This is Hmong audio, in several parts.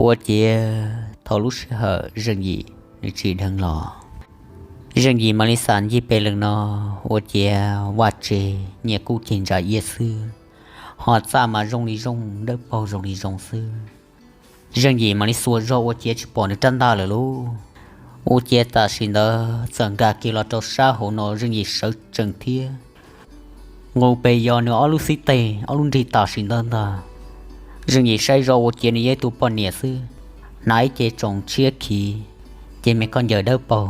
Ua ciav thaum lub sij hawm Zeej Yim nws tsim dheev los, Zeej Yim mam li xam ncig pes lees no, ua ciav vaj tse nyiaj kub ceg ntsa iab xwb, ho txaj mas zoo li zoo, dawb paug zoo li zoo xwb. Zeej Yim mam li xuas zog ua ciav tsis pom nws rab ntaj lawm lauj. Ua ciav tam sim ntawd txawm nkag kiag los rau sab hauv no, Zeej Yim sawv tsees thiab nqus pes yos nws ob lub xib teg ob lub nrig tam sim ntawd ntag. Zeej Yim saib zog ua ciav nws yog ib tug poj niam xwb, hnav ib ce tsoos tshiab khiv, ces me koj ncaws dawb paug,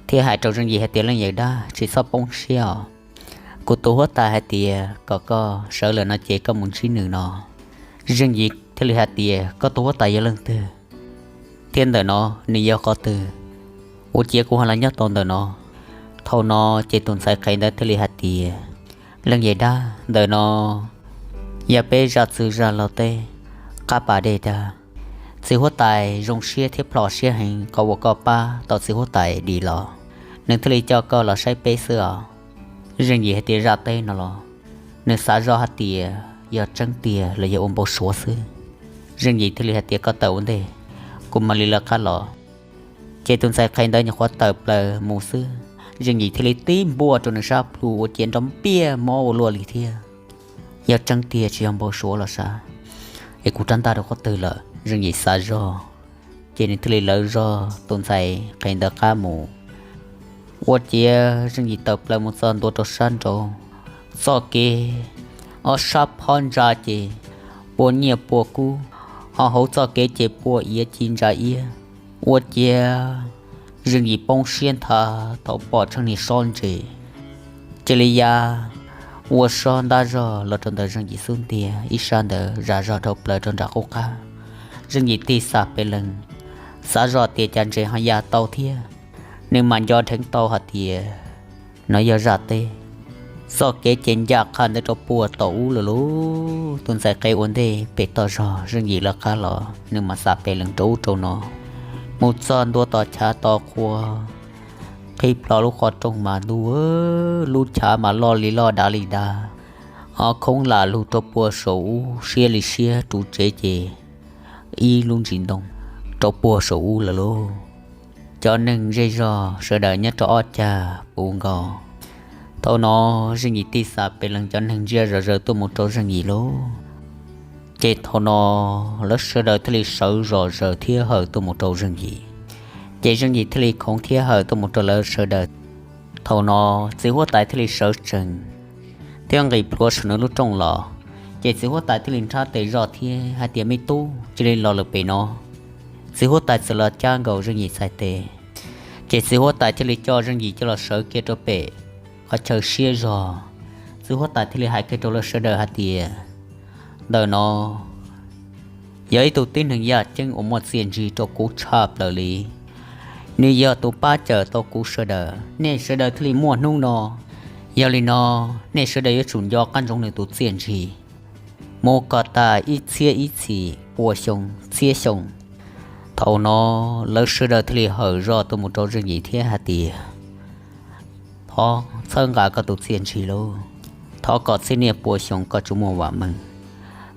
thiab hais rau Zeej Yim hais tias, Leej yawm dab, tsis txhob poob siab os. Kuv tus huab tais hais tias kom koj sawv lawm no ces koj mus ntsib nws no. Zeej Yim thiaj li hais tias, Koj tus huab tais yog leej twg? Thiab ntawm no nws yog qhov twg? Ua ciav kuv ho los nyob tau ntawm no. Thaum no ces tus ntxhais qhev ntawd thiaj li hais tias, Leej yawm dab, ntawm no yog peb zaj txwg zaj laug teb qab pas dej dag. Txiv huab tais zoo siab thiab plho siab heev qhov uas koj pab tau txiv huab tais dim los, nws thiaj li coj koj los saib peb xwb os. Zeej Yim hais tias, Zaj teb no los? Nws xav zoj hais tias yog tseeb tiag los yog ua npau suav xwb. Zeej Yim thiaj li hais tias, Koj tawm ua ntej, kuv mam li lawv qab los. Ces tus ntxhais qhev ntawd nyuam qhuav tawm plaws mus xwb, Zeej Yim thiaj li tib npuaj rau nws sab plhu ua ciav nrov npiaj mob ua luaj li thiab. Yog tseeb tiag tsis yog npau suav los sav, es kuv rab ntaj rau qhov twg lawm? Zeej Yim xav zog, ces nws thiaj li lawv zog tus ntxhais qhev ntawd qab mus. Ua ciav Zeej Yim tawm plaws mus txog ntua rau sab nraud, txoj kev ob sab phab ntsa ces pua nyiaj pua kub, ho hauv txoj kev ces pua iav ci ntsa iab. Ua ciav Zeej Yim poob siab nthav thaum pom tsheej niag sob ntses cia li ya ua sob ntab zog los rau ntawm Zeej Yim xub ntiag, ib sab ntawd zam zog dhau plaws rau nram qub qab. Zeej Yim tig xam pes lees, xav zoj tias cas ntses ho ya tau thiab. Nws mam nco dheev tau hais tias no yog zaj teb. Txoj kev ces ncaj qha ntawd rau puag tom ub lawm lauj. Tus ntxhais qhev ua ntej pem toj zog, Zeej Yim lawv qab los, nws mam xam pes lees rau ub rau no, mus txog ntua tom chav to qhua, qhib plho lub qhov rooj mas ntuj, lub chav mas loj li loj dav li dav, ob khoob lam lug rau puag saum ub siab li siab, ruv tsev ces ib lub ntsis ntoo rau puag saum ub lawm lauj. Cov neeg zej zog sawv daws nyob rau ob cag puv nkaus. Thaum no Zeej Yim tig xam pes lees, cov neeg ntsia zom zaws tuaj mus rau Zeej Yim lauj. Ces thaum no lawv sawv daws thiaj li sawv zom zaws thiab hawm tuaj mus rau Zeej Yim. Ces Zeej Yim thiaj li khoov thiab hawm tuaj mus rau lawv sawv daws. Thaum no txiv huab tais thiaj li sawv tsees thiab nqis plhuav saum nws lub rooj los. Ces txiv huab tais thiaj li nrhab tes zoj thiab hais tias, Me tub, cia li los lawm pem no. Txiv huab tais txawm los cab nkaus Zeej Yim txhais tes, ces txiv huab tais thiaj li coj Zeej Yim coj los sawv kiag rau pem qhov chaw siab zog. Txiv huab tais thiaj li hais kiag rau lawv sawv daws hais tias, Ntawm no yog ib tug tib neeg yaj ceeb uas muaj txiaj ntsig rau kuv tshaj plaws li. Nws yog tus pab cawm tau kuv sawv daws, nej sawv daws thiaj li muaj hnub no. Yog li no, nej sawv daws yuav tsum nco qab ntsoov nws tus txiaj ntsig mus kom tas ib txhiab ib txhis pua xyoo txhiab xyoo. Thaum no lawv sawv daws thiaj li hawm zoj tuaj mus rau Zeej Yim thiab hais tias, Thov txhawb nqa koj tus txiaj ntsig lauj, thov kom txhiab niaj pua xyoo koj tsuas muaj vam meej.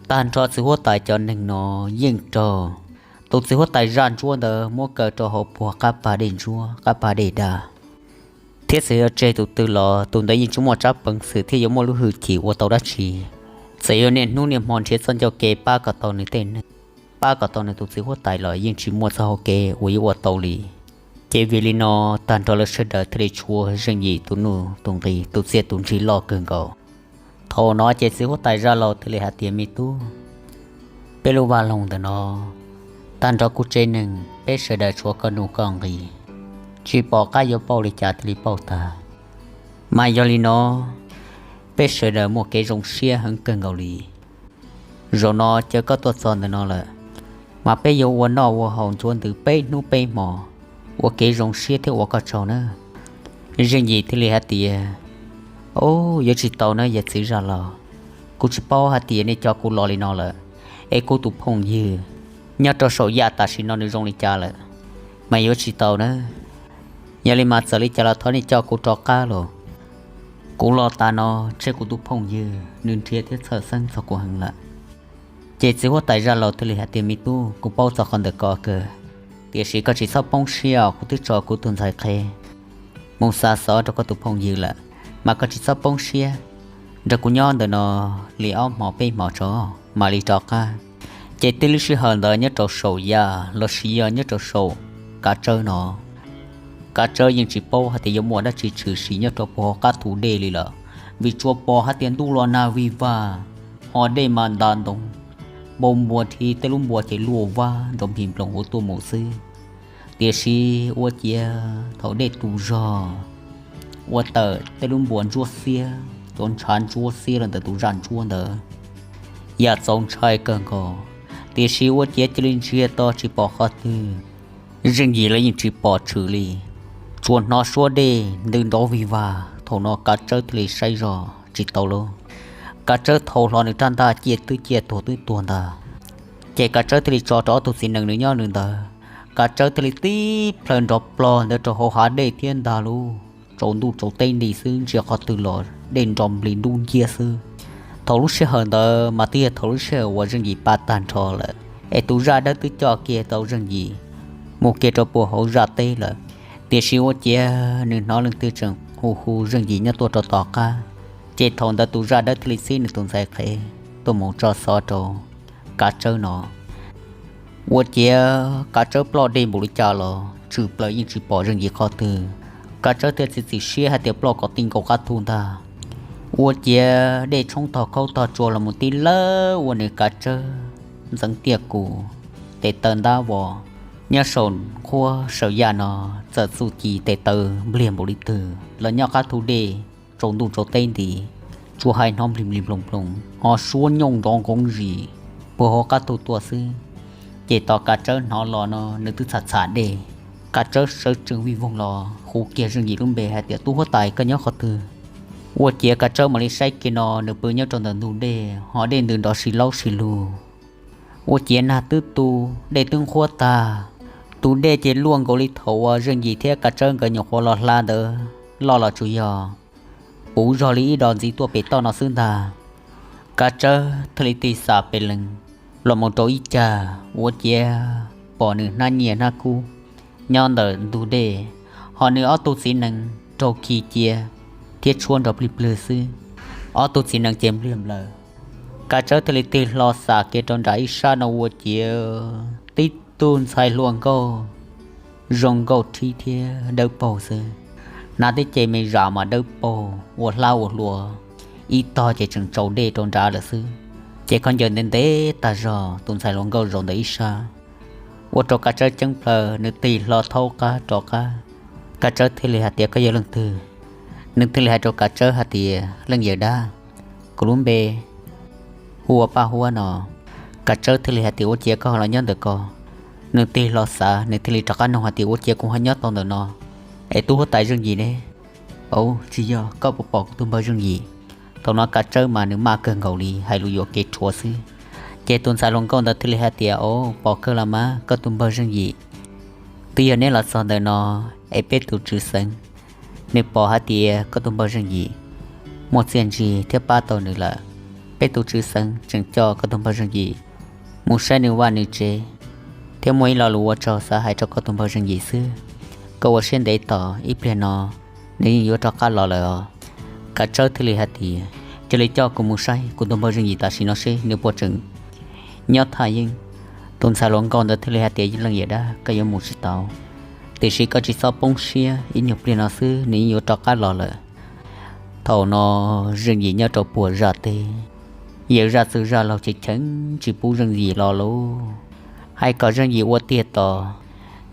Tag nrho txiv huab tais cov neeg no yeej raug tus txiv huab tais zaj ntsuab ntawd muab kaw rau hauv puag qab pas dej ntsuab, qab pas dej dag. Thiab txawm yog tseg tus twg los tus ntawd yeej tsis muaj tsab peev xwm thiab yuav muaj lub hwj chim ua tau dab tsi. Txawm yog niaj hnub niaj hmo nrhiav txoj ncauj ke pab kom tau nws tej neeg, pab kom tau nws tus txiv huab tais los yeej tsis muaj txoj hau kev uas yuav ua tau li. Ces vim li no, tag nrho lawv sawv daws thiaj li tshuav Zeej Yim tus nuj tus nqi, tus txiaj tus ntsig loj kawg nkaus. Thaum no ces txiv huab tais zaj laug thiaj li hais tias, Me tub, peb lub vaj loog ntawm no, tag nrho kuv tsev neeg peb sawv daws tshuav koj nuj koj nqi, tsis pom qab yuav pauj li cas thiaj li pauj tag. Mas yog li no, peb sawv daws muaj kev zoo siab heev kawg nkaus li. Zaum no ces koj tuaj txog ntawm no lawm, mas peb yuav ua noj ua haus ntxuav ntws peb hnub peb hmo, ua kev zoo siab thiab ua koj tsaug nawb. Zeej Yim thiaj li hais tias, Au, yuav tsis tau nawb yawm txiv zaj laug. Kuv tsis paub hais tias nej coj kuv los li no lawm, es kuv tus phooj ywg nyob rau saum yaj tam sim no nws zoo li cas lawm, mas yuav tsis tau nawb. Yog li mas txawm li cas los thov nej coj kuv rov qab los. Kuv los tas no, ntshe kuv tus phooj ywg nws nrhiav thiab txhawj xeeb txog kuv heev lawm. Ces txiv huab tais Zaj Laus thiaj li hais tias, Me tub, kuv paub txog qhov ntawm ko kawg, tiam sis koj tsis txhob poob siab, kuv twb tso kuv tus ntxhais qhev mus xa xov rau koj tus phooj ywg lawm, mas koj tsis txhob poob siab, nrog kuv nyob ntawm no li ob hmo peb hmo tso mam li rov qab. Ces tib lub sij hawm ntawd nyob rau saum Yaj los sis yog nyob rau saum Kav Tsawb no, Kav Tsawb yeej tsis paub hais tias yuav muaj dab tsi tshwm sim nyob rau puag hauv qab thu dej li lawm, vim tsuas pom hais tias ntuj los nag vig vag, ho dej mas nta ntoo, npau npua thiab tej lub npua ces luaj vab nrov nplig nploog ua tuaj mus xwb. Tiam sis ua ciav thaum dej tu zog, ua tawm tej lub npua ntsuab xiab, cov ntshav ntsuab xiab los ntawm tus zaj ntsuab ntawd, yam txaus ntshai kawg nkaus. Tiam sis ua ciav cia li ntsia to tsis pom qhov twg, Zeej Yim los yeej tsis pom tshwm li, tsuas hnov suab dej ntws nrov vig vag. Thaum no Kav Tsawb thiaj li saib zog tsis tau lawm. Kav Tsawb thau hlo nws rab ntaj ciaj twb ciaj tuag twb tuag ntag. Ces Kav Tsawb thiaj li tso rau ob tug txiv nees nws nyob nws ntawd, Kav Tsawb thiaj li tib plhaw nrov plog ntawd rau hauv hav dej thiab ntag lauj. Tsaus ntuj tsaus teb nti xwb ntsia qhov twg los dej nrov nplig dub nciab xwb. Thaum lub sij hawm ntawd mas twb yog thaum lub sij hawm uas Zeej Yim pab tag nrho lawm, es tus zaj dawb twb coj kiag tau Zeej Yim mus kiag rau puag hauv zaj teb lawm. Tiam sis ua ciav nws hnov leej twg tseem hu hu Zeej Yim nyob tuaj rau tom qab, ces thaum ntawd tus zaj dawb thiaj li txib nws tus ntxhais qhev tuaj mus tso xov rau Kav Tsawb no. Ua ciav Kav Tsawb ploj dej npaum li cas los tshwm plaws yeej tsis pom Zeej Yim qhov twg. Kav Tsawb thiaj txiav txim siab hais tias ploj kom ti nkaus qab thu ntag. Ua ciav dej tshoob tog khaub tog tsua los mus tib lawb ua nws Kav Tsawb ntxeev tiaj kus, tes taw ntab vos, nyob saum nqhuab saum yaj no txawm txuj ci tes taw npliag npaum li twg los nyob qab thu dej tsaus ntuj tsaus teb nti, tsuas hais hnov nplig nplig nploog nploog ho suab nyooj nrov nqoov zis puag hauv qab thu tuaj xwb. Ces tos Kav Tsawb hnov los no nws twb txham txham dej. Kav Tsawb sawv tsees vij voog los hu kiag Zeej Yim lub npe hais tias, Tub huab tais, koj nyob qhov twg? Ua ciav Kav Tsawb mam li saib kiag no nws pw nyob rau ntawm ntug dej ho dej ntws nrov si laub si lug. Ua ciav nag twb tu, dej twb nqhuab tag, tus dej ces luaj nkaus li thaum uas Zeej Yim thiab Kav Tsawb nkawd nyuam qhuav los hla ntawd loj los tsuas yog puv zog li ib dos ntxiv tuaj pem toj no xwb ntag. Kav Tsawb thiaj li tig xam pes lees los mus rau ib cag, ua ciav pom nws hnab nyiaj hnab kub nyob ntawm ntug dej, ho nws ob tug txiv nees raug khi cia thiab tshuab nrov plig plwg xwb. Ob tug txiv nees ces npliag nplaws. Kav Tsawb thiaj li tig hlo xam kiag rau nram ib sab no ua ciav tib tug ntxhais hluas nkauj zoo nkauj rhib thiab dawb paug xwb. Hnav tib ce me zam mas dawb paug ua hlab ua hlua, ib tog ces tseem tsaus dej rau nrad lawm xwb. Ces khaub ncaws ntev ntev tag zog, tus ntxhais hluas nkauj zaum ntawm ib sab, ua rau Kav Tsawb ceeb plaws, nws tig hlo thaub qab rov qab. Kav Tsawb thiaj li hais tias, Koj yog leej twg? Nws thiaj li hais rau Kav Tsawb hais tias, Leej yawm dab, kuv lub npe hu ua Paj Huab no. Kav Tsawb thiaj li hais tias, Ua ciav koj ho los nyob ntawm ko? Nws tig hlo xav, nws thiaj li rov qab nug hais tias, Ua ciav kuv ho nyob tau ntawm no, es tub huab tais Zeej Yim ne? Au, tsis yog, koj puas pom kuv tus npawg Zeej Yim? Thaum no Kav Tsawb mas nws maj kawg nkaus li, hais lus yuam kev rhuav xwb. Ces tus ntxhais hluas nkauj ntawd thiaj li hais tias, Au, pom kawg los mas, koj tus npawg Zeej Yim twb yog neb los txog ntawm no, es peb tus tswv xeev nws pom hais tias koj tus npawg Zeej Yim muaj txiaj ntsig thiab pab tau nws lawm. Peb tus tswv xeev tseem coj koj tus npawg Zeej Yim mus saib nws vaj nws tsev, thiab muaj ib lo lus ua tsaug xav hais rau koj tus npawg Zeej Yim xwb. Koj ua siab ntev tos, ib pliag no nws yeej yuav rov qab los lawm os. Kav Tsawb thiaj li hais tias, Cia li coj kuv mus saib kuv tus npawg Zeej Yim tam sim no seb nws puas tseem nyob thaj yeeb. Tus ntxhais hluas nkauj ntawd thiaj li hais tias, Leej yawm dab, koj yuav mus tsis tau, tiam sis koj tsis txhob poob siab, ib nyuag pliag no xwb nws yeej yuav rov qab los lawm. Thaum no Zeej Yim nyob rau puag zaj teb, yawm zaj txwg zaj laug tseem cheem tsis pub Zeej Yim los lauj. Hais kom Zeej Yim ua tiag tos,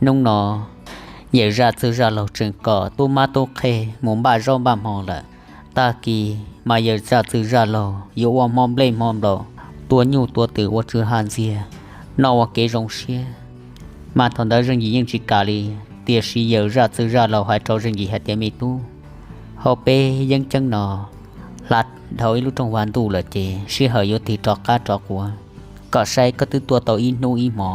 hnub no yawm zaj txwg zaj laug tseem kom tub mab tub qhe mus npaj zaub npaj hmo lawm. Tag kis mas yawm zaj txwg zaj laug yuav ua hmo nplej hmo nplaum, tua nyuj tua twm ua tswv haj ntxiag, noj ua kev zoo siab. Mas thaum ntawd Zeej Yim yeej tsis kam li, tiam sis yawm zaj txwg zaj laug hais rau Zeej Yim hais tias, Me tub, hauv peb yeeb ceeb no hla dhau ib lub rooj vag ntuj lawm ces sij hawm yuav tig rov qab rov quav. Koj saib, koj twb tuaj tau ib hnub ib hmo,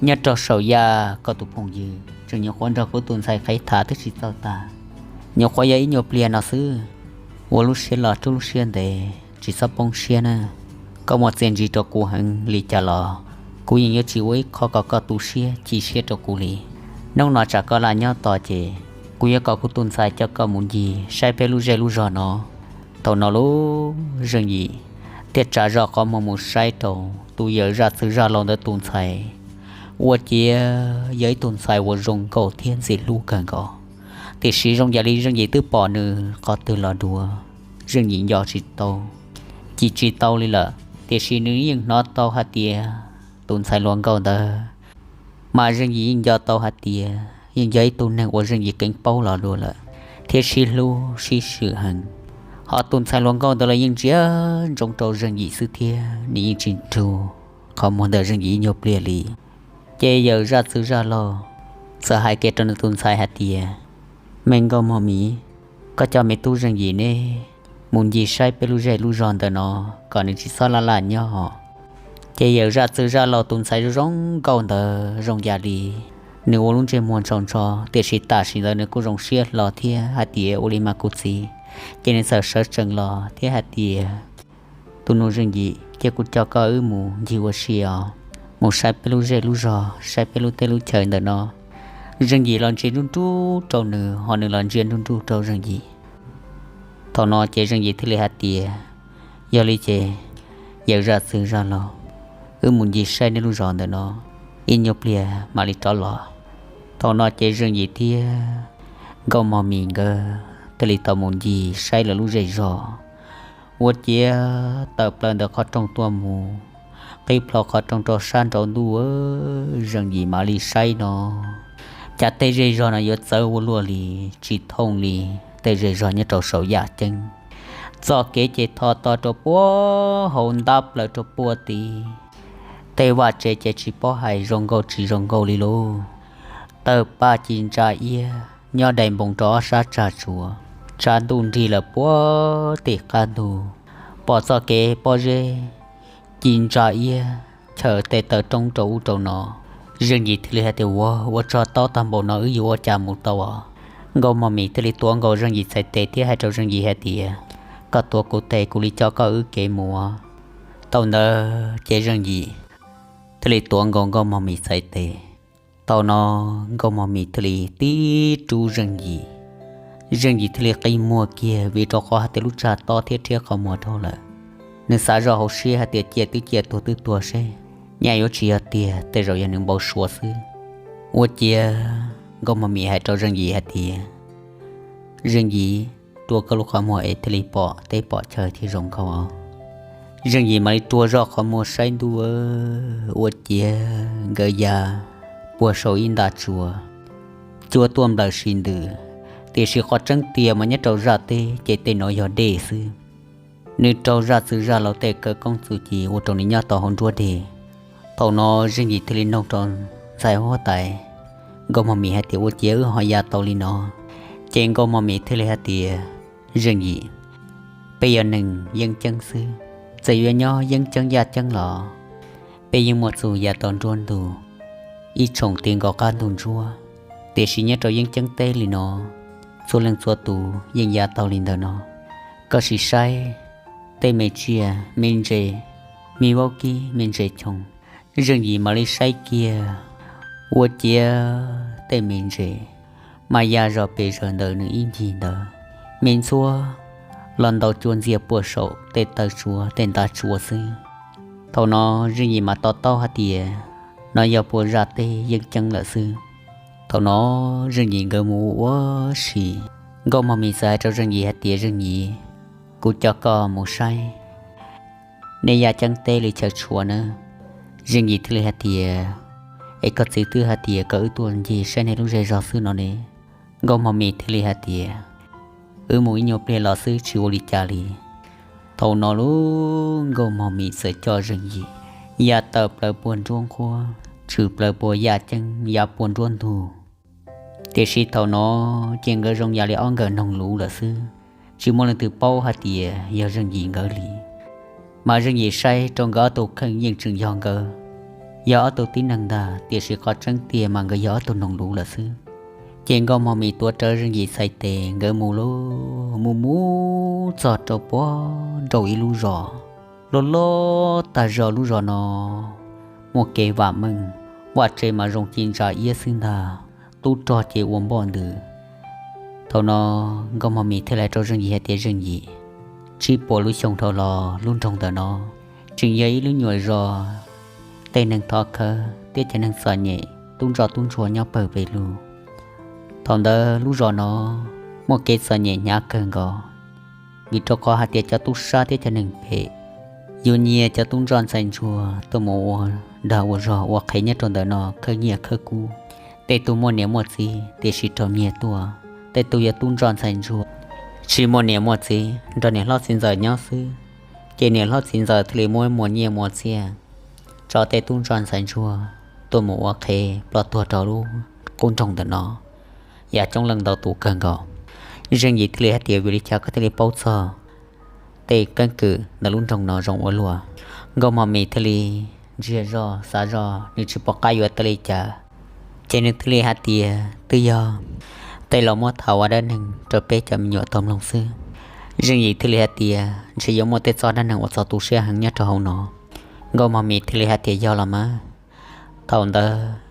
nyob rau saum yaj koj tus phooj ywg tseem nyuam qhuav nrog kuv tus ntxhais qhev tham twb tsis txaus tag, nyuam qhuav yog ib nyuag pliag no xwb. Ua lub siab loj rub lub siab ntev, tsis txhob poob siab na. koj muaj txiaj ntsig rau kuv heev li cas los kuv yeej yuav tsis ua ib qho kom koj tu siab chim siab rau kuv li. Hnub no tsam koj laj nyob tos ces kuv yuav kom kuv tus ntxhais coj koj mus ncig saib peb lub zej lub zog no. Thaum no lub Zeej Yim thiaj tsa zoj qhov muag mus saib rau tus yawm zaj txwg zaj laug ntawd tus ntxhais. Ua ciav yog ib tug ntxhais uas zoo nkauj thiab ntxim hlub kawg nkaus, tiam sis zoo yam li Zeej Yim twb pom nws qhov twg los dua, Zeej Yim nco tsis tau, cim tsis tau li lawm. Tiam sis nws yeej hnov tau hais tias tus ntxhais hluas nkauj ntawd mas Zeej Yim yeej nco tau hais tias yeej yog ib tug neeg uas Zeej Yim keev paub los dua lawm thiab sib hlub sib swm heev. Hos tus ntxhais hluas nkauj ntawd los yeej ntsia ntsoov rau Zeej Yim xwb thiab nws yeej tsis nrug qhov muag ntawm Zeej Yim ib nyuag pliag li. Ces yawm zaj txwg zaj laug txawm hais kiag rau nws tus ntxhais hais tias, Me nkauj mog Mim, koj coj me tub Zeej Yim neb mus ncig saib peb lub zej lub zog ntawm no kom nws tsis txhob laj laj nyob. Ces yawm zaj txwg zaj laug tus ntxhais zoo zoo nkauj ntawd zoo yam li nws ua lub ntsej muag ntsho ntsho, tiam sis tam sim ntawd nws kuj zoo siab hlo thiab hais tias, Ua li mas kuv txiv. Ces nws txawm sawv tsees los thiab hais tias, Tus nus Zeej Yim, cia kuv coj koj wb mus ncig ua si os, mus saib peb lub zej lub zog, saib peb lub teb lub chaw ntawm no. Zeej Yim los ntsia nruj nruj rau nws, ho nws los ntsia nruj nruj rau Zeej Yim. Thaum no ces Zeej Yim thiaj li hais tias, Yog li ces yawm zaj txwg zaj laug, wb mus ncig saib nej lub zos ntawm no, ib nyuag pliag mam li rov los. Thaum no ces Zeej Yim thiab Nkauj Mog Mim nkawd thiaj li tau mus ncig saib lawv lub zej zog. Ua ciav tawm plaws ntawm qhov rooj tuaj mus, qhib plho qhov rooj rau sab nraud ntuj, Zeej Yim mam li saib no, cas tej zej zog no yuav txawv ua luaj li, tsis thooj li tej zej zog nyob rau saum yaj ceeb. Txoj kev ces tho to rau puag hauv ntab plaws rau puag tid. Tej vaj tse ces tsis paub hais zoo nkauj tsis zoo nkauj li lauj. Tawg paj ci ntsa iab nyob dai npoo rau ob sab tsag tsuas, tshav ntuj nrig lawm puag tim qab ntug. Pom txoj kev pob zeb ci ntsa iab chaws tej taw roob rau ub rau no. Zeej Yim thiaj li hais tias, Ua, ua tsaug tau tag npaum no wb yuav ua cas mus tau os? Nkauj Mog Mim thiaj li tuav nkaus Zeej Yim txhais tes thiab hais rau Zeej Yim hais tias, Koj tuav kuv tes kuv li coj koj wb kev mus. Thaum ntawd ces Zeej Yim thiaj li tuav nkaus Nkauj Mog Mim txhais tes. Thaum no Nkauj Mog Mim thiaj li tib rub Zeej Yim. Zeej Yim thiaj li qi muag kiag vim rau qhov hais tias lub tsag tob thiab rhiab qhov muag dhau lawm. Nws xav zoj hauv siab hais tias cia twb cia tuag twb tuag seb, nyaj yuav tsis yog tiag, tej zaum yog nws npau suav xwb. Ua ciav Nkauj Mog Mim hais rau Zeej Yim hais tias, Zeej Yim, rua koj lub qhov muag es thiaj li pom teb pom chaw thiaj zoo nkauj os. Zeej Yim mam li rua zoj qhov muag saib ntuj, ua ciav nkawd ya puag saum ib nta tsuas, cua tuaj nplawm sim ntws. Tiam sis qhov tseeb tiag mas nyob rau zaj teb ces tej no yog dej xwb. Nws raug zaj txwg zaj laug tej khawv koob txuj ci ua rau nws nyob tau hauv nruab deg. Thaum no Zeej Yim thiaj li noog rau ntxhais huab tais Nkauj Mog Mim hais tias, Ua ciav wb ho ya tau li no? Ces Nkauj Mog Mim thiaj li hais tias, Zeej Yim, peb yog neeg yeeb ceeb xwb, txawm yuav nyob yeeb ceeb yaj ceeb los peb yeej muaj txuj ya tau nruab ntug ib tshoom ti nkaus qab ntug ntsuab. Tiam sis nyob rau yeeb ceeb teb li no, txhua leej txhua tus yeej ya tau li ntawm no. Koj sim saib tej me tsiaj me ntses, me vaub kib me ntses choo. Zeej Yim mam li saib kiag, ua ciav tej me ntses mas ya zog pes zaws ntawm nws ib ncig ntawd, me ntxhuab los ntaus cua ntxiag puag saum tej taw tsua tej nta tsua xwb. Thaum no Zeej Yim mas to taub hais tias no yog puag zaj teb yeeb ceeb lawm xwb. Thaum no Zeej Yim nkawd mus ua si, Nkauj Mog Mim txawm hais rau Zeej Yim hais tias, Zeej Yim, kuv coj koj mus saib nej yaj ceeb teb li chaw tshuav nawb. Zeej Yim thiaj li hais tias, Es koj txiv twb hais tias kom wb tuaj ncig saib nej lub zej zog xwb no ne. Nkauj Mog Mim thiaj li hais tias, Wb mus ib nyuag pliag los xwb, tsis ua li cas li. Thaum no lub Nkauj Mog Mim txawm coj Zeej Yim ya tawm plaws puag nruab nqhuab, tshwm plaws puag yaj ceeb, ya puag nruab ntug. Tiam sis thaum no ces nkawd zoo yam li ob nkawm noog luv lawm xwb, tsis muaj leej twg paub hais tias yog Zeej Yim nkawd li. Mas Zeej Yim saib rau nkawd ob tug kheej yeej tseem yog nkawd, yog ob tug tib neeg ntag, tiam sis qhov tseeb tiag mas nkawd yog ob tug noog luv lawm xwb. Ces Nkauj Mog Mim tuav rawv Zeej Yim txhais tes nkawd mus lauj, mus mus txog rau puag nraum ib lub zos. Loj loj tag zog lub zos no muaj kev vam meej, vaj tse mas zoo ci ntsa iab xwb ntag, tub rog ces ua npoj ntws. Thaum no Nkauj Mog Mis thiaj li hais rau Zeej Yim hais tias, Zeej Yim, tsib puas lub xyoo dhau los lub nroog ntawm no tseem yog ib lub nyuam zos tej neeg thov khawv thiab cov neeg txom nyem tub ntsuag tub ntsuag nyob pawg pes lug. Thaum ntawd lub zos no muaj kev txom nyem hnyav kawg nkaus, vim rau qhov hais tias cov tub sab thiab cov neeg phem yuav nyiag cov tub ntsuag ntxhais ntsuag tuaj mus ua dag ua zog ua qhev nyob rau ntawm no khawb nyiaj khawb kub. Tej tug muaj niam muaj txiv tiam sis raug nyiag tuaj, tej tug yog tub ntsuag ntxhais ntsuag tsis muaj niam muaj txiv, nrog niam hlob txiv ntxawm nyob xwb, ces niam hlob txiv ntxawm thiaj li muab muas nyiaj muas txiaj tso tej tub ntsuag ntxhais ntsuag tuaj mus ua qhev ploj tuag rau lub qub nroog ntawm no, yam coob leej ntau tus kawg nkaus. Zeej Yim thiaj li hais tias, Vim li cas koj thiaj li paub txog tej keeb kwm ntawm lub nroog no zoo ua luaj? Nkauj Mog Mis thiaj li ntsiag zog xav zog, nws tsis pom qab yuav teb li cas, ces nws thiaj li hais tias, Twb yog tej laus muab tham ua dab neeg rau peb cov me nyuam tau mloog xwb. Zeej Yim thiaj li hais tias, Ntshe yuav muaj tej txoj dab neeg uas txog tu siab heev nyob rau hauv no. Nkauj Mog Mis thiaj li hais tias, Yog los mas. Thaum ntawd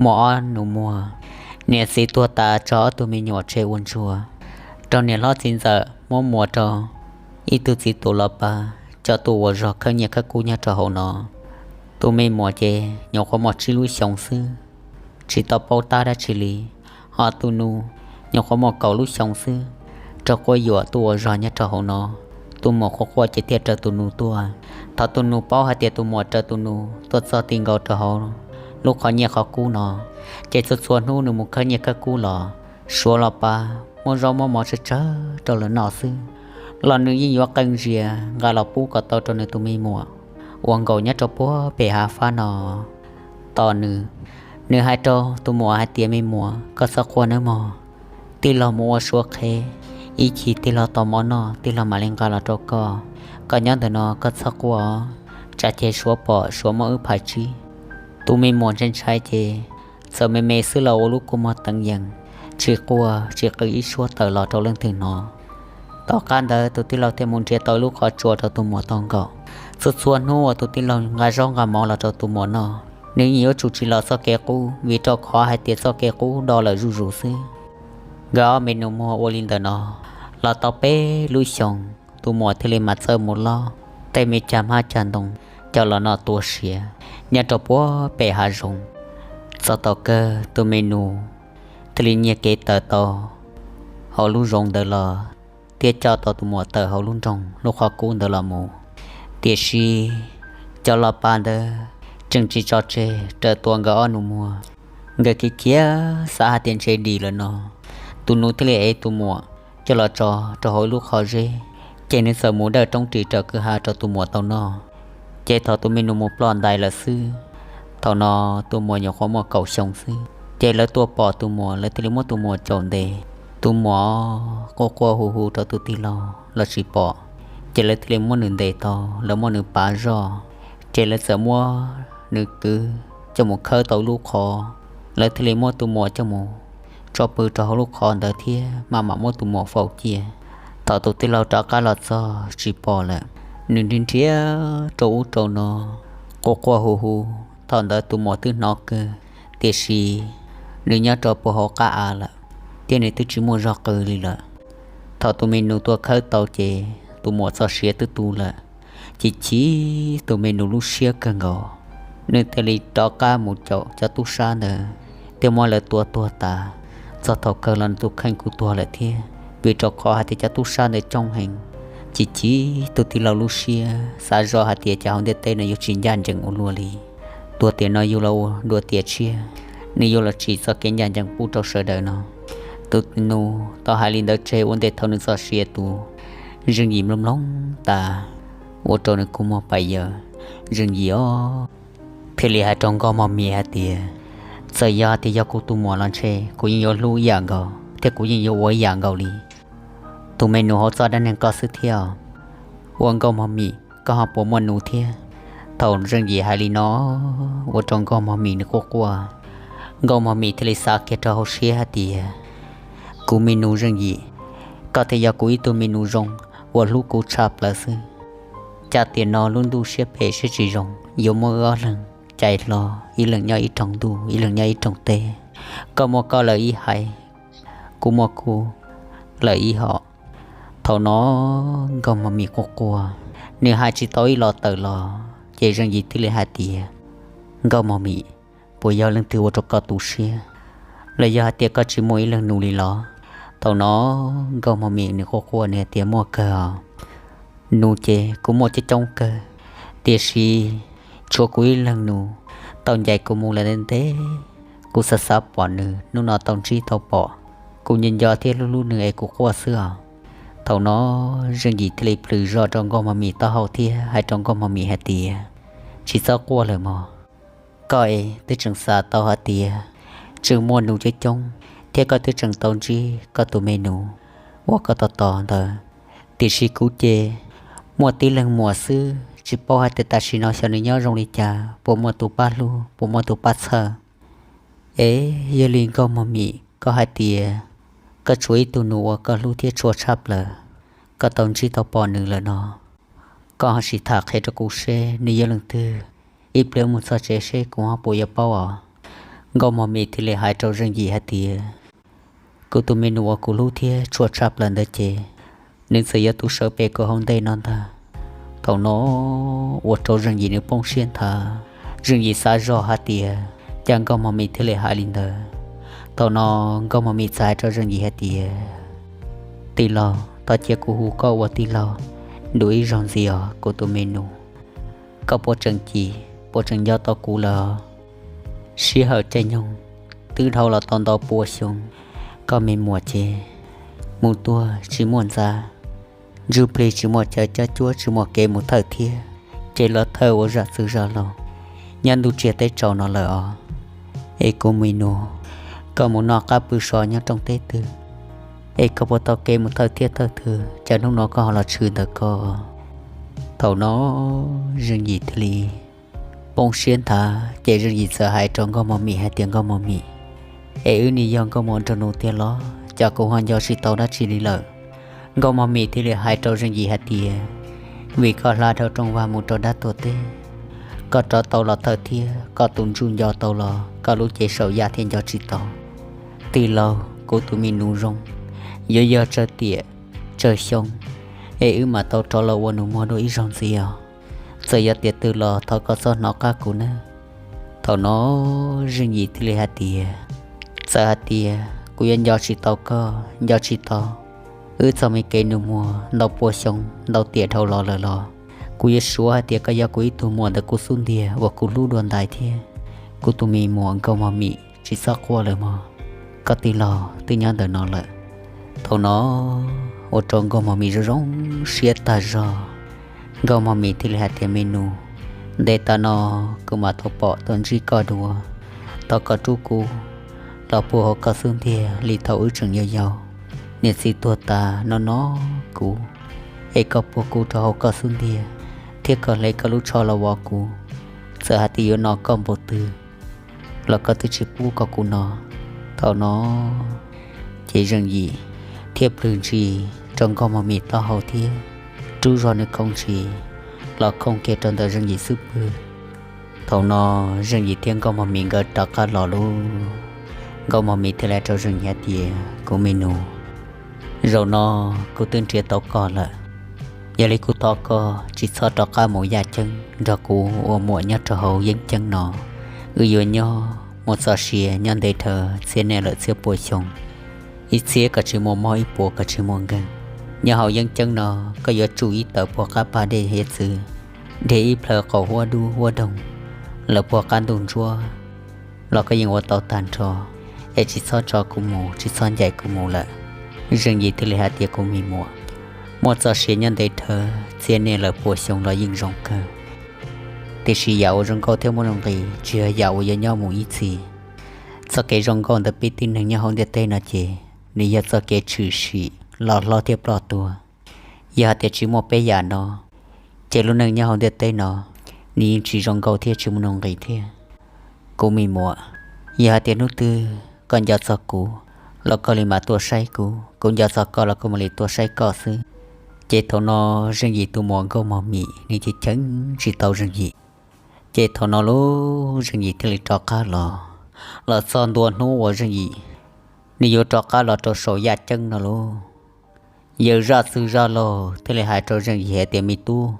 muaj ob nus muag, niam txiv tuag tas tso ob tug me nyuam tseg ua ntsuag, raug niam hlob txiv ntxawm muab muas rau ib tug txiv tus los pab coj tuaj ua zog khawb nyiaj khawb kub nyob rau hauv no. Tus me muam ces nyuam qhuav muaj tsib lub xyoos xwb, tsis tau paub tab dab tsi li, ho tus nus nyuam qhuav muaj kaum lub xyoos xwb, raug quab yuam tuaj ua zog nyob rau hauv no. Tus muam quaj quaj ces thiaj raws tus nus tuaj. Thaum tus nus paub hais tias tus muam raws tus nus tuaj txog ti nkaus rau hauv lub qhov nyiaj qhov kub no, ces txhua txhua hnub nws mus khawb nyiaj khawb kub los, suav los pab, muab zaub muab mov tsawg tsawg rau lawv noj xwb, los nws yeej yuav qee zias nqa los pub kom tau rau nws tus me muam uas nkaum nyob rau puag pem hav fab no tos nws. Nws hais rau tus muam hais tias, Me muam, koj txhob quaj nawb mog. Tij laug mus ua suav qhev, ib chim tij laug tau mov noj tij laug mam li nqa los rau koj. Koj nyob ntawm no koj txhob quaj, tsam ces suav pom suav muab wb phais tsib. Tus me muam ntshai ntshai ces txawm me me xwb los ua lub kua muag teev yees, tsis quaj tsis qw ib suab tawm los rau leej twg hnov. Tom qab ntawd tus tij laug thiaj mus nrhiav tau ib lub qhov tsua rau tus muam tau nkaum. Txhua txhua hnub uas tus tij laug nqa zaub nqa mov los rau tus muam noj, nws yeej yuav tsum tsis los txoj kev qub, vim rau qhov hais tias txoj kev qub do lawm zuj zus xwb. Nkawd ob me nus muag ua li ntawm no los tau peb lub xyoos, tus muam thiaj li mam txawj mus lob tej me cag hmab cag ntoo coj los noj tua siav nyob rau puag pem hav zoov. Txog thaum kawg tus me nus thiaj li nyiag kev tawm tau hauv lub zoov ntawd los, thiab coj tau tus muam tawm hauv lub nroog lub qhov kub ntawd los mus. Tiam sis cov los pab ntawd tseem tsis tso tseg raws tua nkawd ob nus muag. Nkawd khiav khiav xav hais tias ntshe dim lawm no, tus nus thiaj li ev tus muam coj los tso rau hauv ib lub qhov zeb, ces nws txawm mus dawj roob ris raws kwj ha rau tus muam tau noj. Ces thaum tus me nus mus ploj ntais lawm xwb, thaum no tus muam nyuam qhuav muaj kaum xyoo xwb, ces lawv tuaj pom tus muam lawv thiaj li muab tus muam caum ntes. Tus muam quaj quaj hu hu rau tus tij laug los tsis pom, ces lawv thiaj li muab nws ntes tau, lawv muab nws pav zoj, ces lawv txawm muab nws kwv coj mus khawb tau lub qhov. Lawv thiaj li muab tus muam coj mus tso pw rau hauv lub qhov ntawd thiab maj mam muab tus muam faus cia. Thaum tus tij laug rov qab los txog tsis pom lawm, nws nrhiav nrhiav rau ub rau no, quaj quaj hu hu. Thaum ntawd tus muam twb hnov kawg, tiam sis nws nyob rau puag hauv qab av lawm, thiab nws twb tsis muaj zog qw li lawm. Thaum tus me nus tuaj khawb tau ces tus muam txoj sia twb tu lawm, ces chim tus me nus lub siab kawg nkaus. Nws thiaj li rov qab mus caum cov tub sab ntawd thiab muab lawv tua tuag tas. Txog thaum kawg los nws tus kheej kuj tuag lawm thiab, vim rau qhov hais tias cov tub sab ntawd coob heev. Chim chim tus tij laug lub siab xav zoj hais tias cas hauv ntiaj teb no yuav tsis ncaj ncees ua luaj li. Dua tiam no yug los ua dua tiam tshiab, nws yuav los tsim txoj kev ncaj ncees pub rau sawv daws no. Tus nus tau hais li ntawd tseg ua ntej thaum nws txoj sia tu, Zeej Yim mloog mloog tas, ua rau nws kua muag pais yaws. Zeej Yim os, thiaj li hais rau Nkauj Mog Mis hais tias, Txawm yog tias yog kuv tus muam los ntshe kuv yeej yuav hlub ib yam nkaus thiab kuv yeej yuav ua ib yam nkaus li. Tus me nus hauv txoj dab neeg koj xwb thiab. Ua Nkauj Mog Mis, koj ho puas muaj nus thiab? Thaum Zeej Yim hais li no, ua rau Nkauj Mog Mis nws quaj quaj. Nkauj Mog Mis thiaj li xav kiag rau hauv siab hais tias, Kuv me nus Zeej Yim, koj thiaj yog kuv ib tug me nus zoo uas hlub kuv tshaj plaws xwb. Cas tiam no lub ntuj siab phem siab tsis zoo, yuav muab wb ob leeg cais hlo, ib leeg nyob ib rooj ntuj, ib leeg nyob ib rooj teb. Koj muaj koj lawm ib haiv, kuv muaj kuv lawm ib hom. Thaum no Nkauj Mos Mim quaj quaj, nws hais tsis tau ib los tawm los, ces Zeej Yim thiaj li hais tias, Nkauj Mos Mim, puas yog leej twg ua rau koj tu siab, los yog hais tias koj tsis muaj ib leeg nus li los? Thaum no Nkauj Mos Mim nws quaj quaj nws hais tias, Muaj kawg os. Nus ces kuv muaj coob coob kawg, tiam sis tshuav kuv ib leeg nus tau ncaim kuv mus lawm ntev ntev. Kuv xav xav pom nws, hnub no tau ntsib tau pom, kuv nco nco thiab hlub hlub nws es kuv quaj xwb os. Thaum no Zeej Yim thiaj li plhws zog rau Nkauj Mos Mim taub hau thiab hais rau Nkauj Mos Mim hais tias, Tsis txhob quaj lawm mog. Koj es twb tseem xav tau hais tias tseem muaj nus coob coob, thiab koj twb tseem tau ntsib koj tus me nus uas koj tos tos ntawd. Tiam sis kuv ces muaj tib leeg muam xwb, tsis paub hais tias tam sim no xyov nws nyob zoo li cas, puas muaj tus pab hlub, puas muaj tus pab txhawj. Es yog li Nkauj Mos Mim, koj hais tias koj tshuav ib tug nus uas koj hlub thiab tshua tshaj plaws, koj tau ntsib tau pom nws lawm no, koj ho sim tham qhia rau kuv seb nws yog leej twg, ib pliag mus txog tsev seb kuv ho puas yuav paub os. Nkauj Mos Mim thiaj li hais rau Zeej Yim hais tias, Kuv tus me nus uas kuv hlub thiab tshua tshaj plaws ntawd ces nws txawm yuav tu sawv pem kuv hauv ntej no ntag. Thaum no ua rau Zeej Yim nws poob siab nthav. Zeej Yim xav zog hais tias cas Nkauj Mos Mim thiaj li hais li ntawd. Thaum no Nkauj Mos Mim txawm hais rau Zeej Yim hais tias, Tij laug, thov cia kuv hu koj ua tij laug dua ib zaug ntxiv os kuv tus me nus. Koj puas tseem cim, puas tseem nco tau kuv lawm? Sij hawm caij nyoog twb dhau los tau ntau pua xyoo, koj me muam ces mus tuag tsis muaj ntxa, ntsuj plig tsis muaj cawv cab cuab tsis muaj kev mus thawj thiab, ces los thawj ua zam txwv zam laus nyob ntuj tsiaj teb tsaus no lawm os. Es kuv me nus, koj mus noj qab pw so nyob rooj teb twg, es koj puas tau kev mus thawj thiab thawj twg, cas hnub no koj ho los tshwm ntawm ko? Thaum no Zeej Yim thiaj li poob siab nthav, ces Zeej Yim txawm hais rau Nkauj Mos Mim hais tias, Nkauj Mos Mim, es wb nim yog nkauj muam nraug nus tiag los cas kuv ho nco tsis tau dab tsi li lawm? Nkauj Mos Mim thiaj li hais rau Zeej Yim hais tias, Vim koj hla dhau rooj vag mus rau dab tuag teb, koj rov tau los thawj thiab koj tus ntsuj nco tau los koj lub cev saum yaj thiaj nco tsis tau. Tij laug, kuv tus me nus zoo, yuav yog tsawg tiam tsawg xyoo es wb mam tau rov los ua nus muag dua ib zaug ntxiv os. Txawm yog tiam twg los thov koj txhob hnov qab kuv nawb. Thaum no Zeej Yim thiaj li hais tias, Txawm hais tias kuv yuav nco tsis tau koj, nco tsis tau wb txoj me kev nus muag ntau pua xyoo ntau tiam dhau los lawm los, kuv yuav suav hais tias koj yog kuv ib tug muam ntawm kuv xub ntiag uas kuv hlub dua ntais thiab. Kuv tus me muam Nkauj Mos Mim, tsis txhob quaj lawm mog, koj tij laug twb nyob ntawm no lawm. Thaum no ua rau Nkauj Mos Mim zoo zoo siab tag zog. Nkauj Mos Mim thiaj li hais tias, Me nus, ntev tas no kuv mam tau pom tau ntsib koj dua, thov koj rub kuv los puag hauv koj xub ntiag li thaum wb tseem yau yau. Niam txiv tuag tas no no kuv, es koj puag kuv rau hauv koj xub ntiag thiab koj hle koj lub tsho los vov kuv. Txawm hais tias yuav no koj npaum twg los koj twb tsis pub kom kuv no. Thaum no ces Zeej Yim thiaj plhws ntsis rau Nkauj Mos Mim taub hau thiab rub zog nws khoov ntsis los khoov kiag rau ntawm Zeej Yim xub pwg. Thaum no Zeej Yim thiab Nkauj Mos Mim nkawd rov qab los lauj. Nkauj Mos Mim thiaj li hais rau Zeej Yim hais tias, Kuv me nus, zaum no kuv twb nrhiav tau koj lawm. Yog li kuv thov koj tsis txhob rov qab mus yaj ceeb nrog kuv ua muam nyob rau hauv yeeb ceeb no. Wb yuav nyob muaj txoj sia nyob ntev dhawv txhiab niaj lawm txhiab pua xyoo, ib txhiab kom tsis muaj mob ib puas kom tsis muaj nkeeg. Nyob hauv yeeb ceeb no koj yuav tsum ib tawm puag qab pag dej hiav txwv, dhia ib plhaw qaum huab dub huab doog lawm puag qab ntuj ntsuab los koj yeej ua tau tag nrho, es tsis txhob tso kuv mus, tsis txhob ncaim kuv mus lawm. Zeej Yim thiaj li hais tias, Kuv me muam, muaj txoj sia nyob ntev dhawv txhiab niaj lawm pua xyoo los yeej zoo kawg, tiam sis yam uas zoo nkauj thiab muaj nuj nqis tsis yog yam uas yuav nyob mus ib txhis. Txoj kev zoo nkauj ntawm peb tib neeg nyob hauv ntiaj teb no ces nws yog txoj kev tshwm sim los hlob thiab ploj tuag. Yog hais tias tsis muaj peb yam no, ces lub neej nyob hauv ntiaj teb no nws yeej tsis zoo nkauj thiab tsis muaj nuj nqis thiab. Kuv me muam, yog hais tias hnub twg koj nco txog kuv los koj li mam tuaj saib kuv, kuv nco txog koj los kuv mam li tuaj saib koj xwb. Ces thaum no Zeej Yim tus muam Nkauj Mog Mim nws ces cheem tsis tau Zeej Yim. Ces thaum no lub Zeej Yim thiaj li rov qab los, los txog ntua hnub uas Zeej Yim nws yuav rov qab los rau saum yaj ceeb no lauj, yawm zaj txwg zaj laug thiaj li hais rau Zeej Yim hais tias, Me tub,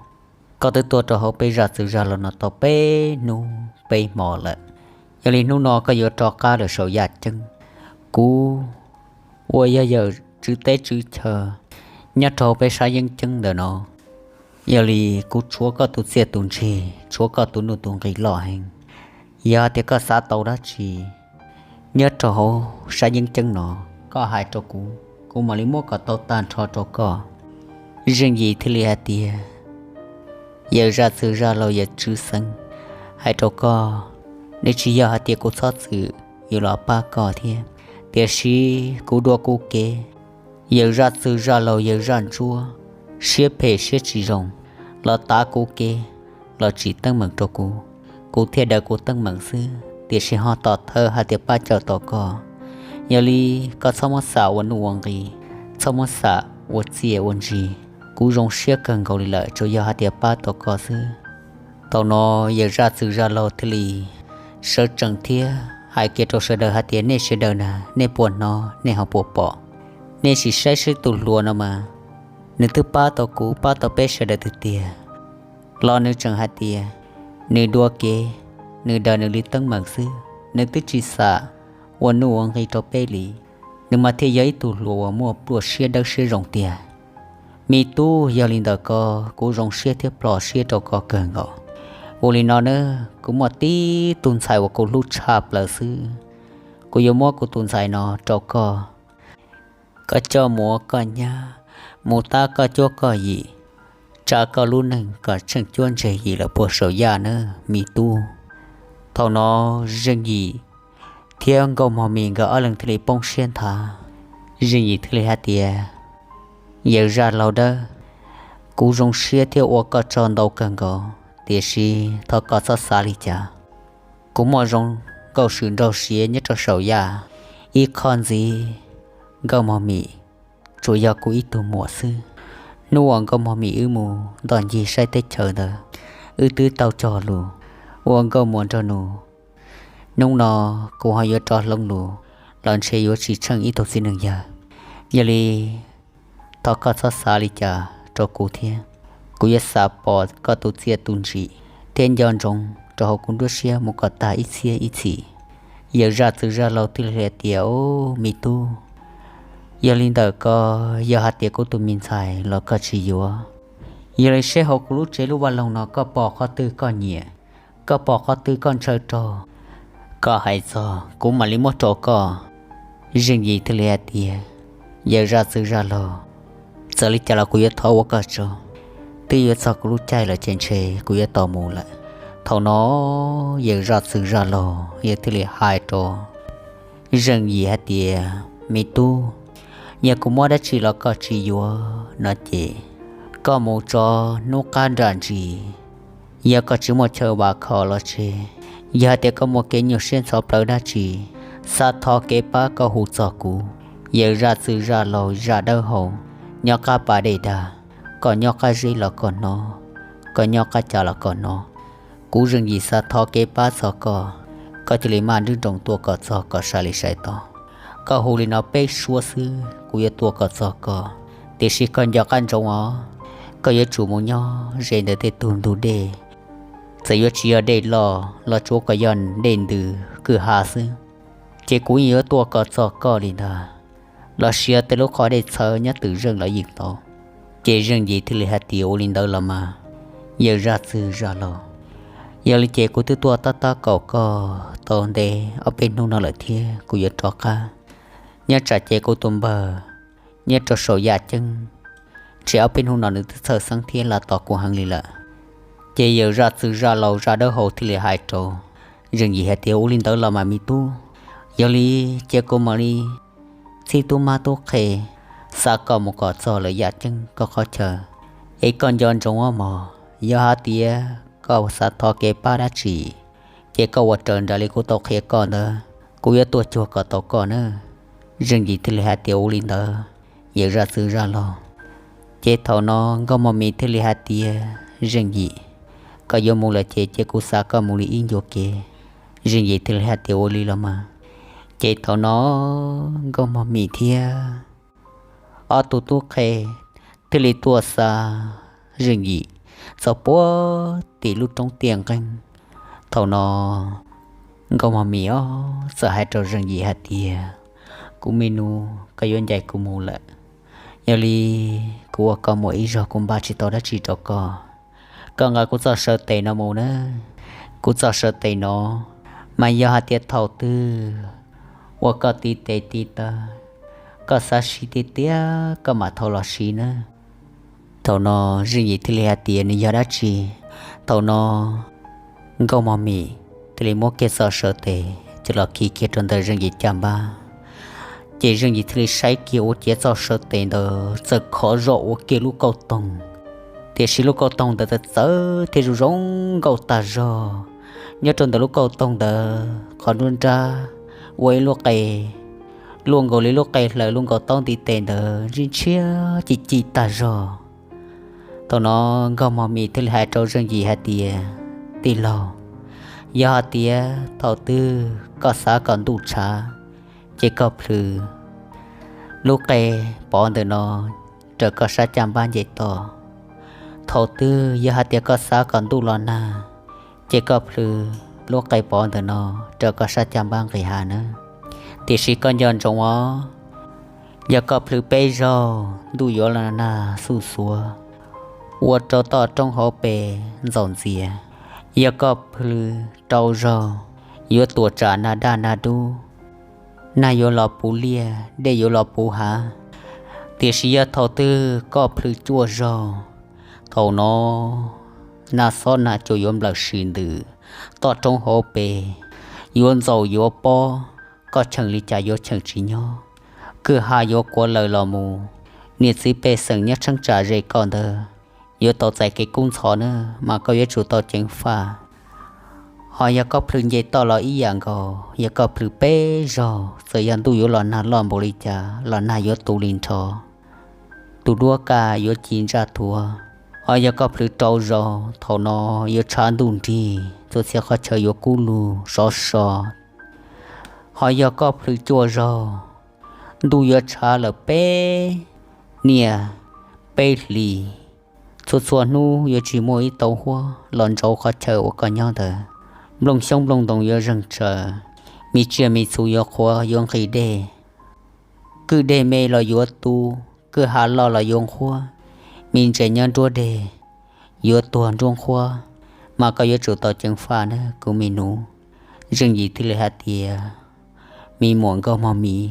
koj twb tuaj rau hauv peb zaj txwg zaj laug no tau peb hnub peb hmo lawm. Yog li hnub no koj yuav rov qab lawm saum yaj ceeb. Kuv uas yog yawm tswv teb tswv chaw nyob rau hauv peb sab yeeb ceeb ntawm no, yog li kuv tshuav koj tus txiaj tus ntsig, tshuav koj tus nuj tus nqis loj heev. Yog tias koj xav tau dab tsi nyob rau hauv sab yeeb ceeb no, koj hais rau kuv, kuv mam li muab kom tau tag nrho rau koj. Zeej Yim thiaj li hais tias, Yawm zaj txwg zaj laug yawm tswv xeev, hais rau koj, nws tsis yog hais tias kuv txhob txwm yuav los pab koj thiab, tiam sis kuv dua kuv kev. Yawm zaj txwg zaj laug yawm zaj ntsuab, siab phem siab tsis zoo, los tav kuv kev, los tsim teeb meem rau kuv, kuv thiaj daws kuv teeb meem xwb, tiam sis ho tom thawj hais tias pab cawm tau koj. Yog li koj txhob muab xam ua nuj ua nqi, txhob muab xam ua txiaj ua ntsig. Kuv zoo siab kawg nkaus li lawm, tsuas yog hais tias pab tau koj xwb. Thaum no yawm zaj txwg zaj laug thiaj li sawv tsees thiab hais kiag rau sawv daws hais tias, Nej sawv daws na, nej puas hnov nej ho puas pom? Nej sim saib seb tus hluas no mas, nws twb pab tau kuv pab tau peb sawv daws tiag tiag, los nws tseem hais tias nws dua kev, nws daws nws li teeb meem xwb, nws twb tsis xam ua nuj ua nqi rau peb li. Nws mas thiaj yog ib tug hluas uas muaj pluaj siab dawb siab zoo tiag. Me tub, yog li ntawm ko, kuv zoo siab thiab plho siab rau koj kawg nkaus. Ua li no na, kuv muaj tib tug ntxhais uas kuv hlub tshaj plaws xwb, kuv yuav muab kuv tus ntxhais no rau koj. Koj coj mus ua koj nyab, mus tab koj cuab koj yim, tsa koj lub neej kom tsheej cuab ntseg yim lawm puag saum yaj nawb me tub. Thaum no Zeej Yim thiab Nkauj Mog Mim nkawd ob leeg thiaj li poob siab nthav. Zeej Yim thiaj li hais tias, Yawm zaj laug dawb, kuv zoo siab thiab ua koj tsaug ntau kawg nkaus, tiam sis thov koj txhob xav li cas. Kuv muaj zoo nkauj swm nraug siav nyob rau saum yaj ib qho ntxiv, Nkauj Mog Mim tsuas yog kuv ib tug muam xwb. Hnub uas Nkauj Mog Mim wb mus ntoj ncig saib teb chaws ntawd, wb twb tau cog lus ua nkauj muam nraug nus. Hnub no kuv ho yuav rov hloov lus los ntshe yuav tsis tsheej ib tug txiv neej yawg. Yog li thov koj txhob xav li cas rau kuv thiab. Kuv yuav xav pom koj tus txiaj tus ntsim thiab nco ntsoov rau hauv kuv nruab siab mus kom tag ib txhiab ib txhis. Yawm zaj txwg zaj laug thiaj li hais tias, Au, me tub, yog li ntawm ko, yog hais tias kuv tus me ntxhais los koj tsis yuav, yog li seb hauv kuv lub tsev lub vaj loog no koj pom qhov twg koj nyiam, koj pom qhov twg koj ntshaw rau, koj hais txog kuv mam li muab rau koj. Zeej Yim thiaj li hais tias, Yawm zaj txwg zaj laug, txawm li cas los kuv yuav thov ua koj tsaug. Twb yuav txog kuv lub caij lawm ces ntshe kuv yuav tau mus lawm. Thaum no yawm zaj txwg zaj laug yawg thiaj li hais rau Zeej Yim hais tias, Me tub, yog kuv muab dab tsi los koj tsis yuav no ces koj mus tso hnub qab nram ntsis. Yog koj tsis muaj chaw vam khom los tseg, yog hais tias koj muaj kev nyuaj siab ntxhov plawv dab tsi, xav thov kev pab koj hu txog kuv, yawm zaj txwg zaj laug zaj dawb hau, nyob qab pas dej dag, koj nyob qab zeb los koj hnov, koj nyob qab cas los koj hnov. Kuv Zeej Yim xav thov kev pab txog koj, koj cia li maj nroos tuaj kom txog kom sai li sai tau. Koj hu li no peb suab xwb kuv yuav tuaj kom txog koj, tiam sis koj nco qab ntsoov os, koj yuav tsum mus nyob ze ntawm tej tug ntug dej. Txawm yuav tsis yog dej loj los tsuav kom yog dej ntws kwj ha xwb, ces kuv yeej yuav tuaj kom txog koj li ntag. Los sis yog tej lub qhov dej txhawv nyob twm zeej los yeej tau. Ces Zeej Yim thiaj li hais tias, Ua li ntawd los mas, yawm zaj txwg zaj laug, yog li ces kuv twb tuaj tab tab kaum koj tau ntev ob peb hnub no lawm thiab kuv yuav rov qab. Nyob tsam ces kuv tus npawg nyob rau saum yaj ceeb, ntshe ob peb hnub no nws twb txhawj xeeb thiab la tos kuv heev li lawm. Ces yawm zaj txwg zaj laug zaj dawb hau thiaj li hais rau Zeej Yim hais tias, Ua li ntawd los mas me tub, yog li ces kuv mam li txib tub mab tub qhe xa koj mus kom txog lawm yaj ceeb koj qhov chaw, es koj nco ntsoov mog, yog hais tias koj xav thov kev pab dab tsi, ces koj ua raws nraim li kuv tau qhia koj ntawd, kuv yuav tuaj cuag kom tau koj nawb. Zeej Yim thiaj li hais tias, Ua li ntawd, yawm zaj txwg zaj laug, Ces thaum no Nkauj Mos Mis thiaj li hais tias, Zeej Yim, koj yuav mus lawm ces cia kuv xa koj mus li ib ncua kev. Zeej Yim thiaj li hais tias, Ua li los mas. Ces thaum no Nkauj Mos Mis thiab ob tug tub qhe thiaj li tuaj xa Zeej Yim txog puag tim lub roob tiaj nqeeb. Thaum no Nkauj Mos Mis ob txawm hais rau Zeej Yim hais tias, Kuv me nus, koj yuav ncaim kuv mus lawm. Yog li kuv ua koj muam ib zaug kuv npaj tsis tau dab tsi rau koj. Koj nqa kuv txoj saw tes no mus na. Kuv txoj saw tes no mas yog hais tias thaum twg uas koj tiv tes tiv taw, koj xav siv tiag tiag koj mam thau los siv na. Thaum no Zeej Yim thiaj li hais tias, Nws yog dab tsi? Thaum no Nkauj Mos Mis thiaj li muab kiag txoj saw tes coj los khi kiag rau ntawm Zeej Yim caj npab. Ces Zeej Yim thiaj li saib kiag ua ciav txoj saw tes ntawd txawm khov zog ua kiag lub kauj toog. Tiam sis lub kauj toog ntawd txawv txawv thiab zoo zoo nkauj tag zog. Nyob rau ntawm lub kauj toog ntawd qhov nruab nrab ua ib lub qe luaj nkaus li lub qe hlaws luaj nkaus taub ntiv tes ntawd ntshiab ntshiab ci ci tag zog. Thaum no Nkauj Mos Mis thiaj li hais rau Zeej Yim hais tias, Tij laug, yog hais tias thaum twg koj xav kom ntuj tshav, ces koj plhws lub qe pov ntawm no raws koj sab caj npab nce toj. Thaum twg yog hais tias koj xav kom ntuj los nag, ces koj plhws lub qe pov ntawm no raws koj sab caj npab nqis hav nawb. Tiam sis koj nco ntsoov os, yog koj plhws peb zaug ntuj yuav los nag xuj xuav, ua rau toj roob hauv pes ntxaum ntxias. Yog koj plhws rau zaug, yuav tuam tsam nag daj nag dub, nag yuav los puv liaj, dej yuav los puv hav. Tiam sis yog thaum twg koj plhws cuaj zaug, thaum no nag xob nag cua yuav nplawm sim ntws, toj roob hauv pes yuav ntxaum yuav pob, koj cheem li cas yuav cheem tsis nyob, kwj ha yuav kuav lawm los mus. Niam txiv pej xeem nyob tsheeb tsam ze koj ntawd yuav tau txais kev kub ntxhov na, mas koj yuav tsum tau ceev faj. Ho yog koj plhws nce toj los ib yam nkaus, yog koj plhws peb zaug, txawm yog ntuj yuav los nag loj npaum li cas los nag yuav tu li nrho, tus duab kaj yuav ci ntsaj thuav. Ho yog koj plhws rau zaug, thaum no yuav tshav ntuj nrig, txhua txhia qhov chaw yuav kub lug sov so. Ho yog koj plhws cuaj zaug, ntuj yuav tshav lawm peb niaj peb hlis, txhua txhua hnub yuav tsis muaj ib tauv huab los ntsauv qhov chaw uas koj nyob ntawd. Nplooj xyoob nplooj ntoo yuav zeeg tsaws, me tsiaj me txhu yuav qhuav yuav nqhis dej, kwj deg me los yuav tu, kwj ha loj los yuav nqhuab, me ntses nyob nruab deg yuav tuag nruab nqhuab, mas koj yuav tsum tau ceev faj na kuv me nus. Zeej Yim thiaj li hais tias, Me muam Nkauj Mog Mis,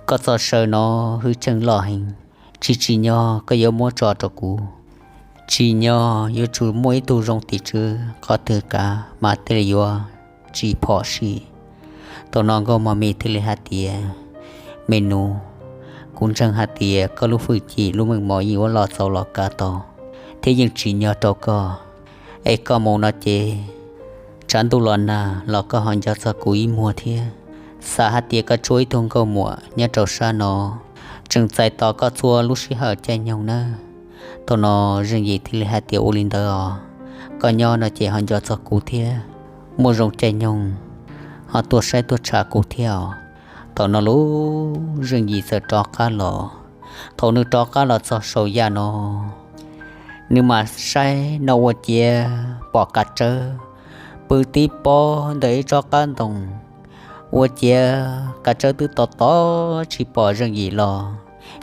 koj txoj saw no hwj chim loj heev, tsis tsim nyog koj yuav muab tso rau kuv. Tsim nyog yuav tsum muaj ib tug zoo tim tswv qhov twg kav mas thiaj li yuav tsis phom sij. Thaum no Nkauj Mog Mis thiaj li hais tias, Me nus, kuv ntseeg hais tias koj lub hwj chim lub meej mom yeej ua loj txaus los kav tau, thiab yeej tsim nyog rau koj. Es koj mus no ces tsam ntuj los nag los koj ho nco txog kuv ib muag thiab. Xav hais tias koj tshuav ib tug nkauj muam nyob rau sab no, tseem txais tos koj txhua lub sij hawm caij nyoog nawb. Thaum no Zeej Yim thiaj li hais tias, Ua li ntawd os, koj nyob no ces ho nco txog kuv thiab, muaj zoo caij nyoog ho tuaj saib tuaj tsham kuv thiab os. Thaum no lub Zeej Yim txawm rov qab los. Thaum nws rov qab los txog saum yaj no, nws mam saib no ua ciav pom kav tsawb pw tib pob ntawm ib tsob qab ntoo. Ua ciav kav tsawb twb tos tos tsis pom Zeej Yim los,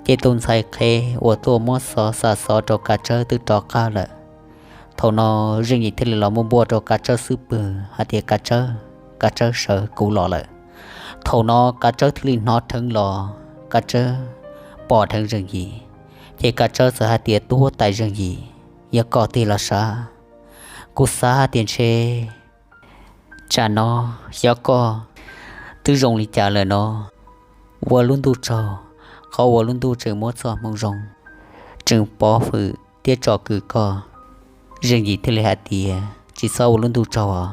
ces tus ntxhais qhev uas tuaj muab xov xa xov rau kav tsawb twb rov qab lawm. Thaum no Zeej Yim thiaj li los muab npuaj rau kav tsawb xub pwg hais tias, Kav tsawb, kav tsawb sawv, kuv los lawm. Thaum no kav tsawb thiaj li hnov dheev los, kav tsawb pom dheev Zeej Yim, ces kav tsawb txawm hais tias, Tub huab tais Zeej Yim, yog koj tiag los sav? Kuv xav hais tias ntshe tsam no xyov koj twb zoo li cas lawm no. Ua lub ntuj tsaug, qhov uas lub ntuj tseem muab txoj hmoo zoo, tseem pov hwm thiab tsom kwm koj. Zeej Yim thiaj li hais tias, Tsis txhob ua lub ntuj tsaug os.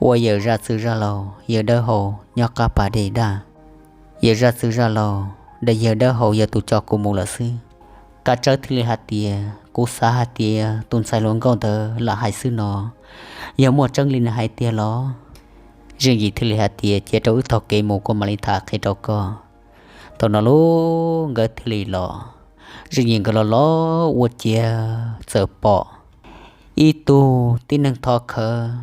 Ua yawm zaj txwg zaj laug, yawg dawb hau nyob qab pas dej daj. Yawg zaj txwg zaj laug, yawg dawb hau yog tus coj kuv mus lawm xwb. Kav Tsawb thiaj li hais tias, Kuv xav hais tias tus ntxhais hluas nkauj ntawd lam hais xwb no, yog muaj tseeb li nws hais tiag los? Zeej Yim thiaj li hais tias, Cia rau wb taug kev mus kuv mam li tham qhia rau koj. Thaum no lub nkawd thiaj li los, Zeej Yim nkawd los los ua ciav txawm pom ib tug tib neeg thov khawv,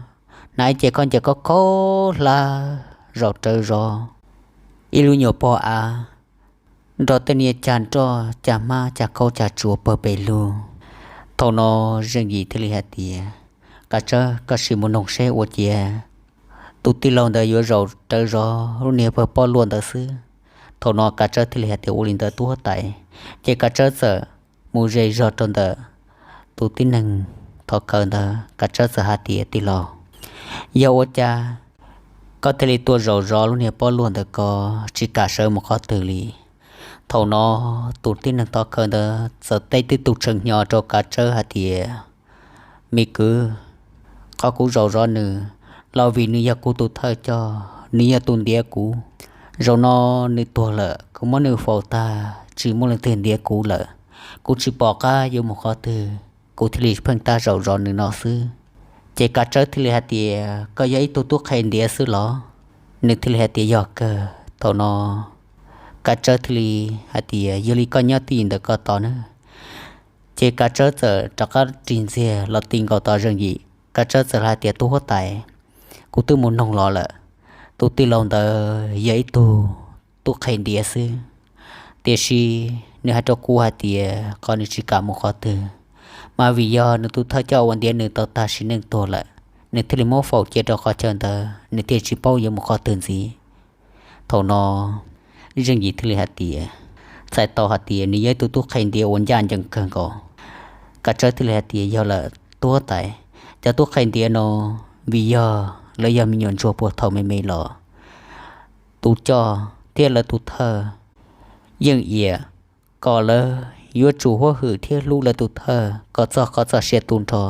hnav ib ce khaub ncaws khaub khaub hlab zaum rawv zov, ib lub nyuam pog av nrog tej niag cag nroj cag hmab cag khaub cag tsuas pawg pes lug. Thaum no Zeej Yim thiaj li hais tias, Kav Tsawb, koj sim mus noog seb ua ciav tus tij laug ntawd yuav zaum rawv zov lub niag pawg poj luaj ntawd xwb. Thaum no Kav Tsawb thiaj li hais tias, Ua li ntawd tub huab tais. Ces Kav Tsawb txawm mus ze zog rau ntawm tus tib neeg thov khawv ntawd, Kav Tsawb txawm hais tias, Tij laug, yog ua cas koj thiaj li tuaj zaum zov lub niag poj luaj ntawd, koj tsis kam sawv mus qhov twg li? Thaum no tus tib neeg thov khawv ntawd txawm teb tib tug tshee hnyo rau Kav Tsawb hais tias, Me kwv, qhov kuv zaum zov nws los vim nws yog kuv tus thawj coj, nws yog tus ntiav kuv. Zaum no nws tuag lawm, kuv muab nws faus tag tsis muaj leej twg ntiav kuv lawm. Kuv tsis pom qab yuav mus qhov twg, kuv thiaj li pheej tab zaum zov nws no xwb. Ces Kav Tsawb thiaj li hais tias, Koj yog ib tug tub qhe ntiav xwb los? Nws thiaj li hais tias, Yog kawg. Thaum no Kav Tsawb thiaj li hais tias, Yog li koj nyob twj ywm ntawm ko tos nawb. Ces Kav Tsawb txawm rov qab ris ntxiag los ti nkaus tos Zeej Yim. Kav Tsawb txawm hais tias, Tub huab tais, kuv twb mus noog los lawm, tus tij laug ntawd yog ib tug tub qhe ntiav xwb, tiam sis nws hais rau kuv hais tias qhov nws tsis kam mus qhov twg, mas vim yog nws tus thawj coj uas ntiav nws tau tag sim neej tuag lawm, nws thiaj li muab faus cia rau qhov chaw ntawd, nws thiaj tsis paub yuav mus qhov twg ntxiv. Thaum no Zeej Yim thiaj li hais tias, Txhais tau hais tias nws yog ib tug tub qhe ntiav uas ncaj ncees kawg nkaus. Kav Tsawb thiaj li hais tias, Yog lawm tub huab tais, cov tub qhe ntiav no vim yog lawv yog me nyuam ntsuag puag thaum me me los tus coj thiab lawv tus thawj yeej iam kom lawv yuav tsum huab hwm thiab hlub lawv tus thawj kom txog qhov txoj sia tu nrho.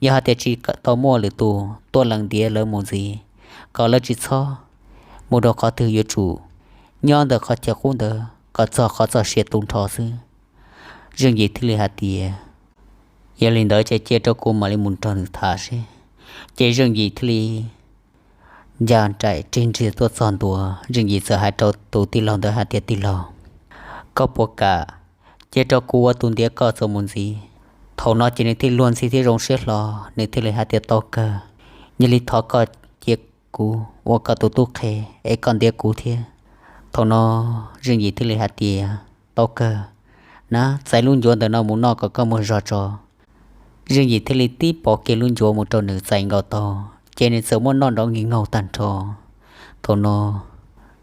Yog hais tias tsis tau muaj lwm tus tuaj lees ntiav lawv mus ntxiv, kom lawv tsis txhob mus rau qhov twg, yuav tsum nyob ntawm qhov chaw qub ntawd kom txog qhov txoj sia tu nrho xwb. Zeej Yim thiaj li hais tias, Yog li ntawd ces cia rau kuv mam li mus nrog nws tham seb. Ces Zeej Yim thiaj li ncaj nraim ris ntsiag tuaj txog ntua. Zeej Yim txawm hais rau tus tij laug ntawd hais tias, Tij laug, koj puas kam cia rau kuv ua tus ntiav koj txuas mus ntxiv? Thaum no ces nws thiaj luag ntxhi thiab zoo siab hlo, nws thiaj li hais tias, Tau kawg, yog li thov koj cia kuv ua koj tus tub qhe es koj ntiav kuv thiab. Thaum no Zeej Yim thiaj li hais tias, Tau kawg, na txais lub ncuav ntawm no mus noj kom koj muag zog tso. Zeej Yim thiaj li tib pov kiag lub ncuav mus rau nws txais nkaus tau, ces nws txawm muab noj nrov nkig nkaug tag nrho. Thaum no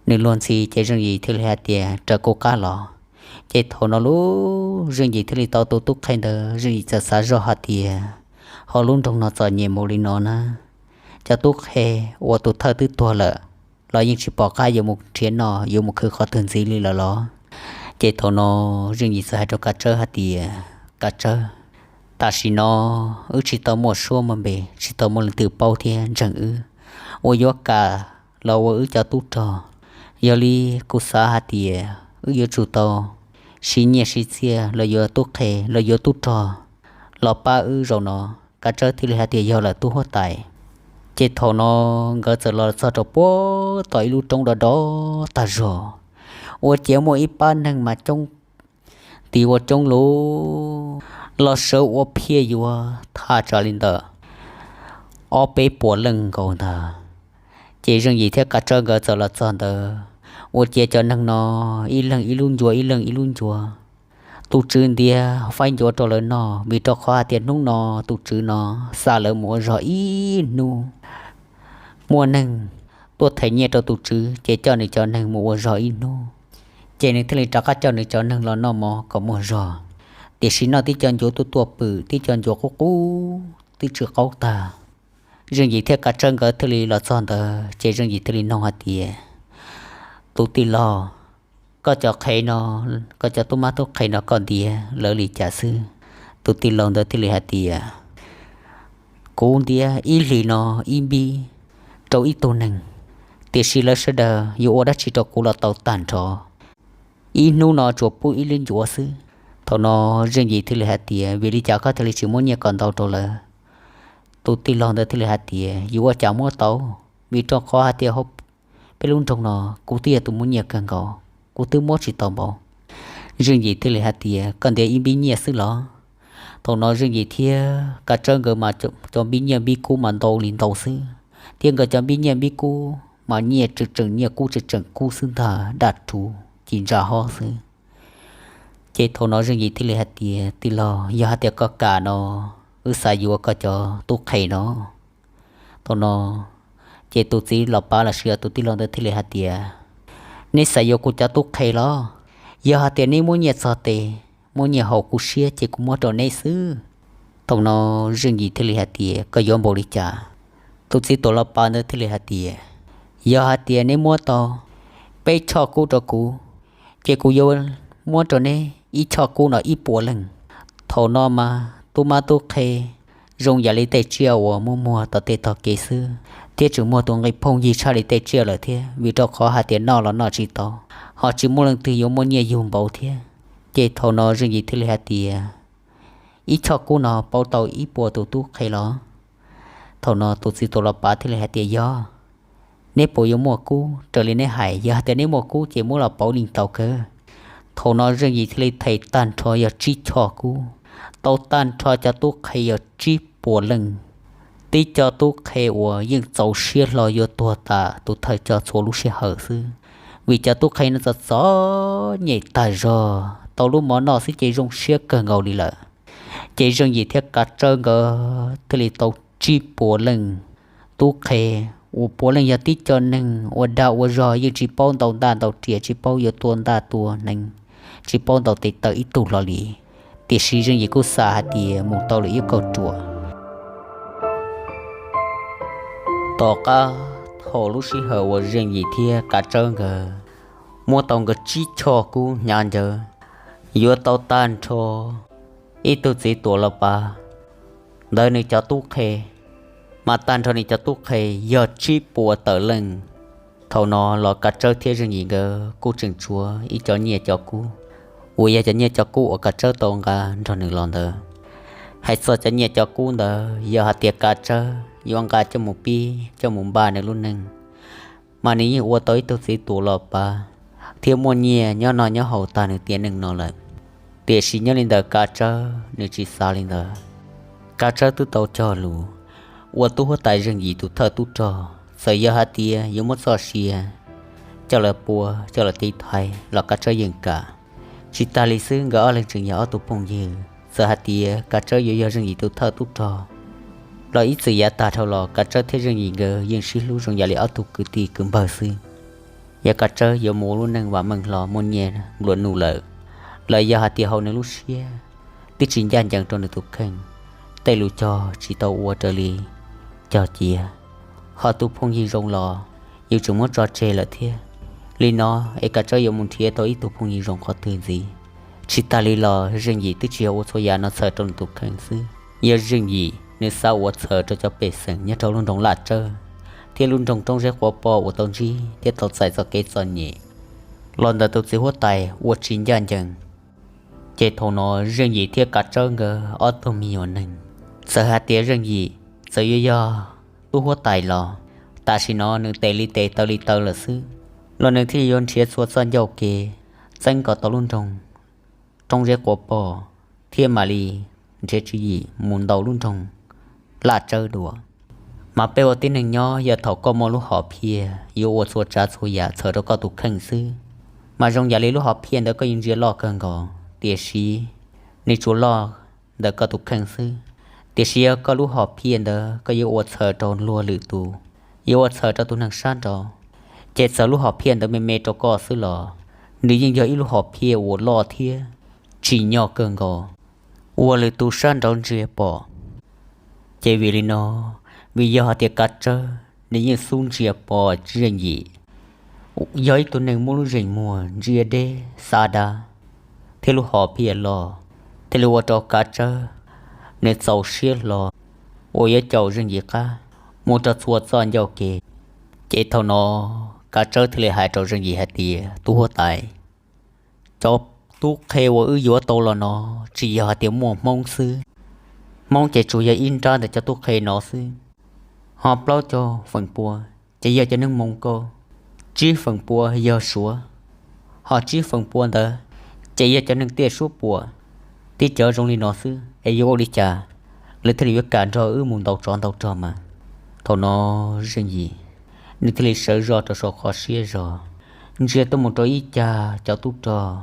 nws luag ntxhi ces Zeej Yim thiaj li hais tias, Raws kuv qab los. Ces thaum no lub Zeej Yim thiaj li tau tus tub qhe ntawd, Zeej Yim txawm xav zoj hais tias, Ho lub nroog no txom nyem mus li no na, cov tub qhe uas tus thawj twb tuag lawm los yeej tsis pom qab yuav mus nrhiav noj yuav mus khwv qhov twg ntxiv li lawm los? Ces thaum no Zeej Yim txawm hais rau Kav Tsawb hais tias, Kav Tsawb, tam sim no wb tsis tau muaj suab muaj npe, tsis tau muaj leej twg paub thiab ntseeg wb, uas yuav kam los ua wb cov tub rog. Yog li kuv xav hais tias wb yuav tsum tau siv nyiaj siv txiaj los yuav tub qhe los yuav tub rog los pab wb zaum no. Kav Tsawb thiaj li hais tias, Yog lawm tub huab tais. Ces thaum no nkawd txawm los txog rau puag tom ib lub roob do do tag zog, ua ciav muaj ib pab neeg mas coob, tis ua coob lug los sawv ua phiaj yuav thaj tsam li ntawm ob peb puas leej nkaus ntag. Ces Zeej Yim thiab Kav Tsawb nkawd txawm los txog ntawd, ua ciav cov neeg no ib leeg ib lub ncuav ib leeg ib lub ncuav. Tus tswv ntiav faib ncuav rau lawv noj, vim rau qhov hais tias hnub no tus tswv no xa lawv mus ua zog ib hnub. Muaj neeg tuaj them nyiaj rau tus tswv ces coj nws cov neeg mus ua zog ib hnub, ces nws thiaj li rov qab coj nws cov neeg los noj mov kom muaj zog. Tiam sis noj tib co ncuav tuaj tuaj pwm, tib co ncuav qub qub twb tsw qaub tag. Zeej Yim thiab Kav Tsawb nkawd thiaj li los txog ntawd ces Zeej Yim thiaj li noog hais tias, Tus tij laug, koj cov qhe no, koj cov tub mab tub qhe no koj ntiav lawv li cas xwb? Tus tij laug ntawd thiaj li hais tias, Kuv ntiav ib hlis no ib npib rau ib tug neeg, tiam sis lawv sawv daws yuav ua dab tsi rau kuv los tau tag nrho. Ib hnub no tsuas pub ib lub ncuav xwb, Thaum no Zeej Yim thiaj li hais tias, Vim li cas koj thiaj li tsis muab nyiaj kom ntau rau lawv? Tus tij laug ntawd thiaj li hais tias, Yuav ua cas muab tau, vim rau qhov hais tias hauv peb lub nroog no kuv twb yog tus muaj nyiaj kawg nkaus, kuv twb muab tsis tau npaum. Zeej Yim thiaj li hais tias, Koj ntiav ib npib nyiaj xwb los? Thaum no Zeej Yim thiab Kav Tsawb nkawd mas cov npib nyiaj npib kub mas ntau li ntau xwb, thiab nkawd cov npib nyiaj npib kub mas nyiaj tseem tseem nyiaj kub tseem tseem kub xwb ntag, daj rhuv ci ntsa hob xwb. Ces thaum no Zeej Yim thiaj li hais tias, Tij laug, yog hais tias koj kam no, wb xav yuav koj cov tub qhe no. Thaum no ces tus txiv los pav los sis tus tij laug ntawd thiaj li hais tias, Neb xav yuav kuv cov tub qhe los? Yog hais tias neb muab nyiaj txog tes, muab nyiaj haum kuv siab ces kuv muab rau neb xwb. Thaum no Zeej Yim thiaj li hais tias, Koj yuav npaum li cas? Tus txiv tuam los pav ntawd thiaj li hais tias, Yog hais tias neb muab tau peb choj kub rau kuv, ces kuv yuav muab rau neb ib choj kub no ib puas leej. Thaum no mas tub mab tub qhe zoo yam li tej tsiaj uas muaj muag tom tej tog kev xwb, thiab tseem muaj tus nqi phooj ywg tshaj li tej tsiaj lawm thiab, vim rau qhov hais tias noj los noj tsis tau, ho tsis muaj leej twg yuav muaj nyiaj yug npaum thiab. Ces thaum no Zeej Yim thiaj li hais tias, Ib choj kub no pauv tau ib puas tus tub qhe los? Thaum no tus txiv tuam los pav thiaj li hais tias, Yog. Neb puas yuav muaj kub raws li neb hais? Yog hais tias neb muaj kub ces muab los pauv li tau kawg. Thaum no Zeej Yim thiaj li them tag nrho yog tsib choj kub, tau tag nrho cov tub qhe yog tsib puas leej. Tib co tub qhe uas yeej txaus siab hlo yuav tuag tas tus thawj coj txhua lub sij hawm xwb, vim cov tub qhe no txom txom nyem tag zog, tau lub mov noj xwb ces zoo siab kawg nkaus li lawm. Ces Zeej Yim thiab Kav Tsawb nkawd thiaj li tau tsib puas leej tub qhe, uas puav leej yog tib co neeg ua dag ua zog, yeej tsis paub ntaus ntaj ntaus riam, tsis paub yuav tua ntaj tua hneev, tsis paub ntaus tes taw ib tug hlo li. Tiam sis Zeej Yim kuj xav hais tias mus tau lawm ib kauj ruam. Tom qab thaum lub sij hawm uas Zeej Yim thiab Kav Tsawb nkawd muab tau nkawd tsib choj kub hnyav ncaws, yuav tau tag nrho ib tug txiv tuam los pav ntawd nws cov tub qhe, mas tag nrho nws cov tub qhe yog tsib puas tawm leej. Thaum no los Kav Tsawb thiab Zeej Yim nkawd kuj tseem tshuav ib co nyiaj cov kub, uas yog cov nyiaj cov kub uas Kav Tsawb tau nqa nrog nws los ntawd. Hais txog cov nyiaj cov kub ntawd, yog hais tias Kav Tsawb yuav nqa coj mus pib coj mus npaj nws lub neej, mas nws yeej ua tau ib tug txiv tuam los pav thiab muaj nyiaj nyob noj nyob haus tag nws tiam neej no lawm. Tiam sis nyob li ntawd Kav Tsawb nws tsis xav li ntawd. Kav Tsawb twb tau cog lus ua tub huab tais Zeej Yim tus thawj tub rog, txawm yog hais tias yuav muab txoj sia coj los pua coj los tiv thaiv los Kav Tsawb yeej kam. Tsis tas li xwb, nkawd ob leeg tseem yog ob tug phooj ywg, txawm hais tias Kav Tsawb yuav yog Zeej Yim tus thawj tub rog los ib txwm yav tag dhau los Kav Tsawb thiab Zeej Yim nkawd yeej sib hlub zoo yam li ob tug kwv tij kwv npawg xwb. Yog Kav Tsawb yuav mus ua lub neej vam meej hlo muaj nyiaj nplua nuj lawm, los yog hais tias hauv nws lub siab twb tsis ncaj ncees rau nws tus kheej, tej lus cog tsis tau ua raws li cog cia, ho tus phooj ywg zoo los yus tseem muab tso tseg lawm thiab. Li no es Kav Tsawb yuav mus nrhiav tau ib tug phooj ywg zoo qhov twg ntxiv? Tsis tas li los Zeej Yim twb tsis yog ua txhua yam no txhawm rau nws tus kheej xwb, yog Zeej Yim nws xav ua txhawm rau cov pej xeem nyob rau lub nroog Laj Tsawb thiab lub nroog Roob Zeb Quav Poj uas tau ntsib thiab tau txais txoj kev txom nyem los ntawm tus txiv huab tais ua tsis ncaj ncees. Ces thaum no Zeej Yim thiab Kav Tsawb nkawd ob tug me nyuam neeg, txawm hais tias Zeej Yim txawm yuav yog tub huab tais los tam sim no nws tes li tes taw li taw lawm xwb, los nws thiaj yuav nrhiav txhua txoj ncauj kev txeeb kom tau lub nroog Roob Zeb Quav Poj thiab mam li nrhiav tswv yim mus ntaus lub nroog Laj Tsawb dua. Mas peb ua tib neeg nyob yog thaum koj muaj lub hom phiaj yuav ua txhua tsav txhua yam txhawm rau koj tus kheej xwb, mas zoo yam li lub hom phiaj ntawd koj yuav ntsia loj kawg nkaus, tiam sis nws tsuas loj ntawm koj tus kheej xwb. Tiam sis yog koj lub hom phiaj ntawd koj yuav ua txhawm rau luag lwm tus, yuav ua txhawm rau tus neeg sab nraud, ces txawm lub hom phiaj ntawd me me rau koj xwb los nws yeej yog ib lub hom phiaj uas loj thiab tsim nyog kawg nkaus, ua lwm tus sab nraud ntsia pom. Ces vim li no, vim yog hais tias Kav Tsawb nws yeej xub ntsia pom Zeej Yim yog ib tug neeg muaj lub zeem muag ntsia deb xav dav thiab lub hom phiaj loj, thiaj li ua rau Kav Tsawb nws txaus siab hlo uas yuav caum Zeej Yim qab mus rau txhua txoj ncauj kev. Ces thaum no Kav Tsawb thiaj li hais rau Zeej Yim hais tias, Tub huab tais, cov Tub qhe uas wb yuav tau los no tsis yog hais tias muaj Hmoob xwb. Hmoob ces tsuas yog ib nrab ntawm cov tub qhe no xwb. Ho plaub caug feem pua ces yog cov neeg Moos Kaus, tsib feem pua yog Suav, ho tsib feem pua ntawd ces yog cov neeg tiaj suab puam. Tib cov zoo li no xwb es yuav ua li cas lawv thiaj li yuav kam nrog wb mus ntaus tsov ntaus rog mas. Thaum no Zeej Yim nws thiaj li sawv zog rau saum qhov siab zog, ntsia tuaj mus rau ib cag cov tub rog.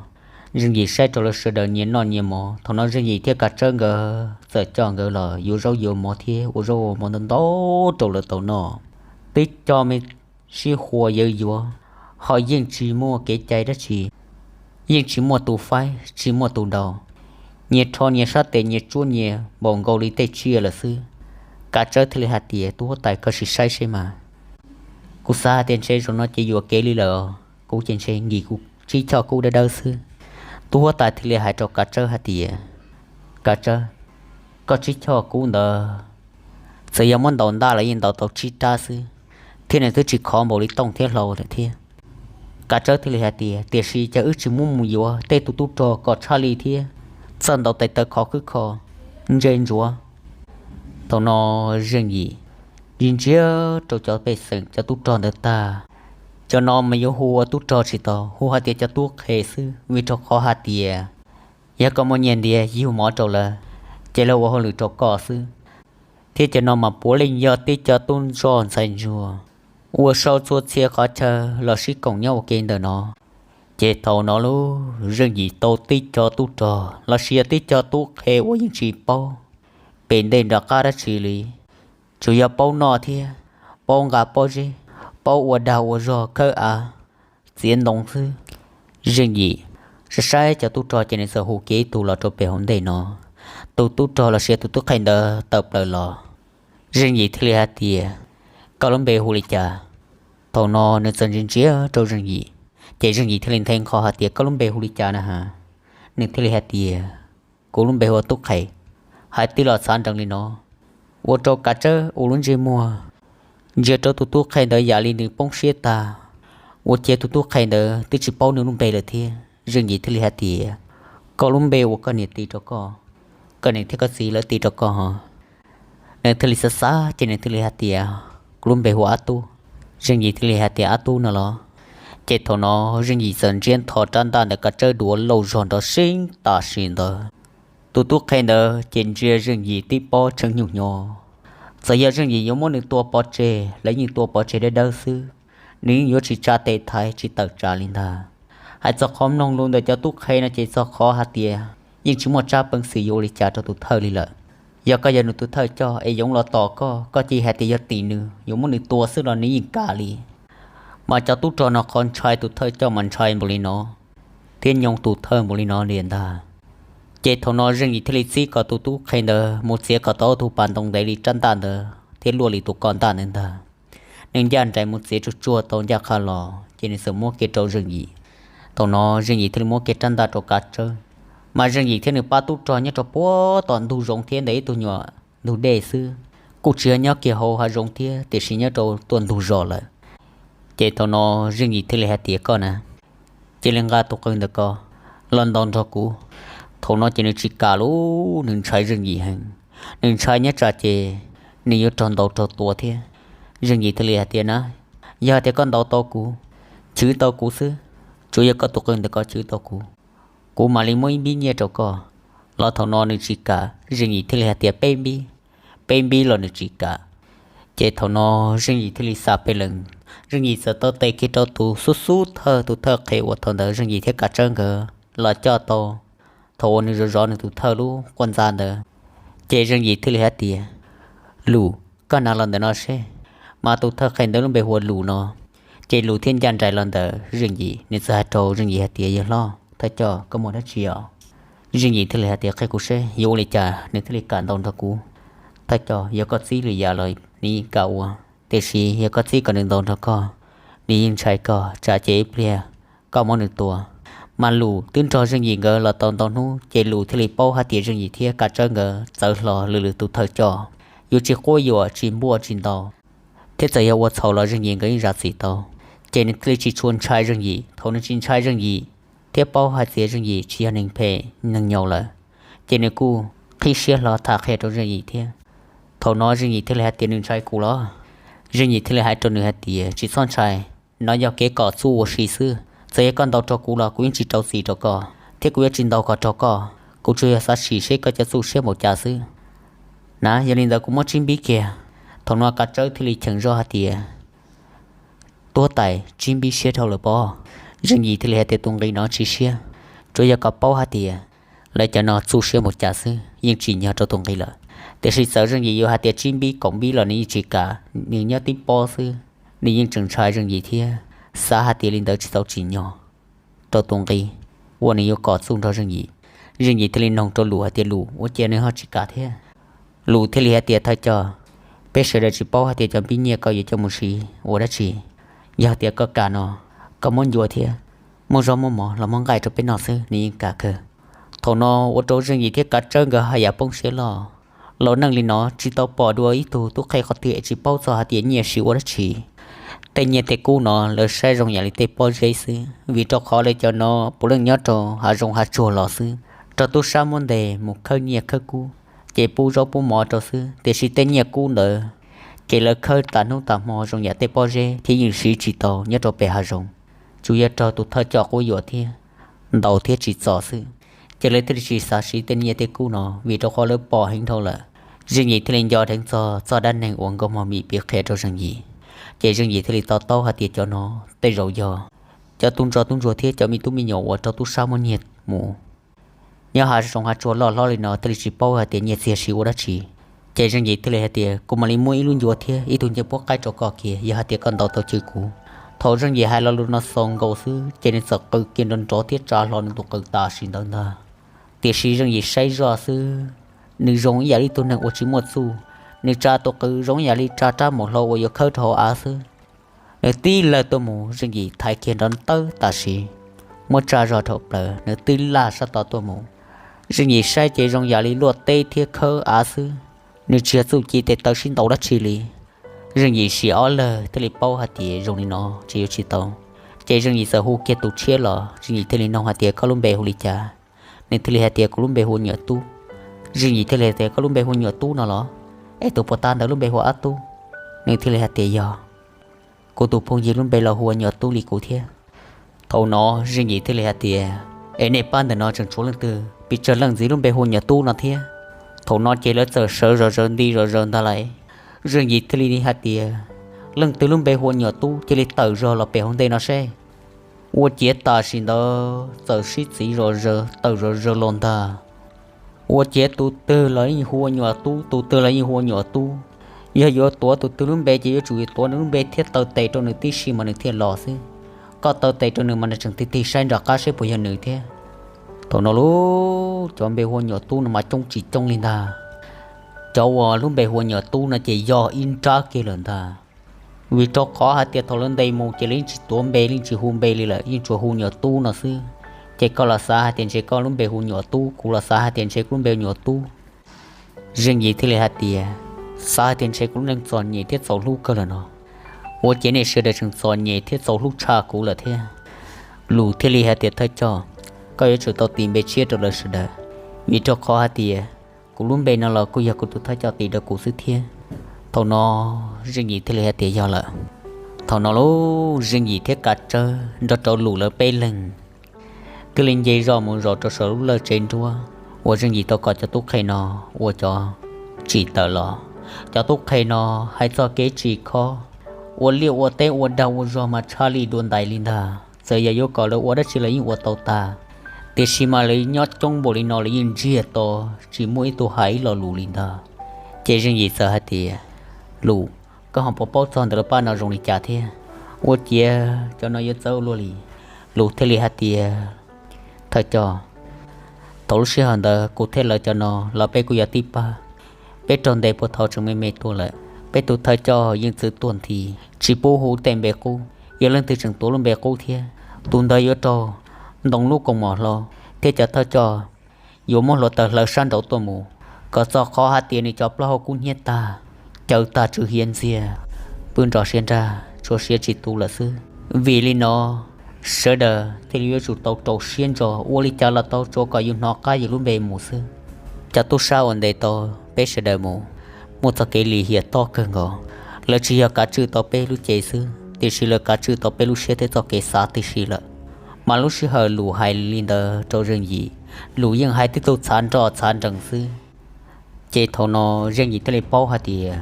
Zeej Yim saib rau lawv sawv daws nyias noj nyias mov. Thaum no Zeej Yim thiab Kav Tsawb nkawd txawm coj nkawd los yuav zaub yuav mov thiab ua zaub ua mov ntau ntau rau lawv tau noj. Twb coj me sib hua yawv yuav, ho yeej tsis muaj kev cai dab tsi, yeej tsis muaj tus faib tsis muaj tus daus. Nyias rho nyias sab tes nyias tsuab nyias npaum nkaus li tej tsiaj lawm xwb. Kav Tsawb thiaj li hais tias, Tub huab tais, koj sim saib seb mas. Kuv xav hais tias ntshe zaum no ces yuam kev li lawm os, kuv ces ntshe nkim kuv tsib choj kub dawb dawb xwb. Tub huab tais thiaj li hais rau Kav Tsawb hais tias, Kav Tsawb, koj tsib choj kub ntawd txawm yog muab ntaus ntaj los yeej ntaus tau tsib rab xwb, thiab nws twb tsis khov npaum li tooj thiab hlau lawm thiab. Kav Tsawb thiaj li hais tias, Tiam sis cas wb tsis muab mus yuav tej tus tub rog kom tshaj li thiab, txawj ntaus tes taw khov khwb kho, ntse ntsuav. Thaum no Zeej Yim ntsia ntsia rau cov pej xeem cov tub rog ntawd tag, cov no mas yuav hu ua tub rog tsis tau, hu hais tias cov tub qhe xwb, vim rau qhov hais tias yog koj muaj nyiaj ntiag yug mov rau lawv, ces lawv ua hauj lwm rau koj xwb. Thiab cov no mas puav leej yog tib co tub zoj ntxhais ntsuag uas sau txhua txhia qhov chaw los sib koom nyob ua ke ntawm no. Ces thaum no lub Zeej Yim tau tib co tub rog los sis yog tib co tub qhe uas yeej tsis paub pem ntej nram qab dab tsi li, tsuas yog paub noj thiab paub nqa pob zeb, paub ua dag ua zog khawb av, txiav ntoo xwb. Zeej Yim saib saib cov tub rog ces nws txawm hu kiag ib tug los rau pem hauv ntej no. Tus tub rog los sis tus tub qhe ntawd tawm plaws los, Zeej Yim thiaj li hais tias, Koj lub npe hu li cas? Thaum no nws txawm ntsia ntsia rau Zeej Yim, ces Zeej Yim thiaj li nthe nqho hais tias, Koj lub npe hu li cas na has? Nws thiaj li hais tias, Kuv lub npe hu ua Tub Qhe. Hais tib los txhav nrees li no, ua rau Kav Tsawb ua lub ntsej muag ntsia rau tus tub qhe ntawd yam li nws poob siab tag, ua ciav tus tub qhe ntawd twb tsis paub nws lub npe lawm thiab. Zeej Yim thiaj li hais tias, Koj lub npe uas koj niam tis rau koj, koj niam thiab koj txiv lawv tis rau koj ho? Nws thiaj li xav xav ces nws thiaj li hais tias, Kuv lub npe hu ua Ab Tub. Zeej Yim thiaj li hais tias, Ab Tub no los? Ces thaum no Zeej Yim txawm ntsiab ntho rab ntaj ntawm Kav Tsawb duav lauj zog nrov seeb tam sim ntawd. Tus tub qhe ntawd ces ntsia Zeej Yim tib pob tshee nyuj hnyo. Txawm yog Zeej Yim yuav muab nws tua pov tseg los yeej tua pov tseg dawb dawb xwb, nws yeej yuav tsis tsa tes thaiv tsis tawm tsam li ntag. Hais txog qhov mloog lus ntawm cov tub qhe no ces txog qhov hais tias yeej tsis muaj tsab peev xwm yuav ua li cas rau tus thawj li lawm. Yog koj yog nws tus thawj coj es yoov los tom koj, koj cia hais tias yog tim nws yuav muab nws tua xwb los nws yeej kam li. Mas cov tub rog no qhov ntshai tus thawj coj mas ntshai npaum li no, thiab nyoo tus thawj npaum li no li ntag. Ces thaum no Zeej Yim thiaj li txib kom tus tub qhe ntawd mus txiav kom tau ob tug pas ntoo ntev li rab ntaj ntawd thiab luaj li tus ko ntaj ntawd ntag. Nws ncaj nraim mus txiav tsuag tsuag tau ncaj qha los ces nws txawm muab kiag rau Zeej Yim. Thaum no Zeej Yim thiaj li muab kiag rab ntaj rau Kav Tsawb. Mas Zeej Yim thiab nws pab tub rog nyob rau puag tom ntug zoov thiab ntawm ib tug nyuam ntug dej xwb, kuj tsis yog nyob kiag hauv hav zoov thiab tiam sis nyob rau tuaj ntug zos lawm. Ces thaum no Zeej Yim thiaj li hais tias, Koj na, cia li nqa tus qws ntawm ko los ntaus nrog kuv. Thaum no ces nws tsis kam li, nws ntshai Zeej Yim heev, nws ntshai nyob tsam ces nws yuav raug ntaus raug tua thiab. Zeej Yim thiaj li hais tias, Na, yog hais tias koj ntaus tau kuv, chwv tau kuv xwb, tsuas yog koj tus qws ntawm ko chwv tau kuv, kuv mam li muab ib npib nyiaj rau koj. Los thaum no nws tsis kam, Zeej Yim thiaj li hais tias, Peb npib, peb npib los nws tsis kam. Ces thaum no Zeej Yim thiaj li xa pes lees, Zeej Yim txawm taw tes kiag rau tus xub xub thawj, tus thawj qhe uas thaum ntawd Zeej Yim thiab Kav Tsawb nkawd los coj tau thaum uas nws zov zov nws tus thawj lub quaj ntxa ntawd. Ces Zeej Yim thiaj li hais tias, Lus, koj hnav los ntawm no seb. Mas tus thawj qhe ntawd lub npe hu ua Lus no. Ces Lus thiaj ncaj nraim los ntawm Zeej Yim, nws txawm hais rau Zeej Yim hais tias, Yawg hlob thawj coj, koj muaj dab tsi os? Zeej Yim thiaj li hais tias, Qhia kuv seb yuav ua li cas nws thiaj li kam ntaus nrog kuv. Thawj coj, yog koj txib lwm yam los nws yeej kam ua, tiam sis yog koj txib kom nws ntaus nrog koj, nws yeej ntshai koj, tsam ces ib pliag koj muab nws tua. Mas Lus twb nrog Zeej Yim nkawd los tau ntau hnub, ces Lus thiaj li paub hais tias Zeej Yim thiab Kav Tsawb nkawd txawv hlo lwm lwm tus thawj coj, yuav tsis quab yuam tsis npuaj tsis ntaus, thiab txawm yog ua txhaum los Zeej Yim nkawd yeej zam txim tau. Ces nws thiaj li tsis tshua ntshai Zeej Yim. Thaum nws tsis ntshai Zeej Yim, thiab paub hais tias Zeej Yim tsis yog neeg phem neeg nyaum lawm, ces nws kuj qhib siab hlo tham qhia rau Zeej Yim thiab. Thaum no Zeej Yim thiaj li hais tias nws ntshai kuv los. Zeej Yim thiaj li hais rau nws hais tias tsis txhob ntshai, no yog kev kom txuj ua si xwb, txawm yog koj ntaus rau kuv los kuv yeej tsis rau txim rau koj thiab kuv yuav tsis ntaus kom raug koj, kuv tsuas yog xav sim seb koj cov txuj siab npaum cas xwb. Na, yog li ntawd kuv muab tsib npib kiag. Thaum no Kav Tsawb thiaj li cheem zoj hais tias, Tuab tais, tsib npib siab dhau lawm pob. Zeej Yim thiaj li hais tias tus nqi no tsis siab, tsuas yog kom paub hais tias lawv cov no txuj siab npaum cas xwb, yeej tsim nyog rau tus nqi lawm. Tiam sis txawm Zeej Yim yuav hais tias tsib npib kaum npib los nws yeej tsis kam, nws nyob tib pob xwb, nws yeej tseem ntshai Zeej Yim thiab xav hais tias li ntawd tsis tau tsim nyog rau tus nqi uas nws yuav kom txuj nrog Zeej Yim. Zeej Yim thiaj li noog rau Lus hais tias Lus, ua cas nws ho tsis kam thiab? Lus thiaj li hais tias thawj coj, peb sawv daws tsis paub hais tias cov npib nyiaj koj yuav coj mus siv ua dab tsi. Yog tias koj kam no, koj muab ncua thiab, muab zaub muab mov los muab nqaij rau peb noj xwb nws yeej kam kawg. Thaum no ua rau Zeej Yim thiab Kav Tsawb nkawd haj yam poob siab loj. Los neej li no tsis tau pom dua ib tug tub qhe qhov twg es tsis paub txog hais tias nyiaj siv ua dab tsi. Tej nyiaj tej kub no lawv saib zoo yam li tej pob zeb xwb, vim rau qhov lawv cov no puav leej nyob rau hav zoov hav tsuag los xwb, raug tub sab muab ntes mus khawb nyiaj khawb kub, ces pub zaub pub mov rau xwb, tiam sis tej nyiaj kub ntawd ces lawv khawb tas hnub tas hmo zoo yam tej pob zeb thiab yeej siv tsis tau nyob rau pem hav zoov, tsuas yog raug tus thawj coj quab yuam thiab ntaus thiab tsim txom xwb. Ces lawv thiaj li tsis xav siv tej nyiaj tej kub no vim rau qhov lawv pom heev dhau lawm. Zeej Yim thiaj li nco dheev txog txoj dab neeg uas Nkauj Mog Mim piav qhia rau Zeej Yim, ces Zeej Yim thiaj li to taub hais tias cov no tej zaum yog cov tub ntsuag tub ntsuag thiab cov me tub me nyuam uas raug tub sab muab nyiag mus. Nyob hav zoov hav tsuag loj hlob li no thiaj li tsis paub hais tias nyiaj txiag siv ua dab tsi. Ces Zeej Yim thiaj li hais tias kuv mam li muab ib lub ncua thiab ib tug ncej puab qaib rau koj kiag yog hais tias koj ntaus tau cwj kuv. Thaum Zeej Yim hais lo lus no xaus nkaus xwb ces nws txawm qw kiag nrov nrov thiab tsa hlo nws tus qws tam sim ntawd ntag. Tiam sis Zeej Yim saib zoj xwb, nws zoo ib yam li tus neeg uas tsis muaj txuj, nws tsa tus qws zoo ib yam li tsa rab mus hlau uas yuav khawb rau hauv av xwb. Nws tib lawg tuaj mus, Zeej Yim thaiv kiag nrov ntawd tam sim, muab tsa zog dhau plaws, nws tib laj sab tod tuaj mus. Zeej Yim saib ces zoo yam li luaj teb thiab khawb av xwb, nws tsis yog txuj ci tes taw sib ntaus dab tsi li. Zeej Yim sim ob lawg thiaj li paub hais tias zoo li no ces yuav tsis tau. Ces Zeej Yim txawm hu kiag tus tshiab los, Zeej Yim thiaj li nug hais tias koj lub npe hu li cas? Nws thiaj li hais tias kuv lub npe hu ua Nyuam Tub. Zeej Yim thiaj li hais tias koj lub npe hu ua Nyuam Tub no los? Es tus puag ta ntawd lub npe hu ua Ab Tub. Nws thiaj li hais tias yog, kuv tus phooj ywg lub npe los hu ua Nyuam Tub li kuv thiab. Thaum no Zeej Yim thiaj li hais tias es nej pab ntawm no tseem tshuav leej twg pes tsawg leej ntxiv lub npe hu ua Nyuam Tub no thiab? Thaum no ces lawv txawm sawv zom zaws nti zom zaws ntag lauj. Zeej Yim thiaj li hais tias leej twg lub npe hu ua Nyuam Tub cia li tawm zog los pem hauv ntej no seb. Ua ciav tam sim ntawd txawm sib txiv zom zaws tawm zom zaws los ntag. Ua ciav tus twg los yeej hu ua Nyuam Tub, tus twg los yeej hu ua Nyuam Tub. Yog yuav tuav tus twg lub npe ces yuav tsum tuav nws lub npe thiab taw tes rau nws tib si mas nws thiaj los xwb. Koj taw tes rau nws mas nws tseem tig tig saib nram qab seb puas yog nws thiab. Thaum no lub cov npe hu ua Nyuam Tub no mas coob tsis coob li ntag. Cov uas lub npe hu ua Nyuam Tub no ces yog ib nrab kiag lawm ntag. Vim rau qhov hais tias thaum lawv ntes mus ces lawv yeej tsis tuav npe, yeej tsis hu npe li lawm, yeej tsuas hu Nyuam Tub no xwb. Ces koj los xav hais tias ntshe koj lub npe hu Nyuam Tub, kuv los xav hais tias ntshe kuv lub npe hu Nyuam Tub. Zeej Yim thiaj li hais tias xav hais tias ntshe kuv lub neej txom nyem thiab txaus hlub kawg lawm no. Ua ciav nej sawv daws tseem txom nyem thiab txaus hlub tshaj kuv lawm thiab. Lus thiaj li hais tias thawj coj, koj yuav tsum tau tis npe tshiab rau lawv sawv daws, vim rau qhov hais tias kuv lub npe no los kuj yog kuv tus thawj coj tis rau kuv xwb thiab. Thaum no Zeej Yim thiaj li hais tias yog lawm. Thaum no lub Zeej Yim thiab Kav Tsawb nrog rau Lus lawv peb leeg thiaj li nce zog mus zov rau saum lub lawj tsev nruab uas Zeej Yim tau kom cov tub qhe no ua cov tsim tawm los. Cov tub qhe no hais txog kev tsim khob, ua liaj ua teb ua dag ua zog mas tshaj li dua ntais li ntag. Txawm yog yuav kom lawv ua dab tsi lawv yeej ua tau tag, tiam sis mas lawv nyob coob npaum li no lawv yeej ntsiag to, tsis muaj ib tug hais ib lo lus li ntag. Ces Zeej Yim txawm hais tias, Lus, koj ho puas paub txog ntawm lub pab no zoo li cas thiab? Ua ciav cov no yuav txawv ua luaj li. Lus thiaj li hais tias, Thawj coj, thaum lub sij hawm ntawd kuv thiab lawv cov no los peb kuj yog tib pab. Peb raug ntes puag thaum tseem me me tuaj lawm, peb tus thawj coj yeej txwv tuag nthi, tsis pub hu tej npe qub. Yog leej twg tseem tuav lub npe qub thiab, tus ntawd yuav raug ntoo lub kaus mom hlau, thiab cov thawj coj yuav muab hluav taws hlawv sab nraud tuaj mus, kom txog qhov hais tias nws cov plaub hau kub hnyiab tag, caws tag tsw hiav ntxiag, pw nrov siab nrag tshuav siav tsis tu lawm xwb. Vim li no, Sawv daws thiaj li yuav tsum tau rau siab ntso ua li cas los tau tsuav kom yus hnov qab yus lub npe mus xwb. Cov tub sab uas ntes tau peb sawv daws mus, muaj txoj kev lim hiam toj kawg nkaus. Lawv tsis yog kav tswj tau peb lub cev xwb, tiam sis lawv kav tswj tau peb lub siab thiab txoj kev xav tib si lawm. Mas lub sij hawm Lus hais li ntawd rau Zeej Yim, Lus yeej hais tib tug txhav nroj txhav nrees xwb. Ces thaum no Zeej Yim thiaj li paub hais tias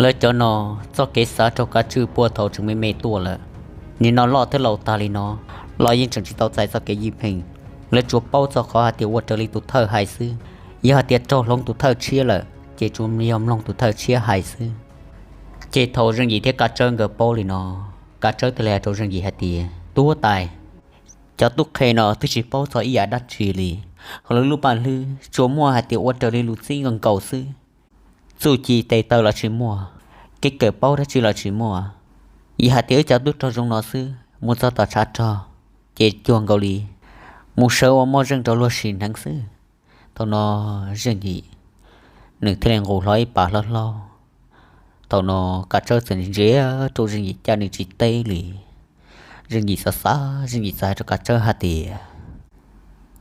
lawv cov no txoj kev xav raug kav tswj puag thaum tseem me me tuaj lawm. Nim no loj thiab laus tag li no los yeej tseem tsis tau txais txoj kev ywj pheej. Lawv tsuas paub txog qhov hais tias ua raws li tus thawj hais xwb. Yog hais tias raug hloov tus thawj tshiab lawm ces tsuas yog mloog tus thawj tshiab hais xwb. Ces thaum Zeej Yim thiab Kav Tsawb nkawd paub li no, Kav Tsawb thiaj li hais rau Zeej Yim hais tias, Tub huab tais, cov tub qhe no twb tsis paub txog ib yam dab tsi li. Hauv lub paj hlwb tsuas muaj hais tias ua raws li lus txib nkaus nkaus xwb. Txuj ci tes taw los tsis muaj, kev kawm paub dab tsi los tsis muaj. Yog hais tias wb cov tub rog zoo no xwb, mus txog tom tshav rog ces cuag nkaus li mus sawv ua moj zeej rau luag sim hneev xwb. Thaum no Zeej Yim nws thiaj li nqus hlo ib pas hlob hlob. Thaum no Kav Tsawb txawm ntsia rau Zeej Yim cas nws tsis teb li. Zeej Yim xav xav, Zeej Yim txawm hais rau Kav Tsawb hais tias,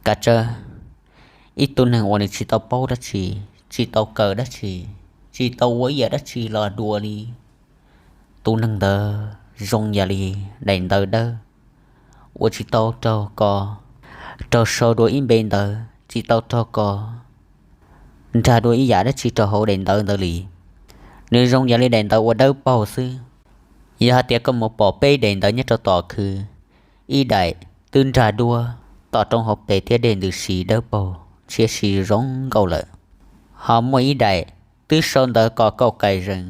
Kav Tsawb, ib tug neeg uas nws tsis tau paub dab tsi, tsis tau kawm dab tsi, tsis tau ua ib yam dab tsi los dua li, tus neeg ntawd zoo yam li daim ntawv dawb, uas tsis tau raug kos, raug sau dua ib npe ntawv, tsis tau raug kos, nrag dua ib yam dab tsi rau hauv daim ntawv ntawd li. Nws zoo yam li daim ntawv uas dawb paug xwb. Yog hais tias koj mus pom peb daim ntawv nyob rau tom khw, ib daim twb nrag duab, tom roob hauv pes thiab dej ntws si dawb paug, ntshiab si zoo nkauj lawm. Ho muaj ib daim twb sau ntawv kos kauj kais zees,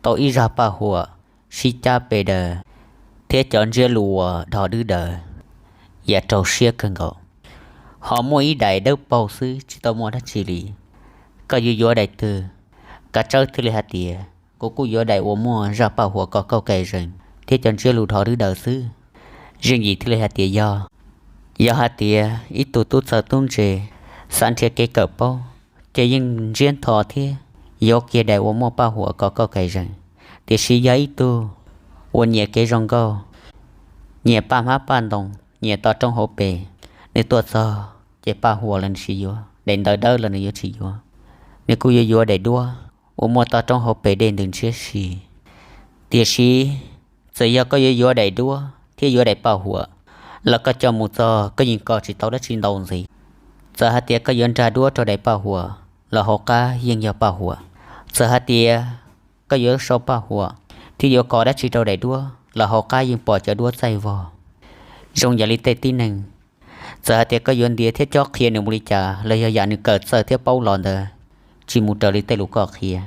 tau ib zaj paj huam sib cab pe daws thiab cov ntsiab lus uas dhos dwb daws, yam raug siab kawg nkaus. Ho muaj ib daim dawb paug xwb tsis tau muaj dab tsi li. Koj yuav yuav daim twg? Kav Tsawb thiaj li hais tias, kuv kuj yuav daim uas muaj zaj paj huam kos kauj kais zees thiab cov ntsiab lus dhos dwb daws xwb. Zeej Yim thiaj li hais tias, yog, yog hais tias ib tug tub txawj tub ntse, xav nrhiav kev kawm paub, ces yeej ntsiab ntho thiab yuav kiag daim uas muaj paj huam kos kauj kais zees. Tiam sis yog ib tug uas nyiam kev zoo nkauj, nyiam paj hmab paj ntoo, nyiam tom roob hauv pes, nws tuaj txog ces paj huam los nws tsis yuav, daim ntawv dawb los nws yuav tsis yuav. Nws kuj yuav yuav daim duab uas muaj tom roob hauv pes dej ntws ntshiab si. Tiam sis txawm yog koj yuav yuav daim duab thiab yuav daim paj huam los koj coj mus txog koj yeej kos tsis tau dab tsi ntau ntxiv. Txawm hais tias koj yuav nrag duab rau daim paj huam los hauv qab yeej yog paj huam. Txawm hais tias koj yuav sau paj huam thiab yuav kos dab tsi rau daim duab los hauv qab yeej pom cov duab txaij vog. Zoo yam li tej tib neeg, txawm hais tias koj yuav ntiav thiab cob qhia nws mus li cas los yog yam nws kawm txawj thiab paub los ntawd tsis mus raws li tej lus koj qhia,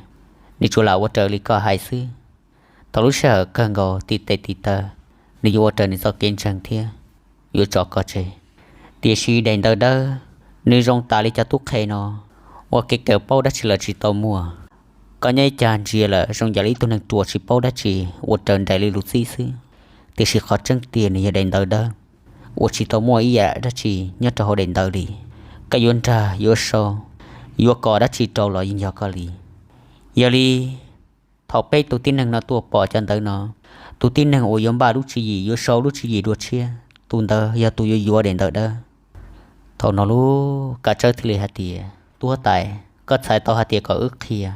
nws tsuas lam ua raws li koj hais xwb. Thaum lub sij hawm kawg nkaus tiv tes tiv taw, nws yuav ua raws nws txoj kev ntseeg thiab yuav tso koj tseg. Tiam sis daim ntawv dawb, nws zoo tas li cov tub qhe no, ua kev kawm paub dab tsi los tsis tau muaj. Koj nyob ib cag ntsia lawm zoo yam li ib tug neeg ruam tsis paub dab tsi, ua raws nraim li lus txib xwb. Tiam sis qhov tseeb tiag nws yog daim ntawv dawb uas tsis tau muaj ib yam dab tsi nyob rau hauv daim ntawv li. Koj yuav nrag yuav sau, yuav kos dab tsi rau los yeej yog koj li. Yog li, thaum peb tus tib neeg no tuaj pom cov ntawv no, tus tib neeg uas yuav npaj lub tswv yim yuav sau lub tswv yim dua tshiab, tus ntawd yog tus yuav yuav daim ntawv dawb. Thaum no lub Kav Tsawb thiaj li hais tias, tub huab tais, koj txhais tau hais tias kom wb qhia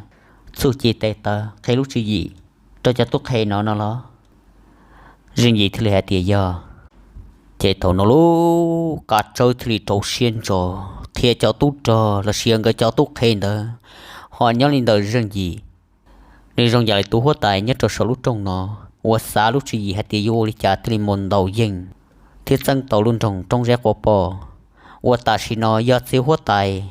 txuj ci tes taw, qhia lub tswv yim rau cov tub qhe no no los? Zeej Yim thiaj li hais tias yog. Ces thaum no lub Kav Tsawb thiaj li rau siab ntso qhia cov tub rog los sis nkawd cov tub qhe ntawd ho nyob li ntawm Zeej Yim. Nws zoo yam li tus huab tais nyob rau saum lub rooj no uas xav lub tswv yim hais tias yuav ua li cas thiaj li mus ntaus yeej thiab txeeb tau lub nroog Roob Zeb Quav Poj uas tam sim no yog txiv huab tais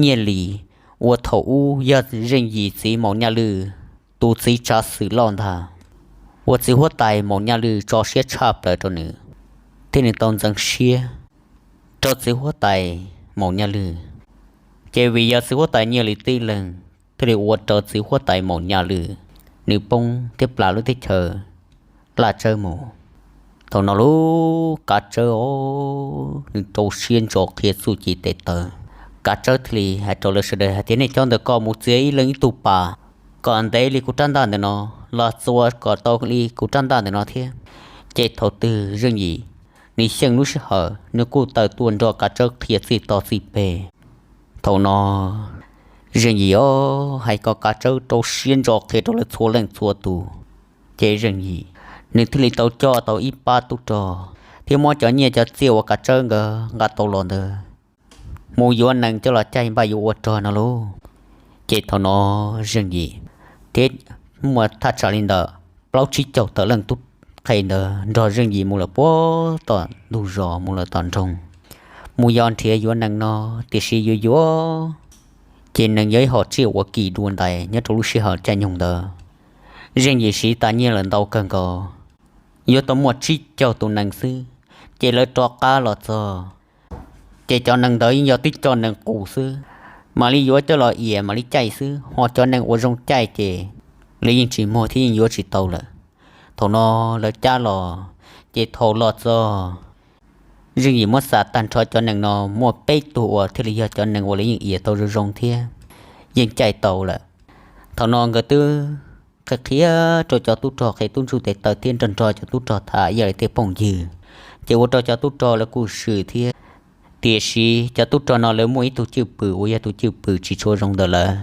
Nyiaj Lis, uas thaum ub yog Zeej Yim txiv Maum Nyaj Lwj tus txiv tsav xwm loj ntag, uas txiv huab tais Maum Nyaj Lwj tso siab tshaj plaws rau nws, thiab nws tau ntxeev siab rau txiv huab tais Maum Nyaj Lwj. Ces vim yog txiv huab tais Nyiaj Lis tib leeg thiaj li ua rau txiv huab tais Maum Nyaj Lwj nws poob thiab plam lub teb chaws Laj Tsawb mus. Thaum no lub Kav Tsawb os, nws rau siab ntso qhia txuj ci tes taw. Kav Tsawb thiaj li hais rau lawv sawv daws hais tias, nej cov ntawm ko mus txiav ib leeg ib tug pas kom ntev li kuv rab ntaj ntawm no, los txua kom tau li kuv rab ntaj ntawm no thiab. Ces thaum twg Zeej Yim nws xyeej lub sij hawm nws kuj tawm tuaj nrog Kav Tsawb qhia txij tog txij peg. Thaum no Zeej Yim os hais kom Kav Tsawb rau siab ntso qhia rau lawv txhua leej txhua tus. Ces Zeej Yim nws thiaj li tau coj tau ib pab tub rog thiab muab cov nyiaj cov txiaj uas Kav Tsawb nkawd nqa tau los ntawd mus yuav nees coj los caij npaj yuav ua rog no lauj. Ces thaum no Zeej Yim thiab muaj thaj tsam li ntawm plaub tsib caug tawm leej tub qhe ntawd nrog Zeej Yim mus lawm puag tom ntug zos mus lawm tom nroog, mus yos nrhiav yuav nees no. Tiam sis yuav yuav ces nees yog ib hom tsiaj uas kim dua ntais nyob rau lub sij hawm caij nyoog ntawd. Zeej Yim siv tas nyiaj lawm ntau kawg nkaus, yuav tau muaj tsib caug tus nees xwb. Ces lawv rov qab los txog, ces cov nees ntawd yeej yog tib co nees qus xwb, mam li yuav coj los ias mam li caij xwb, ho cov nees uas zoo caij ces lawv yeej tsis muag thiab yeej yuav tsis tau lawm. Thaum no lawv cab los, ces thaum los txog, Zeej Yim muab xam tag nrho cov nees no muaj peb tug uas thiaj li yog cov nees uas lawv yeej ias tau zoo zoo thiab yeej caij tau lawm. Thaum no nkawd twb qhia qhia rau cov tub rog, qhia tub ntsuj tes taw thiab nrog nrog cov tub rog tham ib yam li tej phooj ywg, ces ua rau cov tub rog lawv kuj swm thiab. Tiam sis cov tub rog no lawv muaj ib tug cwj pwm uas yog tus cwj pwm tsis tshua zoo ntawm lawv.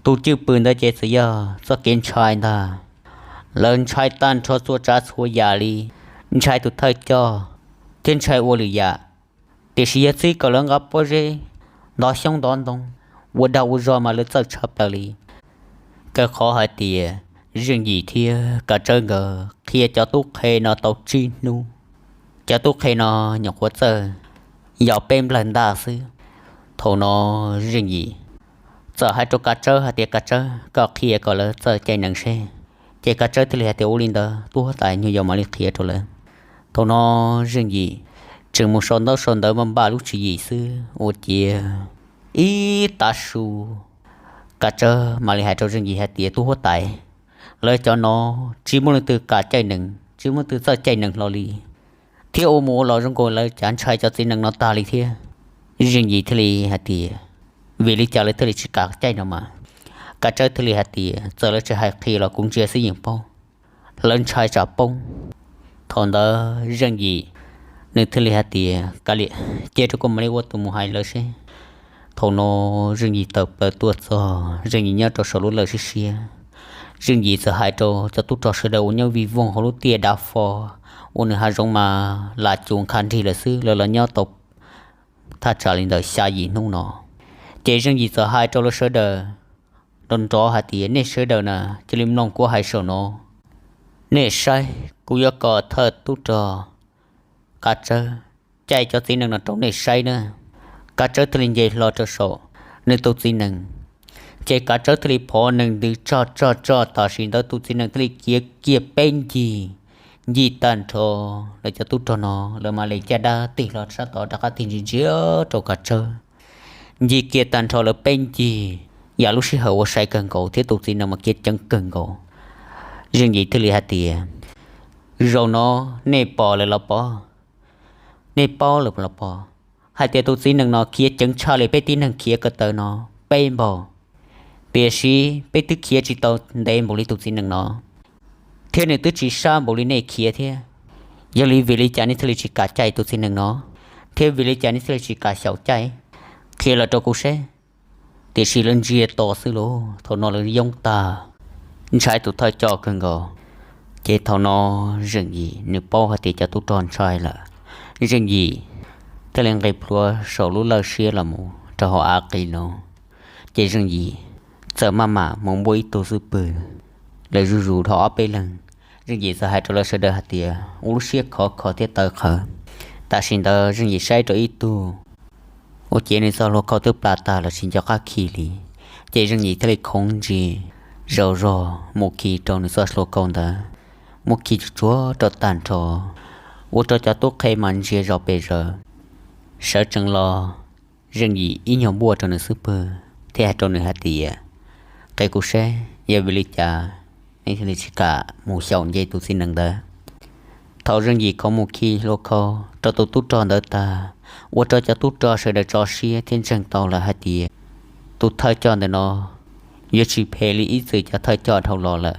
Tus cwj pwm ntawd ces txawm yog txoj kev ntshai ntag. Lawv ntshai tag nrho txhua tsav txhua yam li, ntshai tus thawj coj thiab ntshai ua lwm yam. Tiam sis yog txib kom lawv nqa pob zeb, ntov xyoob ntov ntoo, ua dag ua zog mas lawv txawj tshaj plaws li. Kaw qhov hais tias Zeej Yim thiab Kav Tsawb nkawd qhia cov tub qhe no tau tsib hnub, cov tub qhe no nyuam qhuav txawj yaum peb nplawg ntaj xwb. Thaum no Zeej Yim txawm hais rau Kav Tsawb hais tias, Kav Tsawb, koj qhia kom lawv txawj caij nees seb. Ces Kav Tsawb thiaj li hais tias, ua li ntawd tub huab tais, nyuag yaus mam li qhia rau lawv. Thaum no Zeej Yim tseem mus sau ntaub sau ntawv npaj npaj lub tswv yim xwb ua ciav ib tav su, Kav Tsawb mam li hais rau Zeej Yim hais tias, tub huab tais, lawv cov no tsis muaj leej twg kam caij nees, tsis muaj leej twg txawj caij nees hlo li, thiab ua mus ua los zoo nkaus lawv cav ntshai cov txiv nees no tag li thiab. Zeej Yim thiaj li hais tias, vim li cas lawv thiaj li tsis kam caij no mas? Kav Tsawb thiaj li hais tias, txawm lawv tsis hais qhia los kuv ntsia xwb yeej paub, lawv ntshai tsam poob. Thaum ntawd Zeej Yim nws thiaj li hais tias, kav liam, cia rau kuv mam li ua tus mus hais lawv seb. Thaum no Zeej Yim tawm plaws tuaj txog, Zeej Yim nyob rau saum lub lawj siab siab. Zeej Yim txawm hais rau cov tub rog sawv daws uas nyob vij voog hauv lub tiaj dav fo uas nws hav zoov mas lam cuv nkhav nrig lawm xwb, lawv los nyob tau thaj tsam li ntawm xya yim hnub no. Ces Zeej Yim txawm hais rau lawv sawv daws nrov nrov hais tias, nej sawv daws na, cia li mloog kuv hais saum no. Nej saib, kuv yuav kom thawj tub rog Kav Tsawb caij cov txiv nees no rau nej saib na. Kav Tsawb thiaj li nce hlo rau saum nws tus txiv nees, ces Kav Tsawb thiaj li phov nees ntws tsog tsog tsog, tam sim ntawd tus txiv nees thiaj li khiav kiag peb ncig, ncig tag nrho. Lawv cov tub rog no lawv mam li caj dab tig hlo sab tod rov qab tig ntsia ntsia rau Kav Tsawb. Ncig kiag tag nrho lawv peb ncig, yam lub sij hawm ua sai kawg nkaus thiab tus txiv nees mas khiav ceev kawg nkaus. Zeej Yim thiaj li hais tias, zaum no nej pom lawm los pov, nej paub lawm los pov, hais tias tus txiv nees no khiav ceev tshaj li peb tib neeg khiav ko taw no peb npaug. Tiam sis peb twb khiav tsis tau ntev npaum li tus txiv nees no, thiab nws twb tsis sab npaum li nej khiav thiab. Yog li vim li cas nej thiaj li tsis kam caij tus txiv nees no, thiab vim li cas nej thiaj li tsis kam xyaum caij? Qhia los rau kuv seb. Tiam sis lawv ntsia to xwb lauj, thaum no lawv yoob tag, ntshai tus thawj coj kawg nkaus. Ces thaum no Zeej Yim nws paub hais tias cov tub rog ntshai lawm, Zeej Yim thiaj li nqis plhuav saum lub lawj siab los mus rau hauv av qis no. Ces Zeej Yim txawm maj mam mus npuaj ib tug xub pwg, lawv zuj zus dhau ob peb leeg. Zeej Yim txawm hais rau lawv sawv daws hais tias, ua lub siab khov kho thiab tawv qhawv. Tam sim ntawd Zeej Yim saib rau ib tug ua ciav nws txoj hlua khau twb pla tag los tsis nco qab khi li. Ces Zeej Yim thiaj li khoov ntsis zaum zog mus khi rau nws txoj hlua khau ntawd, muab khi tsuag tsuag rau tag nrho, ua rau cov tub qhe mas ntsia zos pes zaws. Sawv tsees los, Zeej Yim ib nyuag npuaj rau nws xub pwg thiab hais rau nws hais tias, qhia kuv seb yog vim li cas nej thiaj li tsis kam mus xyaum nce tus txiv nees ntawd. Thaum Zeej Yim khoov mus khi hlua khau rau tus tub rog ntawd tag, ua rau cov tub rog sawv daws tso siab thiab ntseeg tau lawm hais tias tus thawj coj ntawm no yuav tsis phem li ib txwm cov thawj coj dhau los lawm,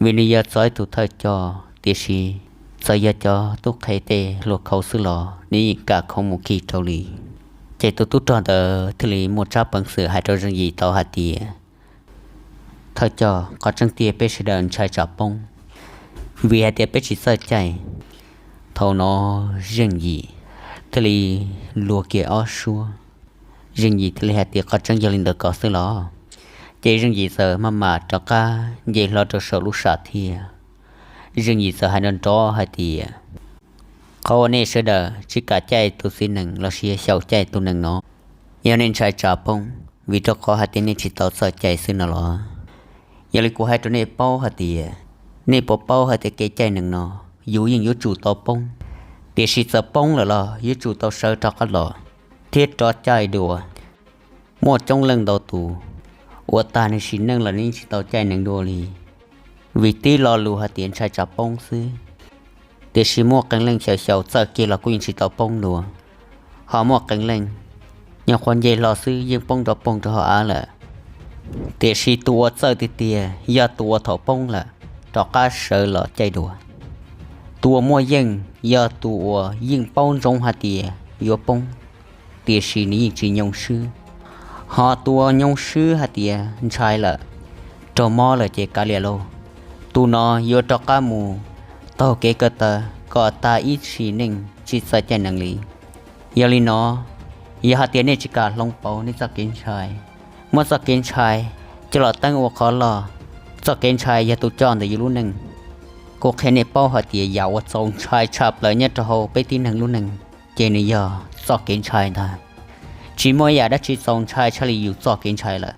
vim nws yog txog ib tug thawj coj, tiam sis Txawm yog cov tub qhe tej hluas khau xwb los nws yeej kam khoov mus khi rau li. Ces tus tub rog ntawd thiaj li muaj tsab peev xwm hais rau Zeej Yim tau hais tias, thawj coj, qhov tseeb tiag peb sawv daws ntshai tsam poob, vim hais tias peb tsis txawj caij. Thaum no Zeej Yim thiaj li luag kiag ob suab. Zeej Yim thiaj li hais tias, qhov tseeb yog li ntawd ko xwb los? Ces Zeej Yim txawm maj mam rov qab nce hlo rau saum lub sam thiab. Zeej Yim txawm hais nrov nrov hais tias, qhov uas nej sawv daws tsis kam caij tus txiv nees los sis xyaum caij tus nees no, yog nej ntshai tsam poob vim rau qhov hais tias nej tsis tau txawj caij xwb no los? Yog li kuv hais rau nej paub hais tias, nej puas paub hais tias kev caij nees no yus yeej yuav tsum tau poob, tiam sis txawm poob lawm los yuav tsum tau sawv rov qab los thiab rov caij dua. Muaj coob leej ntau tus uas tag nws sim neej los nws yeej tsis tau caij nees dua li, vim tib lo lus hais tias ntshai tsam poob xwb. Tiam sis muaj qee leej xyaum xyaum txawj kiag los kuj yeej tsis tau poob dua, ho muaj qee leej nyuam qhuav nce hlo xwb yeej poob nrov poog rau hauv av lawm. Tiam sis tus uas txawj tiag tiag yog tus uas thaum poob lawm rov qab sawv los caij dua. Tus uas muaj yeej yog tus uas yeej paub ntsoov hais tias yuav poob, tiam sis nws yeej tsis nyoo swb. Ho tus uas nyoo swb hais tias ntshai lawm, raug mob lawm ces kav liam lauj, tus no yuav rov qab mus taug kev ko taw kom tag ib sim neej tsis txawj caij nees li. Yog li no, yog hais tias nej tsis kam hloov pauv nej txoj kev ntshai, muab txoj kev ntshai coj los teeb ua qhov loj, txoj kev ntshai yog tus coj ntawm yus lub neej. Kuv qhia nej paub hais tias yam uas txaus ntshai tshaj plaws nyob rau hauv peb tib neeg lub neej ces nws yog txoj kev ntshai ntag. Tsis muaj ib yam dab tsi txaus ntshai tshaj li yus txoj kev ntshai lawm.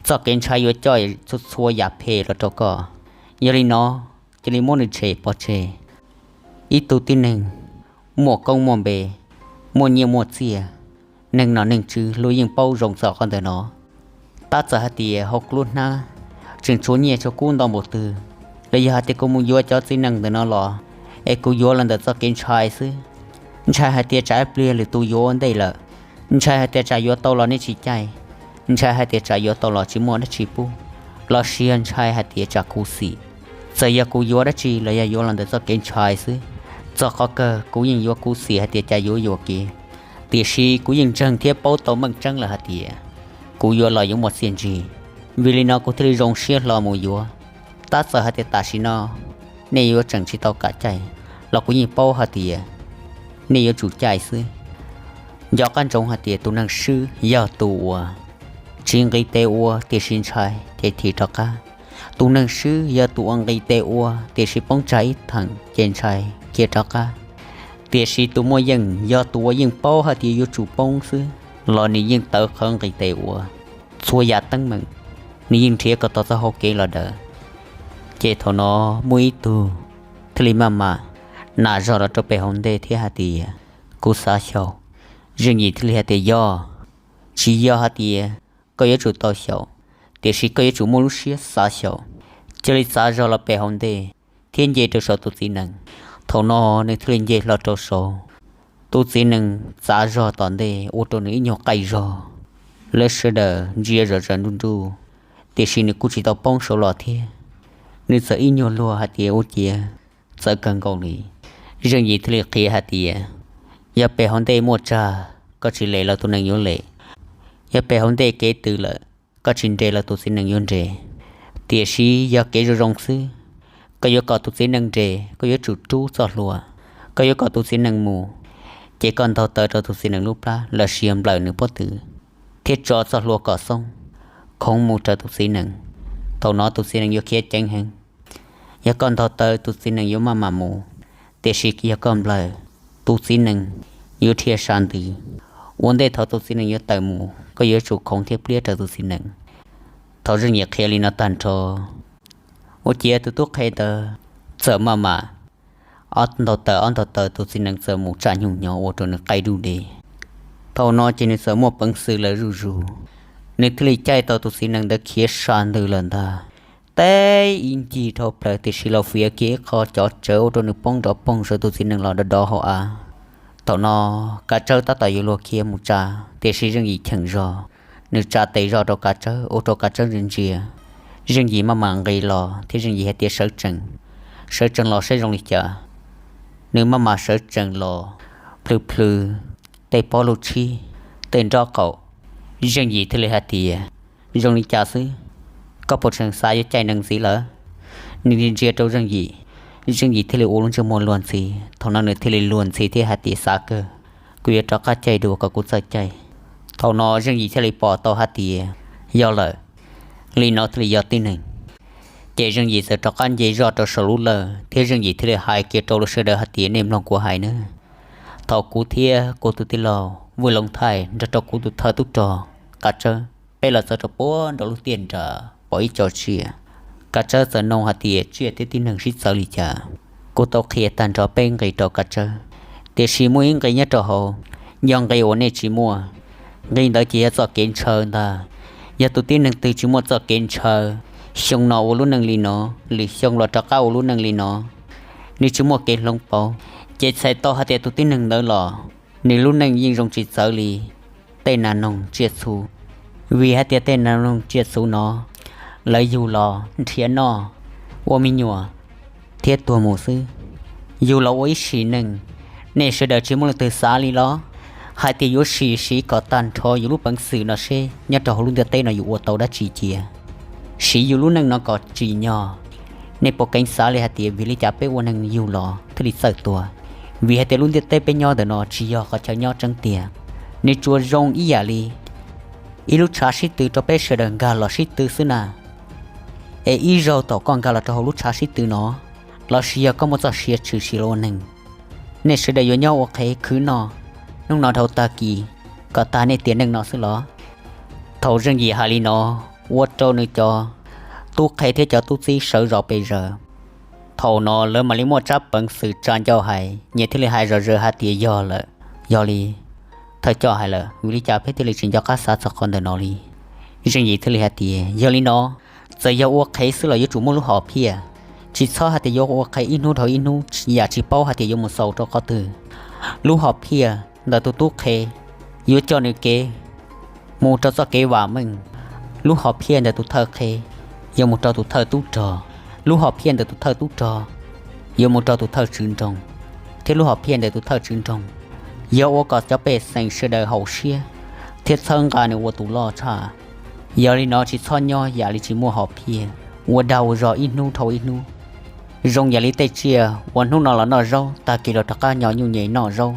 Txoj kev ntshai yuav coj txhua txhua yam phem los rau koj. Yog li no, cia li muab nws tshem pov tseg. Ib tug tib neeg muaj koob muaj npe, muaj nyiaj muaj txiaj, neeg nom neeg tswv luag yeej paub zoo txog qhov ntawm no. Tab txawm hais tias hauv lub hnab tseem tshuav nyiaj tshuav kub ntau npaum twg, los yog hais tias kuv mus yuav cov txiv nees ntawm no los es kuv yuav los ntawm txoj kev ntshai xwb. Ntshai hais tias tsam ib pliag lwm tus yuav ua ntej lawm, ntshai hais tias tsam yuav tau los nej tsis caij, ntshai hais tias tsam yuav tau los tsis muaj dab tsi pub, los sis yog ntshai hais tias tsam khuv xim. Txawm yog kuv yuav dab tsi los yog yuav los ntawm txoj kev ntshai xwb, txog qhov kawg kuv yeej yuav khuv xim hais tias cas yuav yuam kev, tiam sis kuv yeej ntseeg thiab paub tau meej tseeb lawm hais tias kuv yuav los yuav muaj txiaj ntsig. Vim li no kuv thiaj li zoo siab hlo mus yuav. Tab txawm hais tias tam sim no nej yuav tseem tsis tau kam caij los kuv yeej paub hais tias nej yuav tsum caij xwb. Nco qab ntsoov hais tias tus neeg swb yog tus uas tsis nqis tes ua tiam sis ntshai ces thim rov qab. Tus neeg swb yog tus uas nqis tes ua tiam sis poob tsag ib theem ces ntshai khiav rov qab. Tiam sis tus muaj yeej yog tus uas yeej paub hais tias yuav tsum poob xwb los nws yeej tawv qhawv nqis tes ua txhua yam teeb meem, nws yeej nrhiav kom tau txoj hau kev los daws. Ces thaum no muaj ib tug thiaj li maj mam nam zog los rau pem hauv ntej thiab hais tias, kuv xav xyaum. Zeej Yim thiaj li hais tias yog, tsis yog hais tias koj yuav tsum tau xyaum, tiam sis koj yuav tsum muaj lub siab xav xyaum. Cia li txav zog los pem hauv ntej thiab nce rau saum tus txiv nees. Thaum no nws thiaj li nce hlo rau saud. Tus txiv nees txav zog tom ntej ua rau nws ib nyuag qaij zog. Lawv sawv daws ntsia zom zaws nruj nruj, tiam sis nws kuj tsis tau poob saud los thiab. Nws txawm ib nyuag luag hais tias ua ciav txawv kawg nkaus li. Zeej Yim thiaj li qhia hais tias, yog pem hauv ntej muaj tsag koj tsis lem los tus nees yuav lem, yog pem hauv ntej kev tws lawm koj tsis nres los tus txiv nees yuav nres. Tiam sis yog kev zoo zoo xwb, koj yuav kom tus txiv nees nres koj yuav tsum rub txoj hlua. Koj yuav kom tus txiv nees mus, ces koj ntaug taw rau tus txiv nees lub plab los sis yog nplawm nws pob tw thiab tso txoj hlua kom xoob, khoov mus raws tus txiv nees. Thaum no tus txiv nees yuav khiav ceev heev. Yog koj ntaug taw tus txiv nees yuav maj mam mus, tiam sis yog koj nplawm, tus txiv nees yuav dhia sa ntws. Ua ntej thaum tus txiv nees yuav tawm mus koj yuav tsum khoov thiab pliab raws tus txiv nees. Thaum Zeej Yim qhia li no tag nrho, ua ciav tus tub qhe ntawd txawm maj mam ob ntaug taw ob ntaug taw tus txiv nees txawm mus tsam nyuj nyo ua rau nws qaij duj de. Thaum no ces nws txawm muaj peev xwm lawm zuj zus, nws thiaj li caij tau tus txiv nees ntawd khiav sa ntws lawm ntag. Teb ib ncig dhau plaws tiam sis los fiav kiag ib qho cov tsawv ua rau nws poob nrov poog saum tus txiv nees los dov dov hauv av. Thaum no kav tsawb tab tom yuav luag khiav mus tsa, tiam sis Zeej Yim cheem zog, nws tsa tes zog rau kav tsawb ua rau kav tsawb ntsia ntsia. Zeej Yim maj mam nqis los thiab Zeej Yim hais tias sawv tsees, sawv tsees los saib zoo li cas. nws maj mam sawv tsees los plhws plhws tej pob lub tshib, tej nrob qaum. Zeej Yim thiaj li hais tias, zoo li cas xwb, koj puas tseem xav yuav caij nees ntxiv lawm? Nws ntsia rau Zeej Yim, Zeej Yim thiaj li ua lub ntsej muag luag ntxhi. Thaum no nws thiaj li luag ntxhi thiab hais tias, xav kawg, kuv yuav rov qab caij dua kom kuv txawj caij. Thaum no Zeej Yim thiaj li pom tau hais tias, yog lawm, li no thiaj li yog tib neeg. Ces Zeej Yim txawm rov qab nce zoj rau saum lub lawj thiab Zeej Yim thiaj li hais kiag rau lawv sawv daws hais tias, nej mloog kuv hais nawb. Thaum kuv thiab kuv tus tij laug Vwj Looj Thaij nrog rau kuv tus thawj tub rog Kav Tsawb, peb los txog rau puag nram lub tiaj nram pom ib co tsiaj. Kav Tsawb txawm nug hais tias, tsiaj thiab tib neeg sib txawv li cas? Kuv tau qhia tag nrho peb nqi rau Kav Tsawb, tiam sis muaj ib nqi nyob rau hauv, yog nqi uas nej tsis muaj, nqi ntawd ces yog txoj kev ntshaw ntag. Yog tus tib neeg twg tsis muaj txoj kev ntshaw, xyoo no ua lub neej li no, lwm xyoo los rov qab ua lub neej li no, nws tsis muaj kev hloov pauv, ces txhais tau hais tias tus tib neeg ntawd los nws lub neej yeej zoo tsis txawv li tej nas noog tsiaj txhu. Vim hais tias tej nas noog tsiaj txhu no, lawv yug los nrhiav noj, ua me nyuam thiab tuag mus xwb, yug los ua ib sim neej. Nej sawv daws tsis muaj leej twg xav li los hais tias yuav sim siv kom tag nrho yus lub peev xwm no seb nyob rau hauv lub ntiaj teb no yus ua tau dab tsi cia, siv yus lub neej no kom tsim nyog. Nej puas keev xav li hais tias vim li cas peb ua neeg yug los thiaj li txawj tuag? Vim hais tias lub ntiaj teb peb nyob ntawm no tsis yog qhov chaw nyob tseeb tiag, nws tsuas zoo ib yam li ib lub tshav sib tw rau peb sawv daws nkag los sib tw xwb na. Es ib zaug thaum koj nkag los rau hauv lub tshav sib tw no, lossis yog koj muaj txoj sia tshwm sim los ua neeg, nej sawv daws yuav nyob ua qhev khwv noj hnub no dhau tag kis kom tag nej tiam neej no xwb los? Thaum Zeej Yim hais li no, ua rau nws cov tub qhe thiab cov tub txib sawv zos pes zaws. Thaum no lawv mam li muaj tsab peev xwm tsa ncauj hais, nyias thiaj li hais zom zaws hais tias, yog lawm, yog li thawj coj hais lawm, vim li cas peb thiaj li tsis nco qab xav txog qhov ntawm no li? Zeej Yim thiaj li hais tias, yog li no, txawm yog ua qhev xwb los yuav tsum muaj lub hom phiaj, tsis txhob hais tias yuav ua qhev ib hnub dhau ib hnub yam tsis paub hais tias yuav mus xaus rau qhov twg. Lub hom phiaj ntawm tus tub qhe yuav coj nws kev mus rau txoj kev vam meej. Lub hom phiaj ntawm tus thawj qhe yuav mus rau tus thawj tub rog, lub hom phiaj ntawm tus thawj tub rog yuav mus rau tus thawj tswv nroog, thiab lub hom phiaj ntawm tus thawj tswv nroog yog ua kom cov pej xeem sawv daws haum siab thiab txhawb nqa nws ua tus loj tshaj. Yog li no tsis txhob nyob yam li tsis muaj hom phiaj, ua dag ua zog ib hnub dhau ib hnub, zoo yam li tej tsiaj uas hnub no los noj zaub, tag kis los rov qab nyo nyuj nyem noj zaub,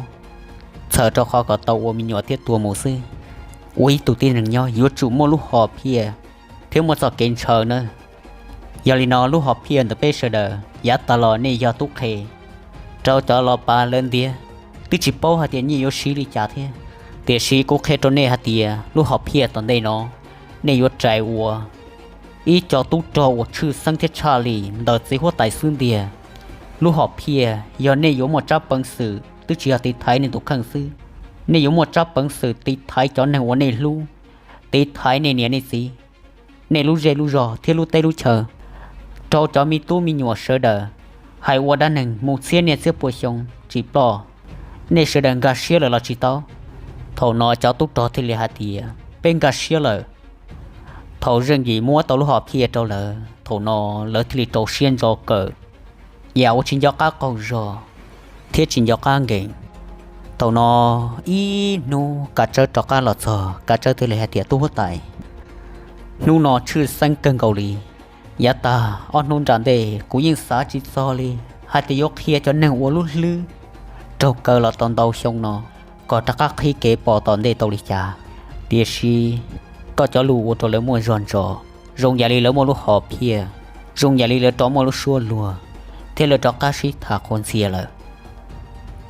txhawm rau qhov kom tau ua me nyuam thiab tuag mus xwb. Ua ib tug tib neeg nyob yuav tsum muaj lub hom phiaj thiab muaj txoj kev ntshaw nawb. Yog li no lub hom phiaj ntawm peb sawv daws yav tas los nej yog tub qhe, rau cov los pav lawv ntiag, twb tsis paub hais tias nyiaj yuav siv li cas thiab. Tiam sis kuv qhia rau nej hais tias lub hom phiaj tom ntej no nej yuav rais ua ib co tub rog uas tshwj xeeb thiab tshaj li ntawm txiv huab tais xwb ntiag. Lub hom phiaj yog nej yuav muaj tsab peev xwm twb tsis yog tiv thaiv nej tus kheej xwb, nej yuav muaj tsab peev xwm tiv thaiv cov neeg uas nej hlub, tiv thaiv nej niam nej txiv, nej lub zej lub zog thiab lub teb lub chaw, rau cov me tub me nyuam sawv daws, hais ua dab neeg mus txhiab niaj txhiab pua xyoo tsis ploj. Nej sawv daws nkag siab lawm los tsis tau? Thaum no cov tub rog thiaj li hais tias, peb nkag siab lawm. Thaum Zeej Yim muab tau lub hom phiaj rau lawv, thaum no lawv thiaj li rau siab ntso kawm, yam uas tsis nco qab qaug zog thiab tsis nco qab nkees. Thaum no ib hnub Kav Tsawb rov qab los txog, Kav Tsawb thiaj li hais tias, tub huab tais, hnub no tshwj xeeb kawg nkaus li. Yav tag ob hnub nram ntej kuv yeej xav tsis txog li hais tias yuav qhia cov neeg ua lub hlwb raug kaw los tau ntau xyoo no kom rov qab qhib kev pom tom ntej tau li cas. Tiam sis koj cov lus ua rau lawv muaj zog ntsos, zoo yam li lawv muaj lub hom phiaj, zoo yam li lawv rov muaj lub suab luag, thiab lawv rov qab sib tham qhuas ntxhias lawm.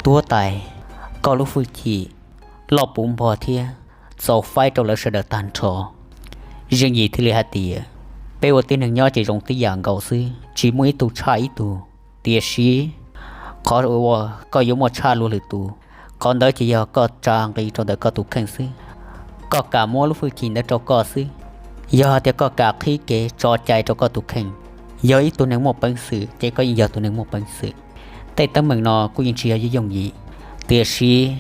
Tub huab tais, koj lub hwj chim loj puv npog thiab txaus faib rau lawv sawv daws tag nrho. Zeej Yim thiaj li hais tias, peb ua tib neeg nyob ces zoo tib yam nkaus xwb, tsis muaj ib tug tshaj ib tug. Tiam sis qhov uas koj yuav muaj tshaj luag lwm tus, qhov ntawd ces yog koj tsa nqi rau ntawm koj tus kheej xwb. Koj kam muab lub hwj chim ntawd rau koj xwb, yog tias koj kam qhib kev tso cai rau koj tus kheej. Yog ib tug neeg muaj peev xwm ces koj yeej yog tus neeg muaj peev xwm. Tej teeb meem no kuj yeej tsis yog yooj yim, tiam sis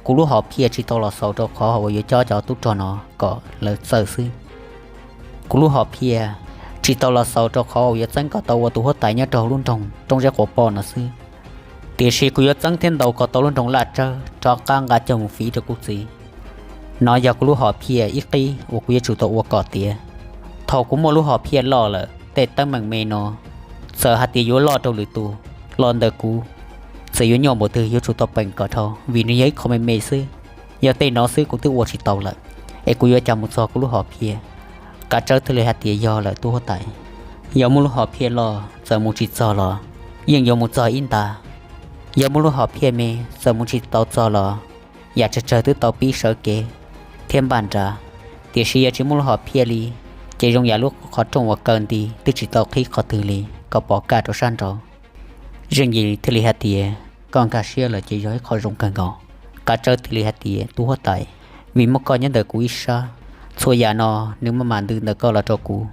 kuv lub hom phiaj tsis tau los xaus rau qhov uas yuav cob cov tub rog no kom lawv txawj xwb. Kuv lub hom phiaj tsis tau los xaus rau qhov uas yuav txeeb kom tau ua tus huab tais nyob rau hauv lub nroog Roob Zeb Quav Poj no xwb. Tiam sis kuv yuav txeeb thiab ntaus kom tau lub nroog Laj Tsawb rov qab nqa coj mus fiv rau kuv txiv. Nov yog kuv lub hom phiaj ib qib uas kuv yuav tsum tau ua kom tiav. Thaum kuv muaj lub hom phiaj loj lawm, tej teeb meem me no, txawm hais tias yuav loj rau lwm tus, los ntawm kuv, txawm yuav nyuaj npaum twg yuav tsum tau peem kom dhau, vim nws yog ib qho me me xwb. Yog tej no xwb kuv twb ua tsis tau lawm, es kuv yuav cas mus txog kuv lub hom phiaj? Kav Tsawb thiaj li hais tias, yog lawm tub huab tais, yog muaj lub hom phiaj loj txawm mus tsis txog los yeej yuav mus txog ib ntag. Yog muaj lub hom phiaj me txawm mus tsis tau txog los yam tsawg tsawg twb tau pib sawv kev thiab npaj nrad. Tiam sis yog tsis muaj lub hom phiaj li, ces zoo yam lub qhov rooj uas kaw nti twb tsis tau qhib qhov twg li, kom pom kaj rau sab nraud. Zeej Yim thiaj li hais tias, koj nkag siab lawm ces yog ib qho zoo kawg nkaus. Kav Tsawb thiaj li hais tias, tub huab tais, vim muaj koj nyob ntawm kuv ib sab, txhua yam no nws maj mam ntws ntawm koj los rau kuv,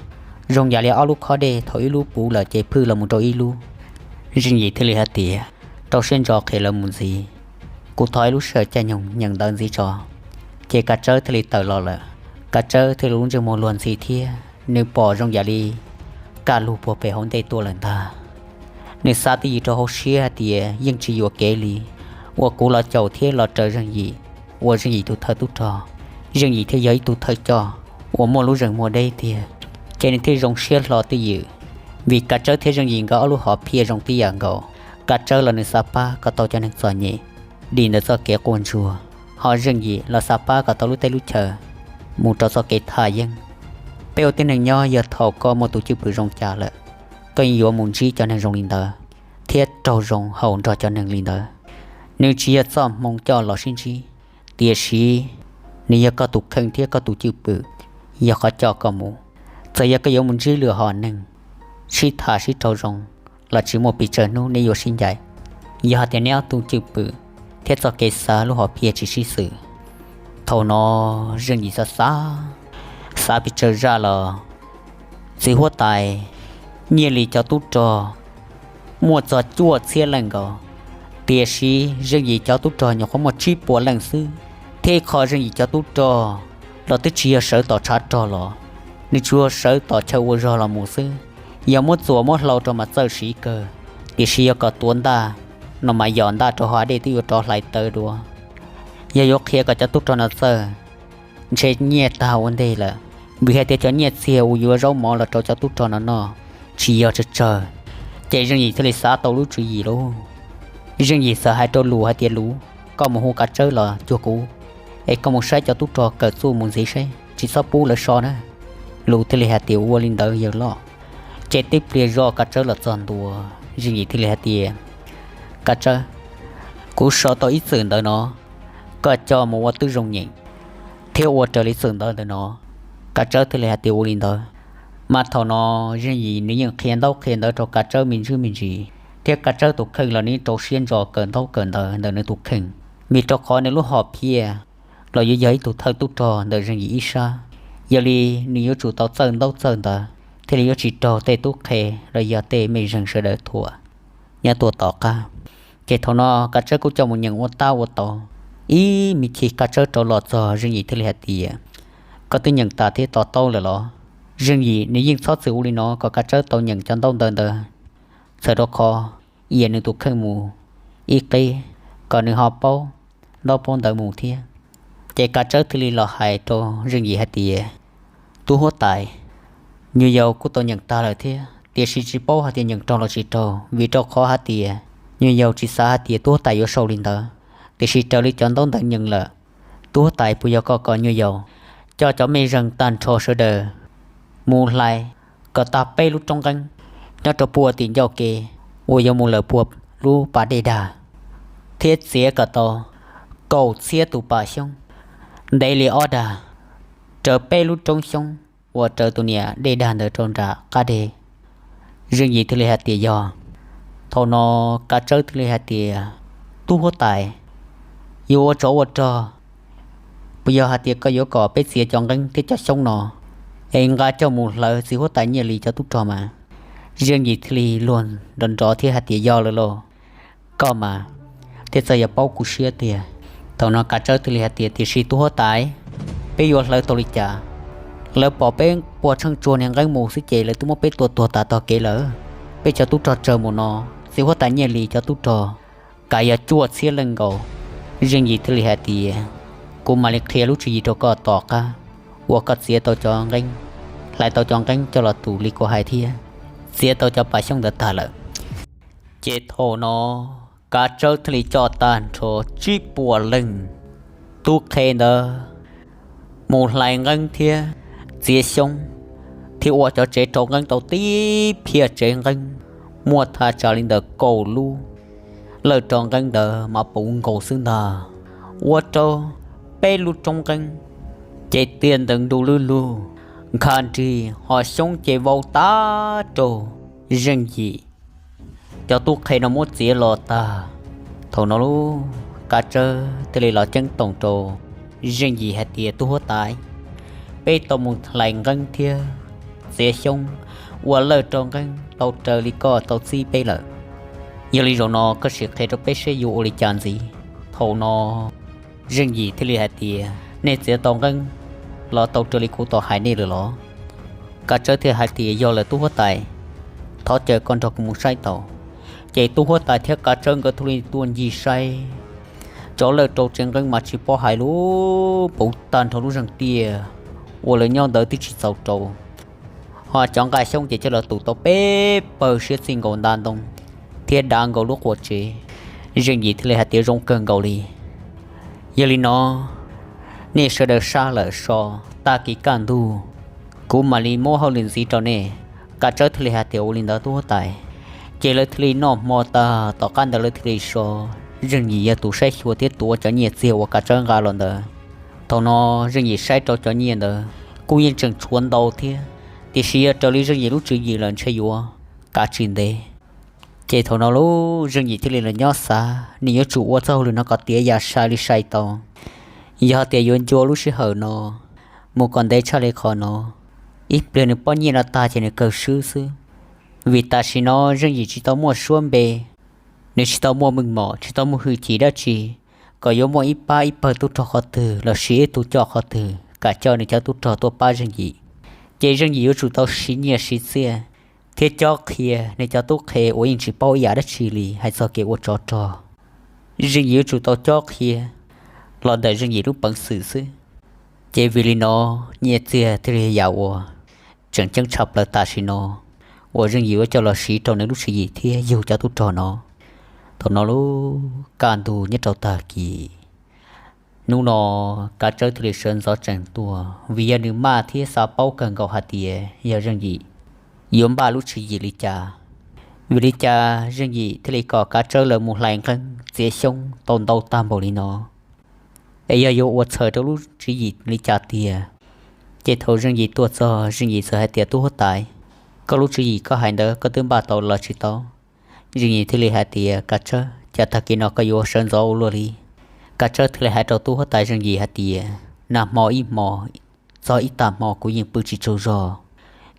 zoo yam li ob lub khob dej thaum ib lub puv lawm ces phwj los mus rau ib lub. Zeej Yim thiaj li hais tias, rau siab ntso qhia lawv mus ntxiv, kuv thov ib lub sij hawm caij nyoog nyeem ntawv ntxiv tso. Ces Kav Tsawb thiaj li tawm los lawm. Kav Tsawb thiaj li lub ntsej muag luag ntxhi thiab nws pom zoo yam li kaj lug puag pem hauv ntej tuaj lawm ntag. Nws xav twj ywm rau hauv siab hais tias yeej tsis yuam kev li uas kuv los caum thiab los raws Zeej Yim ua Zeej Yim tus thawj tub rog, Zeej Yim thiaj yog ib tug thawj coj uas muaj lub zeem muaj deb tiag. Ces nws thiaj zoo siab hlo twj ywm, vim Kav Tsawb thiab Zeej Yim nkawd ob lub hom phiaj zoo tib yam nkaus. Kav Tsawb los nws xav pab kom tau cov neeg txom nyem dim ntawm txoj kev quaj ntsuag, ho Zeej Yim los xav pab kom tau lub teb lub chaw mus rau txoj kev thaj yeeb. Peb ua tib neeg nyob, yog thaum koj muaj tus cwj pwm zoo cas lawm, koj yeej yuav mus ntsib cov neeg zoo li ntawd thiab raug zoo haum nrog cov neeg li ntawd. Nws tsis yog txoj hmoo coj los sib ntsib, tiam sis nws yog koj tus kheej thiab koj tus cwj pwm, yog qhov coj koj mus. Txawm yog koj yuav mus ntsib lwm hom neeg sib tham sib raug zoo los tsis muaj pes tsawg hnub neb yuav sib ncaim, yog hais tias neb ob tug cwj pwm thiab txoj kev xav lub hom phiaj tsis sib xws. Thaum no Zeej Yim xav xav, xav pes tsawg zaj los txiv huab tais Nyiaj Lis cov tub rog muaj txog cuaj txhiab leej nkaus, tiam sis Zeej Yim cov tub rog nyuam qhuav muaj tsib puas leej xwb, thiab ib qho Zeej Yim cov tub rog los twb tsis yog sawv tom tshav rog los, nws tsuas sawv tom chaw ua zog los mus xwb. Yog muab txuas muab hlau rau mas txawj siv kawg, tiam sis yog kom tuav ntaj no mas yos ntaj rau hav dej twb yuav rov hlais tawv dua. Yog yuav qhia kom cov tub rog no txawj, ntshe nyiaj tag ua ntej lawm, vim hais tias cov nyiaj txiag uas yuav zaub mov los rau cov tub rog no noj tsis yog tsawg tsawg. Ces Zeej Yim thiaj li xav tau lub tswv yim lauj. Zeej Yim txawm hais rau Lus hais tias, Lus, koj mus hu Kav Tsawb los cuag kuv, es koj mus saib cov tub rog kawm txuj mus ntxiv seb, tsis txhob pub lawv so na. Lus thiaj li hais tias, Ua li ntawd yawg loj. Ces tib pliag zoj Kav Tsawb los txog ntua, Zeej Yim thiaj li hais tias, Kav Tsawb, kuv so tau ib txwm ntawv no, koj coj mus ua tib zoo nyeem thiab ua raws li txwm ntawv ntawm no. Kav Tsawb thiaj li hais tias, Ua li ntawd. Mas thaum no Zeej Yim nws yeej qhia ntaub qhia ntawv rau Kav Tsawb me ntsis me ntsis, thiab Kav Tsawb tus kheej los nws rau siab ntso kawm ntaub kawm ntawv ntawm nws tus kheej, vim rau qhov nws lub hom phiaj los yuav yog ib tug thawj tub rog ntawm Zeej Yim ib sab. Yog li nws yuav tsum tau txawj ntaub txawj ntawv thiaj li yuav tsis raug tej tub qhe los yog tej mej zeeg sawv daws thuam nyob tuaj tom qab. Ces thaum no Kav Tsawb kuj coj mus nyeem ua tab ua tau ib me chim, Kav Tsawb rov los txog Zeej Yim thiaj li hais tias, Koj twb nyeem tas thiab to taub lawm los? Zeej Yim nws yeej txhob txwm ua li no kom Kav Tsawb tau nyeem cov ntaub ntawv ntawd, txhawm rau qhov ias nws tus kheej mus ib qib kom nws ho paub ntaub paub ntawv mus thiab. Ces Kav Tsawb thiaj li los hais rau Zeej Yim hais tias, Tub huab tais, nyuag yaus kuj tau nyeem tag lawm thiab, tiam sis tsis paub hais tias nyeem raug los tsis raug, vim rau qhov hais tias nyuag yaus tsis xav hais tias tub huab tais yuav sau li ntawd, tiam sis raws li cov ntaub ntawv nyeem lawm. Tub huab tais, puas yog koj kom nyuag yaus coj cov mej zeeg tag nrho sawv daws mus hlais kom tag peb lub roob nqeeb nyob rau puag tim ncauj ke uas yuav mus lawm puag lub pas dej dag, thiab txiav kom tau kaum txhiab tus pam xyoob ntev li ob dag raws peb lub roob xyoob uas raws tus niam dej dag ntawd rau nram qab deg? Zeej Yim thiaj li hais tias, Yog. Thaum no Kav Tsawb thiaj li hais tias, Tub huab tais, yuav ua tsov ua rog, puas yog hais tias koj yuav kom peb txiav cov nqeeb thiab cov xyoob no es nqa coj mus hlawv txiv huab tais Nyiaj Lis cov tub rog mas? Zeej Yim thiaj li luag nrov nrov thiab hais tias, Yog lawm lauj, koj mas thiaj txawj yuav paub kuv siab tiag. Thaum no Kav Tsawb thiaj li hais tias, Tiam sis tub huab tais, peb yuav hlawv tau li cas? Lawv pom peb puag tsheej tsuag niag nqeeb mus xwb ces lawv twb muab peb tua tuag tas tog kev lawm. Peb cov tub rog tsawg mus no, txiv huab tais Nyiaj Lis cov tub rog kav yog cuaj txhiab leej nkaus. Zeej Yim thiaj li hais tias, kuv mam li qhia lub tswv yim rau koj tom qab uas koj txiav tau cov nqeeb, hlais tau cov nqeeb coj los tus li kuv hais thiab txiav tau cov pas xyoob ntawd tag lawm. Ces thaum no Kav Tsawb thiaj li coj tag nrho tsib puas leej tub qhe ntawd mus hlais nqeeb thiab txiav xyoob, thiab ua cov tsev rau nqeeb tau tib phiaj tsev nqeeb, muaj thaj tsam li ntawm kaum lub lawj rau nqeeb ntawd mas puv nkaus xwb ntag. Ua rau peb lub roob nqeeb ces tiaj ntees du lug lug, nkha nrig ho xyoob ces vau tag rau Zeej Yim cov tub qhe no muab txiav los tag. Thaum no lub Kav Tsawb thiaj li los ceeb toom rau Zeej Yim hais tias, tub huab tais, peb tau mus hlais nqeeb thiab txiav xyoob ua lawj rau nqeeb tau raws li koj tau txib peb lawm. Yog li zaum no koj sim qhia rau peb seb yuav ua li cas ntxiv. Thaum no Zeej Yim thiaj li hais tias, nej txiav tau nqeeb los tau raws li kuv tau hais nej lawm los? Kav Tsawb thiaj hais tias, yog lawm tub huab tais, thov caw koj nrog kuv mus saib tau. Ces tub huab tais thiab Kav Tsawb nkawd thiaj li tuaj ncig saib, cov lawj rau tsev nqeeb mas tsis paub hais lub puv tag nrho lub zeeg tiaj uas lawv nyob ntawd twb tsis txaus rau, ho cov nqaij xyoob ces coj los tus tau peb pawg siab txij nkaus nta ntoo thiab dav nkaus lub quas tsev. Zeej Yim thiaj li hais tias, zoo kawg nkaus li. Yog li no nej sawv daws sab lawm so, tag kis kaj ntug kuv mam li muab hauj lwm ntxiv rau nej. Kav Tsawb thiaj li hais tias, ua li ntawd tub huab tais. Ces lawv thiaj li noj hmo tag tom qab ntawd lawv thiaj li so. Zeej Yim yog tus saib xyuas thiab tuav cov nyiaj txiag uas Kav Tsawb nqa los ntawd. Thaum no Zeej Yim saib rau cov nyiaj ntawd kuj yeej tseem tshuav ntau thiab, tiam sis yog raws li Zeej Yim lub tswv yim lawm ntshe yuav kav tsis ntev. Ces thaum no lub Zeej Yim thiaj li los nyob xav nws yuav tsum ua txoj hauj lwm no kom tiav yam sai li sai tau. Yog tias yuav ncua lub sij hawm no mus kom ntev tshaj li qhov no, ib pliag nws pob nyiaj no tag ces nws kawg swb xwb. Vim tam sim no Zeej Yim tsis tau muaj suab npe, nws tsis tau muaj meej mom, tsis tau muaj hwj chim dab tsi kom yuav muaj ib pab ib pawg tub rog qhov twg los sis ib tug coj qhov twg kam coj nws cov tub rog tuaj pab Zeej Yim. Ces Zeej Yim yuav tsum tau siv nyiaj siv txiaj thiab cob qhia nws cov tub qhe uas yeej tsis paub ib yam dab tsi li hais txog kev ua tsov rog. Zeej Yim yuav tsum tau cob qhia los ntawm Zeej Yim lub peev xwm xwb. Ces vim li no nyiaj txiag thiaj li yam uas tseem ceeb tshaj plaws tam sim no uas Zeej Yim yuav coj los siv rau nws lub tswv yim thiab yug cov tub rog no. Thaum no lub kaj ntug nyob rau tag kis, hnub no Kav Tsawb thiaj li sawv ntxov tsees tuaj vim yog nws maj thiab xav paub kawg nkaus hais tias yog Zeej Yim yuav npaj lub tswv yim li cas. Vim li cas Zeej Yim thiaj li kom Kav Tsawb lawv mus hlais nqeeb txiav xyoob tau ntau tag npaum li no, es yog yuav ua txhaws rau lub tswv yim li cas tiag. Ces thaum Zeej Yim tuaj txog, Zeej Yim txawm hais tias, tub huab tais, koj lub tswv yim koj hais ntawd koj twb npaj tau los tsis tau? Zeej Yim thiaj li hais tias, Kav Tsawb, cas tag kis no koj yuav sawv ntxov ua luaj li? Kav Tsawb thiaj li hais rau tub huab tais Zeej Yim hais tias, nag hmo ib hmo txog ib tag hmo kuv yeej pw tsis tsaug zog,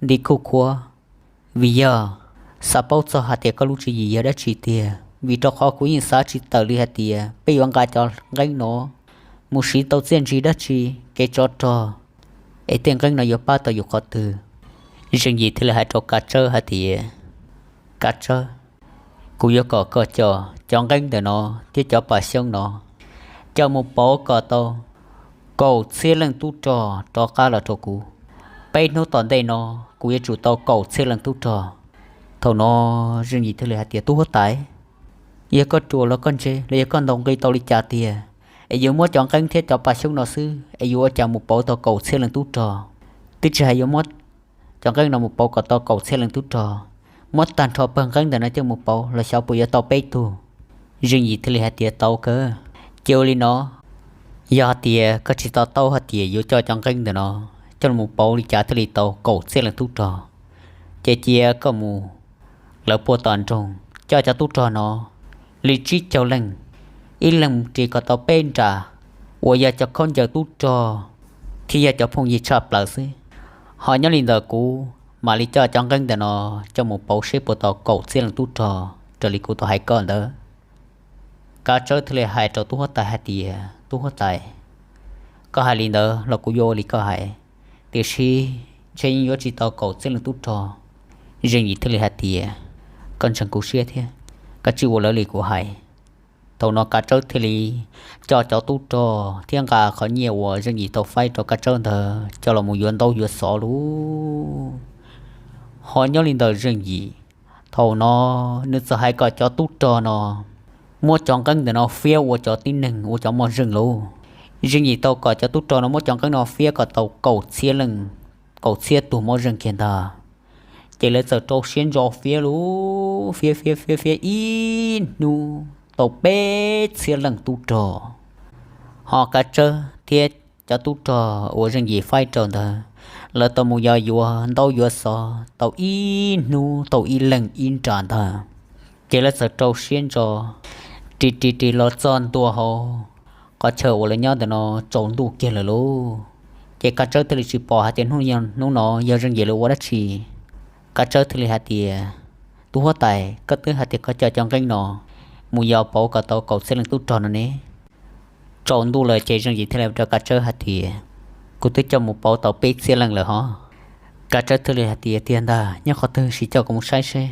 nti khuj khuav, vim yog xav paub txog hais tias koj lub tswv yim yog dab tsi tiag, vim rau qhov kuv yeej xav tsis tawm li hais tias peb yuav nqa cov nqeeb no mus siv tau txiaj ntsig dab tsi, kev tsov rog, es tej nqeeb no yuav pab tau yus qhov twg. Zeej Yim thiaj li hais rau Kav Tsawb hais tias, Kav Tsawb, kuv yuav kom koj coj cov nqeeb ntawm no thiab cov pas xyoob no coj mus pauv kom tau kaum txhiab leej tub rog rov qab los rau kuv. Peb hnub tom ntej no kuv yuav tsum tau kaum txhiab leej tub rog. Thaum no Zeej Yim thiaj li hais tias, tub huab tais, yog koj ruam los koj ntse los yog koj ntaus nqi tau li cas tiag, es yuav muab cov nqeeb thiab cov pas xyoob no xwb es yuav ua cas mus pauv tau kaum txhiab leej tub rog? Twb tsis hais yuav muab cov nqeeb no mus pauv kom tau kaum txhiab leej tub rog, muab tag nrho pawg nqeeb ntawm no coj mus pauv los xyov puas yuav tau peb tug. Zeej Yim thiaj li hais tias, tau kawg. Ces ua li no, yog hais tias koj tsis to taub hais tias yuav coj cov nqeeb ntawm no coj los pauv li cas thiaj li tau kaum txhiab leej tub rog, ces cia koj mus lawv puag tom nroog coj cov tub rog no li tsib caug leej, ib leeg ris kom tau peb nra uas yog cov khaub ncaws tub rog thiab yog cov phooj ywg tshaj plaws xwb. Ho nyob li ntawm kuv mam li coj cov nqeeb ntawm no coj mus pauv seb puas tau kaum txhiab leej tub rog raws li kuv tau hais koj ntawd. Kav Tsawb thiaj li hais rau tub huab tais hais tias, tub huab tais, koj hais li ntawd los kuv yuav ua li koj hais, tiam sis ntshe yeej yuav tsis tau kaum txhiab leej tub rog. Zeej Yim thiaj li hais tias, koj ntseeg kuv siab thiab, koj tsis ua lawv li kuv hais. Thaum no Kav Tsawb thiaj li coj cov tub rog thiab nqa qhov nyiaj uas Zeej Yim tau faib rau Kav Tsawb ntawd coj los mus yuav ntaub yuav xov lauj. Ho nyob li ntawm Zeej Yim, thaum no nws txawm hais kom cov tub rog no muab cov nqeeb ntawm no fiab ua cov tib neeg ua cov moj zeej lauj. Zeej Yim tau kom cov tub rog no muab cov nqeeb no fiab kom tau kaum txhiab leej, kaum txhiab tug moj zeej kiag ntag. Ces lawv txawm rau siab ntso fiab lauj, fiab fiab fiab fiab ib hnub tau peb txhiab leej tub rog. Ho Kav Tsawb thiab cov tub rog uas Zeej Yim faib rau ntawd, lawv tau mus yos yuav ntaub yuav xov tau ib hnub tau ib leeg ib nra ntag. Ces lawv txawm rau siab ntso ris ris ris los txog ntua hauv qhov chaw uas lawv nyob ntawm no tsaus ntuj kiag lawm lauj. Ces Kav Tsawb thiaj li tsis pom hais tias hnub no yog Zeej Yim lawv ua dab tsi. Kav Tsawb thiaj li hais tias, Tub huab tais, koj twb hais tias koj coj cov nqeeb no mus yos pauv kom tau kaum txhiab leej tub rog no ne. Tsaus ntuj lawm ces Zeej Yim thiaj li rau Kav Tsawb hais tias, Kuv twb coj mus pauv tau peb txhiab leej lawm hov. Kav Tsawb thiaj li hais tias, Tiag ntag, nyob qhov twg sim coj kuv mus saib seb.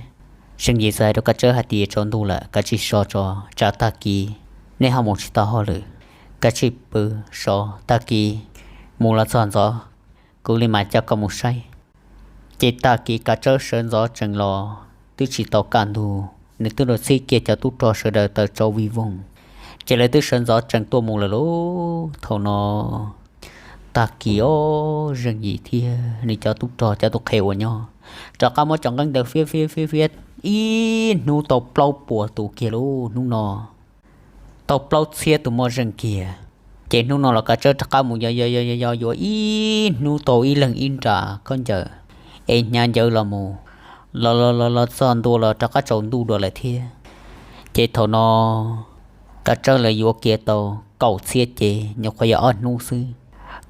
Zeej Yim txawm hais rau Kav Tsawb hais tias, Tsaus ntuj lawm, kav tsij so tso, tsam tag kis nej ho mus tsis tau hauj lwm. Kav tsij pw so, tag kis mus los txog ntxov kuv li mam coj koj mus saib. Ces tag kis Kav Tsawb sawv ntxov tsees los twb tsis tau kaj ntug, nws twb rau txhib kiag cov tub rog sawv daws tawm tsau vij voog. Ces lawv twb sawv ntxov tsees tuaj mus lawm lauj. Thaum no tag kis os, Zeej Yim thiab nws cov tub rog cov tus qhe uas nyob rov qab muab cov nqeeb ntawd fiab fiab fiab fiab ib hnub tau plaub puas tus kiag lauj. Hnub no tau plaub txhiab tus moj zeej kiag. Ces hnub no los Kav Tsawb rov qab mus yos yos yos yos yuav ib hnub tau ib leeg ib nra khaub ncaws, es hnyav ncawv los mus, los los los los txog ntua los rov qab tsaus ntuj dua lawm thiab. Ces thaum no Kav Tsawb lawv yuav kiag tau kaum txhiab ces nyuam qhuav yog ob hnub xwb.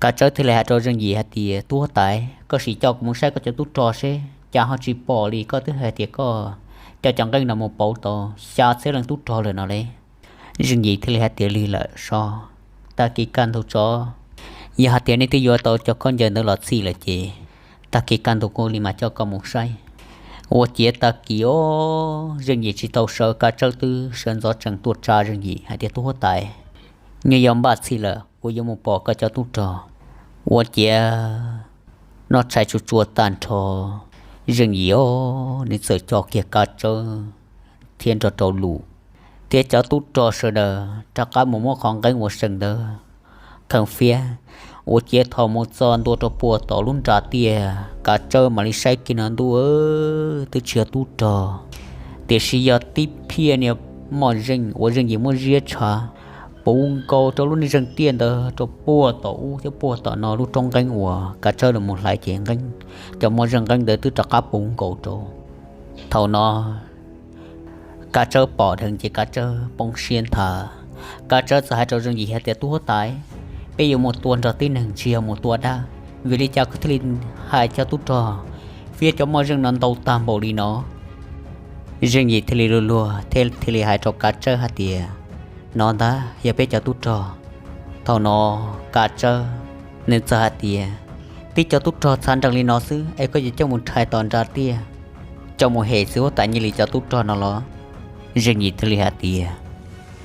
Kav Tsawb thiaj li hais rau Zeej Yim hais tias, Tub huab tais, koj sim coj kuv mus saib koj cov tub rog seb, cas ho tsis pom li, koj twb hais tias koj coj cov nqeeb no mus pauv tau xya txhiab leej tub rog lawm no li. Zeej Yim thiaj li hais tias, Lig lawm so, tag kis kaj ntug tso, yog hais tias nej twb yuav tau cov khaub ncaws ntawd los txhij lawm ces tag kis kaj ntug kuv li mam coj koj mus saib. Ua ciav tag kis os, Zeej Yim tsis tau sawv, Kav Tsawb twb sawv ntxov tsees tuaj tsa Zeej Yim hais tias, Tub huab tais, nyuag yog npaj txhij lawm, kuv yuav mus pom koj cov tub rog. Ua ciav noj tshais tsuag tsuag tag nrho, Zeej Yim os, nws txawm coj kiag Kav Tsawb thiab nrog rau Lus thiab cov tub rog sawv daws rov qab mus muab qhov nqeeb uas seem ntawd kheej fiab. Ua ciav thaum mus txog ntua rau puag tom lub nra tiaj, Kav Tsawb mam li saib kiag no ntuj, twb tsis yog tub rog, tiam sis yog tib phiaj niag moj zeej uas Zeej Yim muab ziab tshav puv nkaus rau lub niag zeej tiaj ntawd rau puag tom ub thiab puag tom no lub roob nqeeb uas Kav Tsawb los mus hlais ces nqeeb, cov moj zeej nqeeb ntawd twb rov qab puv nkaus rau. Thaum no Kav Tsawb pom dheev ces Kav Tsawb poob siab nthav. Kav Tsawb txawm hais rau Zeej Yim hais tias, Tub huab tais, peb yuav mus tua nrog tib neeg tsis yog mus tua dab, vim li cas koj thiaj li hais cov tub rog fiab cov moj zeej no ntau tag npaum li no? Zeej Yim thiaj li luag luag thiaj thiaj li hais rau Kav Tsawb hais tias, No ntag yog peb cov tub rog. Thaum no Kav Tsawb nws txawm hais tias, Tib cov tub rog txhav nrees li no xwb es koj yuav coj mus rhais tom nra tiaj, coj mus hem txiv huab tais Nyiaj Lis cov tub rog no los? Zeej Yim thiaj li hais tias,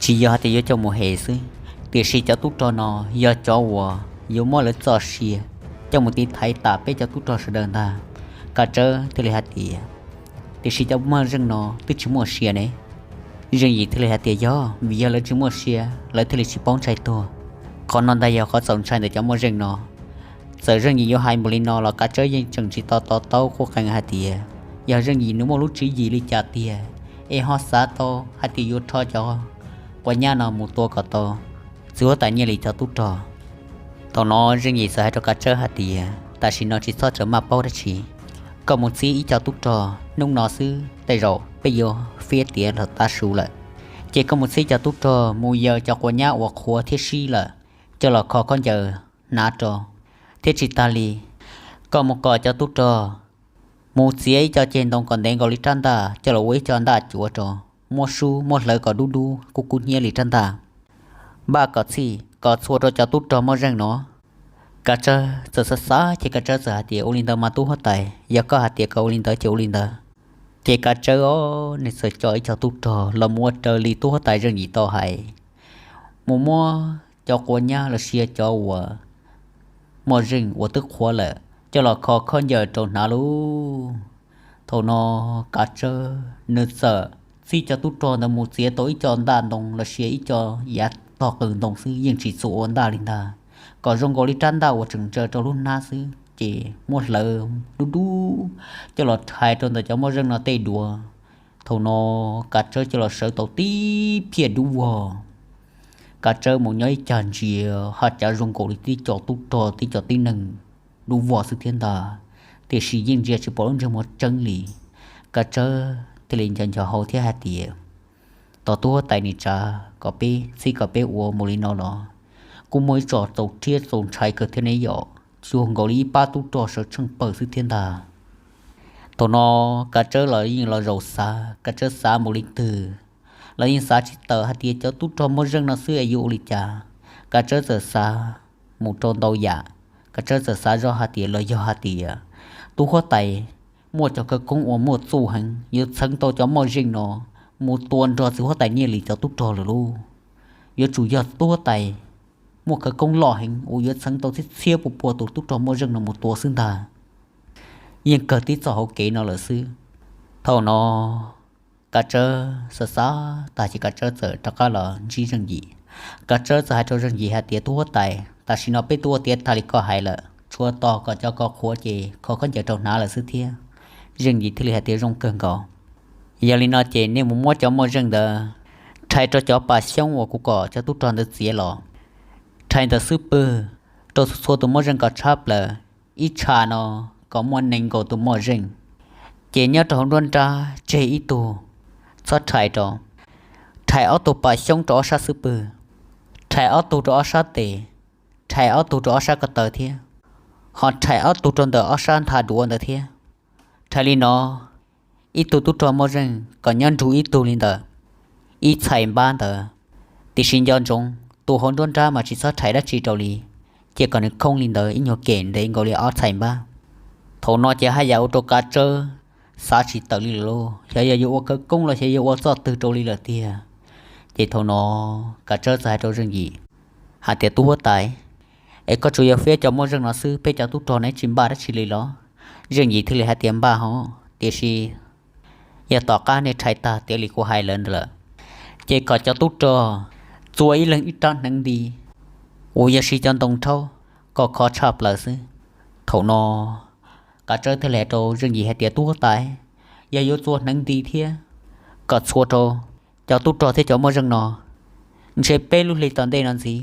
Tsis yog hais tias yuav coj mus hem xwb, tiam sis cov tub rog no yog cov uas yuav muab lawv txoj sia coj mus tiv thaiv tas peb cov tub rog sawv daws ntag. Kav Tsawb thiaj li hais tias, Tiam sis cov moj zeej no twb tsis muaj sia ne. Zeej Yim thiaj li hais tias, Yog vim yog lawv tsis muaj sia lawv thiaj li tsis paub ntshai tuag. Qhov no ntag yog qhov txaus ntshai ntawm cov moj zeej no. Txawm Zeej Yim yuav hais npaum li no los Kav Tsawb yeej tseem tsis to to taub qub qees hais tias, yog Zeej Yim nws muaj lub tswv yim li cas tiag es ho xav tau hais tias yuav rho cov quav nyab no mus tua kom tau txiv huab tais Nyiaj Lis cov tub rog. Thaum no Zeej Yim txawm hais rau Kav Tsawb hais tias, Tam sim no tsis txhob tsav maj paub dab tsi, koj mus txib ib co tub rog, hnub no xwb tej zaum peb yuav fiab tiav los tav su lawm. Ces koj mus txib cov tub rog mus yaws cov quav nyab uas qhuav thiab sib lawm coj los kho khaub ncaws hnav rau, thiab tsis tas li, koj mus kom cov tub rog mus txiav ib co ceg ntoo kom ntev nkaus li rab ntaj coj los ua ib co ntaj cuav rau, muab sub muab hlawv kom dub dub kub kub hnyiab li rab ntaj, npaj kom txhij kom txhua rau cov tub rog moj zeej no. Kav Tsawb txawm xav xav ces Kav Tsawb txawm hais tias, Ua li ntawd mas tub huab tais, yog koj hais tias kom ua li ntawd ces ua li ntawd. Ces Kav Tsawb os, nws txawm coj ib co tub rog los mus ua raws li tub huab tais Zeej Yim tau hais, mus muab cov quav nyab los sis cov uas moj zeej uas twb qhuav lawm coj los kho khaub ncaws rau hnav lauj. Thaum no Kav Tsawb nws txawm txib cov tub rog ntawd mus txiav tau ib co ntaj ntoo los sis ib co yav tog qws ntoo xwb, yeej tsis txua ua ntaj li ntag, kom zoo nkaus li rab ntaj uas tseem ntsaws rau lub hnab xwb, ces muab hlawv dub dub coj los rhais rau ntawm cov moj zeej no tej duav. Thaum no Kav Tsawb coj los sawv tau tib phiaj dub vog. Kav Tsawb mus nyob ib cag ntsia, haj cav zoo nkaus li tib co tub rog tib co tib neeg dub vog xwb thiab ntag, tiam sis yeej ntsia tsis pom lub ntsej muag tseeb li. Kav Tsawb thiaj li nco nco hau thiab hais tias, Tos tub huab tais nim tsav kom peb txhib kom peb ua mus li no los kuj muaj ib tso txaus rhiab txaus ntshai kawg thiab ne yom, cuag nkaus li ib pab tub rog sawv tsheej pawg xwb thiab ntag. Thaum no Kav Tsawb los yeej los zaum xav, Kav Tsawb xav mus li twg los yeej xav tsis tawm hais tias cov tub rog moj zeej no xwb es yuav ua li cas. Kav Tsawb txawm xav mus rau ntau yam, Kav Tsawb txawm xav zoj hais tias los yog hais tias tub huab tais muaj cov khawv koob uas muaj txuj heev yuav txheev tau cov moj zeej no mus tua nrog txiv huab tais Nyiaj Lis cov tub rog lawm lauj. Yuav tsum yog tub huab tais muaj khawv koob loj heev uas yuav txheev tau txhiab txhiab pua pua tus tub rog moj zeej no mus tua xwb ntag. Yeej kawg tib txoj hauv kev no lawm xwb. Thaum no Kav Tsawb xav xav tag ces Kav Tsawb txawm rov qab los ntsib Zeej Yim. Kav Tsawb txawm hais rau Zeej Yim hais tias, Tub huab tais, tam sim no peb twb ua tiav tag li koj hais lawm, tshuav tos kom cov ko qhuav ces kho khaub ncaws rau hnav lawm xwb thiab. Zeej Yim thiaj li hais tias, Zoo kawg nkaus. Yog li no ces nej mus muab cov moj zeej ntawd rhais rau cov pas xyoob uas kuv kom cov tub rog ntawd txiav los. Rhais ntawm xub pwg rau txhua txhua tus moj zeej kom tshab plaws, ib tsham no kom muaj nees nkaum tus moj zeej. Ces nyob rau hauv nruab nrab tseg ib tug, txhob rhais rau. Rhais ob tug pas xyoob rau ob sab xub pwg, rhais ob tug rau ob sab tes, rhais ob tug rau ob sab ko taw thiab, ho rhais ob tug rau ntawm ob sab ntha duav ntawd thiab. Rhais li no, ib tug tub rog moj zeej kom nyob nrug ib tug li ntawd, ib txhais npab ntawd, tiam sis nco ntsoov tus hauv nruab nrab mas tsis txhob rhais dab tsi rau li, cia kom nws khoob li ntawd ib nyuag kem ntev nkaus li ob txhais npab. Thaum no ces haj yam ua rau Kav Tsawb xav tsis tawm li lawm lauj, xyov yog yuav ua khawv koob los xyov yuav ua txoj twg rau li lawm tiag. Ces thaum no Kav Tsawb txawm hais rau Zeej Yim hais tias, Tub huab tais, es koj tsuas yog fiab cov moj zeej no xwb, peb cov tub rog neb tsis npaj dab tsi li los? Zeej Yim thiaj li hais tias, Npaj hos, tiam sis yog tom qab nej rhais tag tiav li kuv hais lawm ntawd lawm, ces kom cov tub rog txua ib leeg ib rab hneev nti uas yog siv cov ntoo rhaub kom khov tshaj plaws xwb. Thaum no Kav Tsawb thiaj li hais rau Zeej Yim hais tias, Tub huab tais, yog yuav txua hneev nti thiab kom txhua rau cov tub rog thiab cov moj zeej no, ntshe peb lub hli tom ntej no ntxiv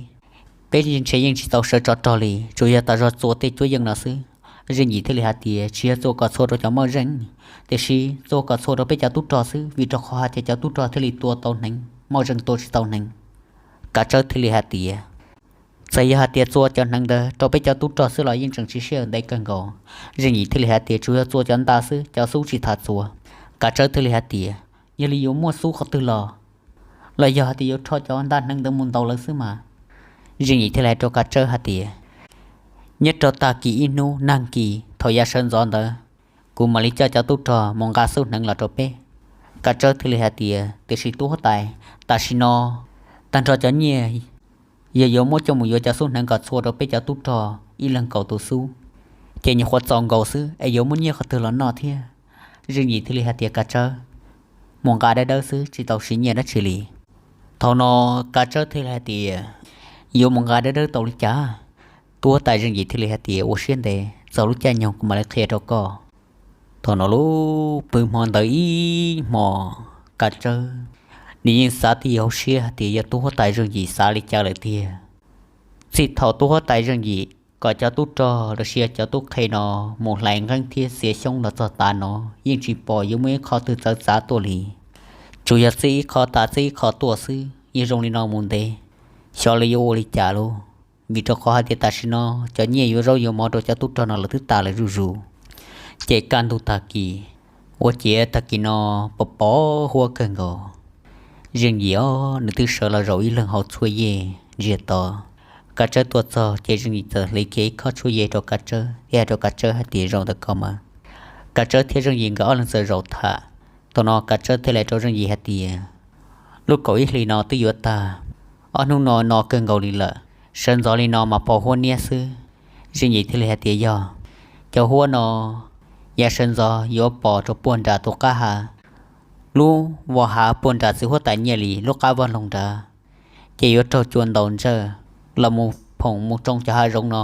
peb ntshe yeej tsis tau sawv tsov rog li, tsuas yog tas zog txua tej cuab yeej no xwb. Zeej Yim thiaj li hais tias, Tsis yog txua kom txhua rau cov moj zeej, tiam sis txua kom txhua rau peb cov tub rog xwb, vim rau qhov hais tias cov tub rog thiaj li tua tau hneev, moj zeej tua tsis tau hneev. Kav Tsawb thiaj li hais tias, Txawm yog hais tias txua cov hneev ntawd rau peb cov tub rog xwb los yeej tseem tsis sij hawm ntev kawg nkaus. Zeej Yim thiaj li hais tias, Tsuas yog txua cov ntaj xwb, cov xub tsis tas txua. Kav Tsawb thiaj li hais tias, Yog li yuav muaj xub qhov twg los? Los yog hais tias yuav rho cov ntaj hneev ntawd mus ntaus lawv xwb mas? Zeej Yim thiaj li hais rau Kav Tsawb hais tias, Nyob rau tag kis ib hnub nag kis thaum yav sawv ntxov ntawd, kuv mam li coj cov tub rog mus nqa xub hneev los rau peb. Kav Tsawb thiaj li hais tias, Tiam sis tub huab tais, tam sim no tag nrho cov nyiaj yog yuav muab coj mus yuav cov xub hneev kom txhua rau peb cov tub rog ib leeg kaum tus xub, ces nyuam qhuav txaus nkaus xwb es yuav muab nyiaj qhov twg los noj thiab? Zeej Yim thiaj li hais tias, Kav Tsawb, mus nqa dawb dawb xwb, tsis tau siv nyiaj dab tsi li. Thaum no Kav Tsawb thiaj li hais tias, Yuav mus nqa dawb dawb tau li cas? Tub huab tais Zeej Yim thiaj li hais tias, Ua siab ntev, txog lub caij nyoog kuv mam li qhia rau koj. Thaum no lub pw hmo ntawd ib hmo, Kav Tsawb nws yeej xav twj ywm hauv siab hais tias yog tub huab tais Zeej Yim xav li cas lawm tiag. Txij thaum tub huab tais Zeej Yim kom cov tub rog los sis cov tub qhe no mus hlais nqeeb thiab txiav xyoob los txog tav no, yeej tsis pom yuav muaj ib qho twg txawv txav tuaj li. Tsuas yog txij ib qho tas txij ib qho tuaj xwb, yeej zoo li no mus ntev, xyov li yuav ua li cas lauj. Vim rau qhov hais tias tam sim no cov nyiaj yuav zaub yuav mov rau cov tub rog no lawv twb tas lawm zuj zus. Ces kaj ntug tag kis, ua ciav tag kis no pos pos huab kawg nkaus. Zeej Yim os, nws twb sawv los zaum ib leeg hauv tshuaj yej ntsiag to. Kav Tsawb tuaj txog ces Zeej Yim txawm hle kiag ib khob tshuaj yej rau Kav Tsawb thiab hais rau Kav Tsawb hais tias, Zaum ntawm ko mas. Kav Tsawb thiab Zeej Yim nkawd ob leeg txawm zaum tham Thaum no Kav Tsawb thiaj li rau Zeej Yim hais tias, lub kaum ib hlis no twb yuav tag, ob hnub no no kawg nkaus li lawm, sawv ntxov li no mas pos huab niab xwb. Zeej Yim thiaj li hais tias yog, cov huab no yav sawv ntxov yuav pos rau puag nram tus qab hav, lub vos hav puag nram txiv huab tais Nyiaj Lis lub qab vaj loog nrad, ces yuav raug cua ntaus ntsawj los mus phoom mus tsoo cov hav zoov no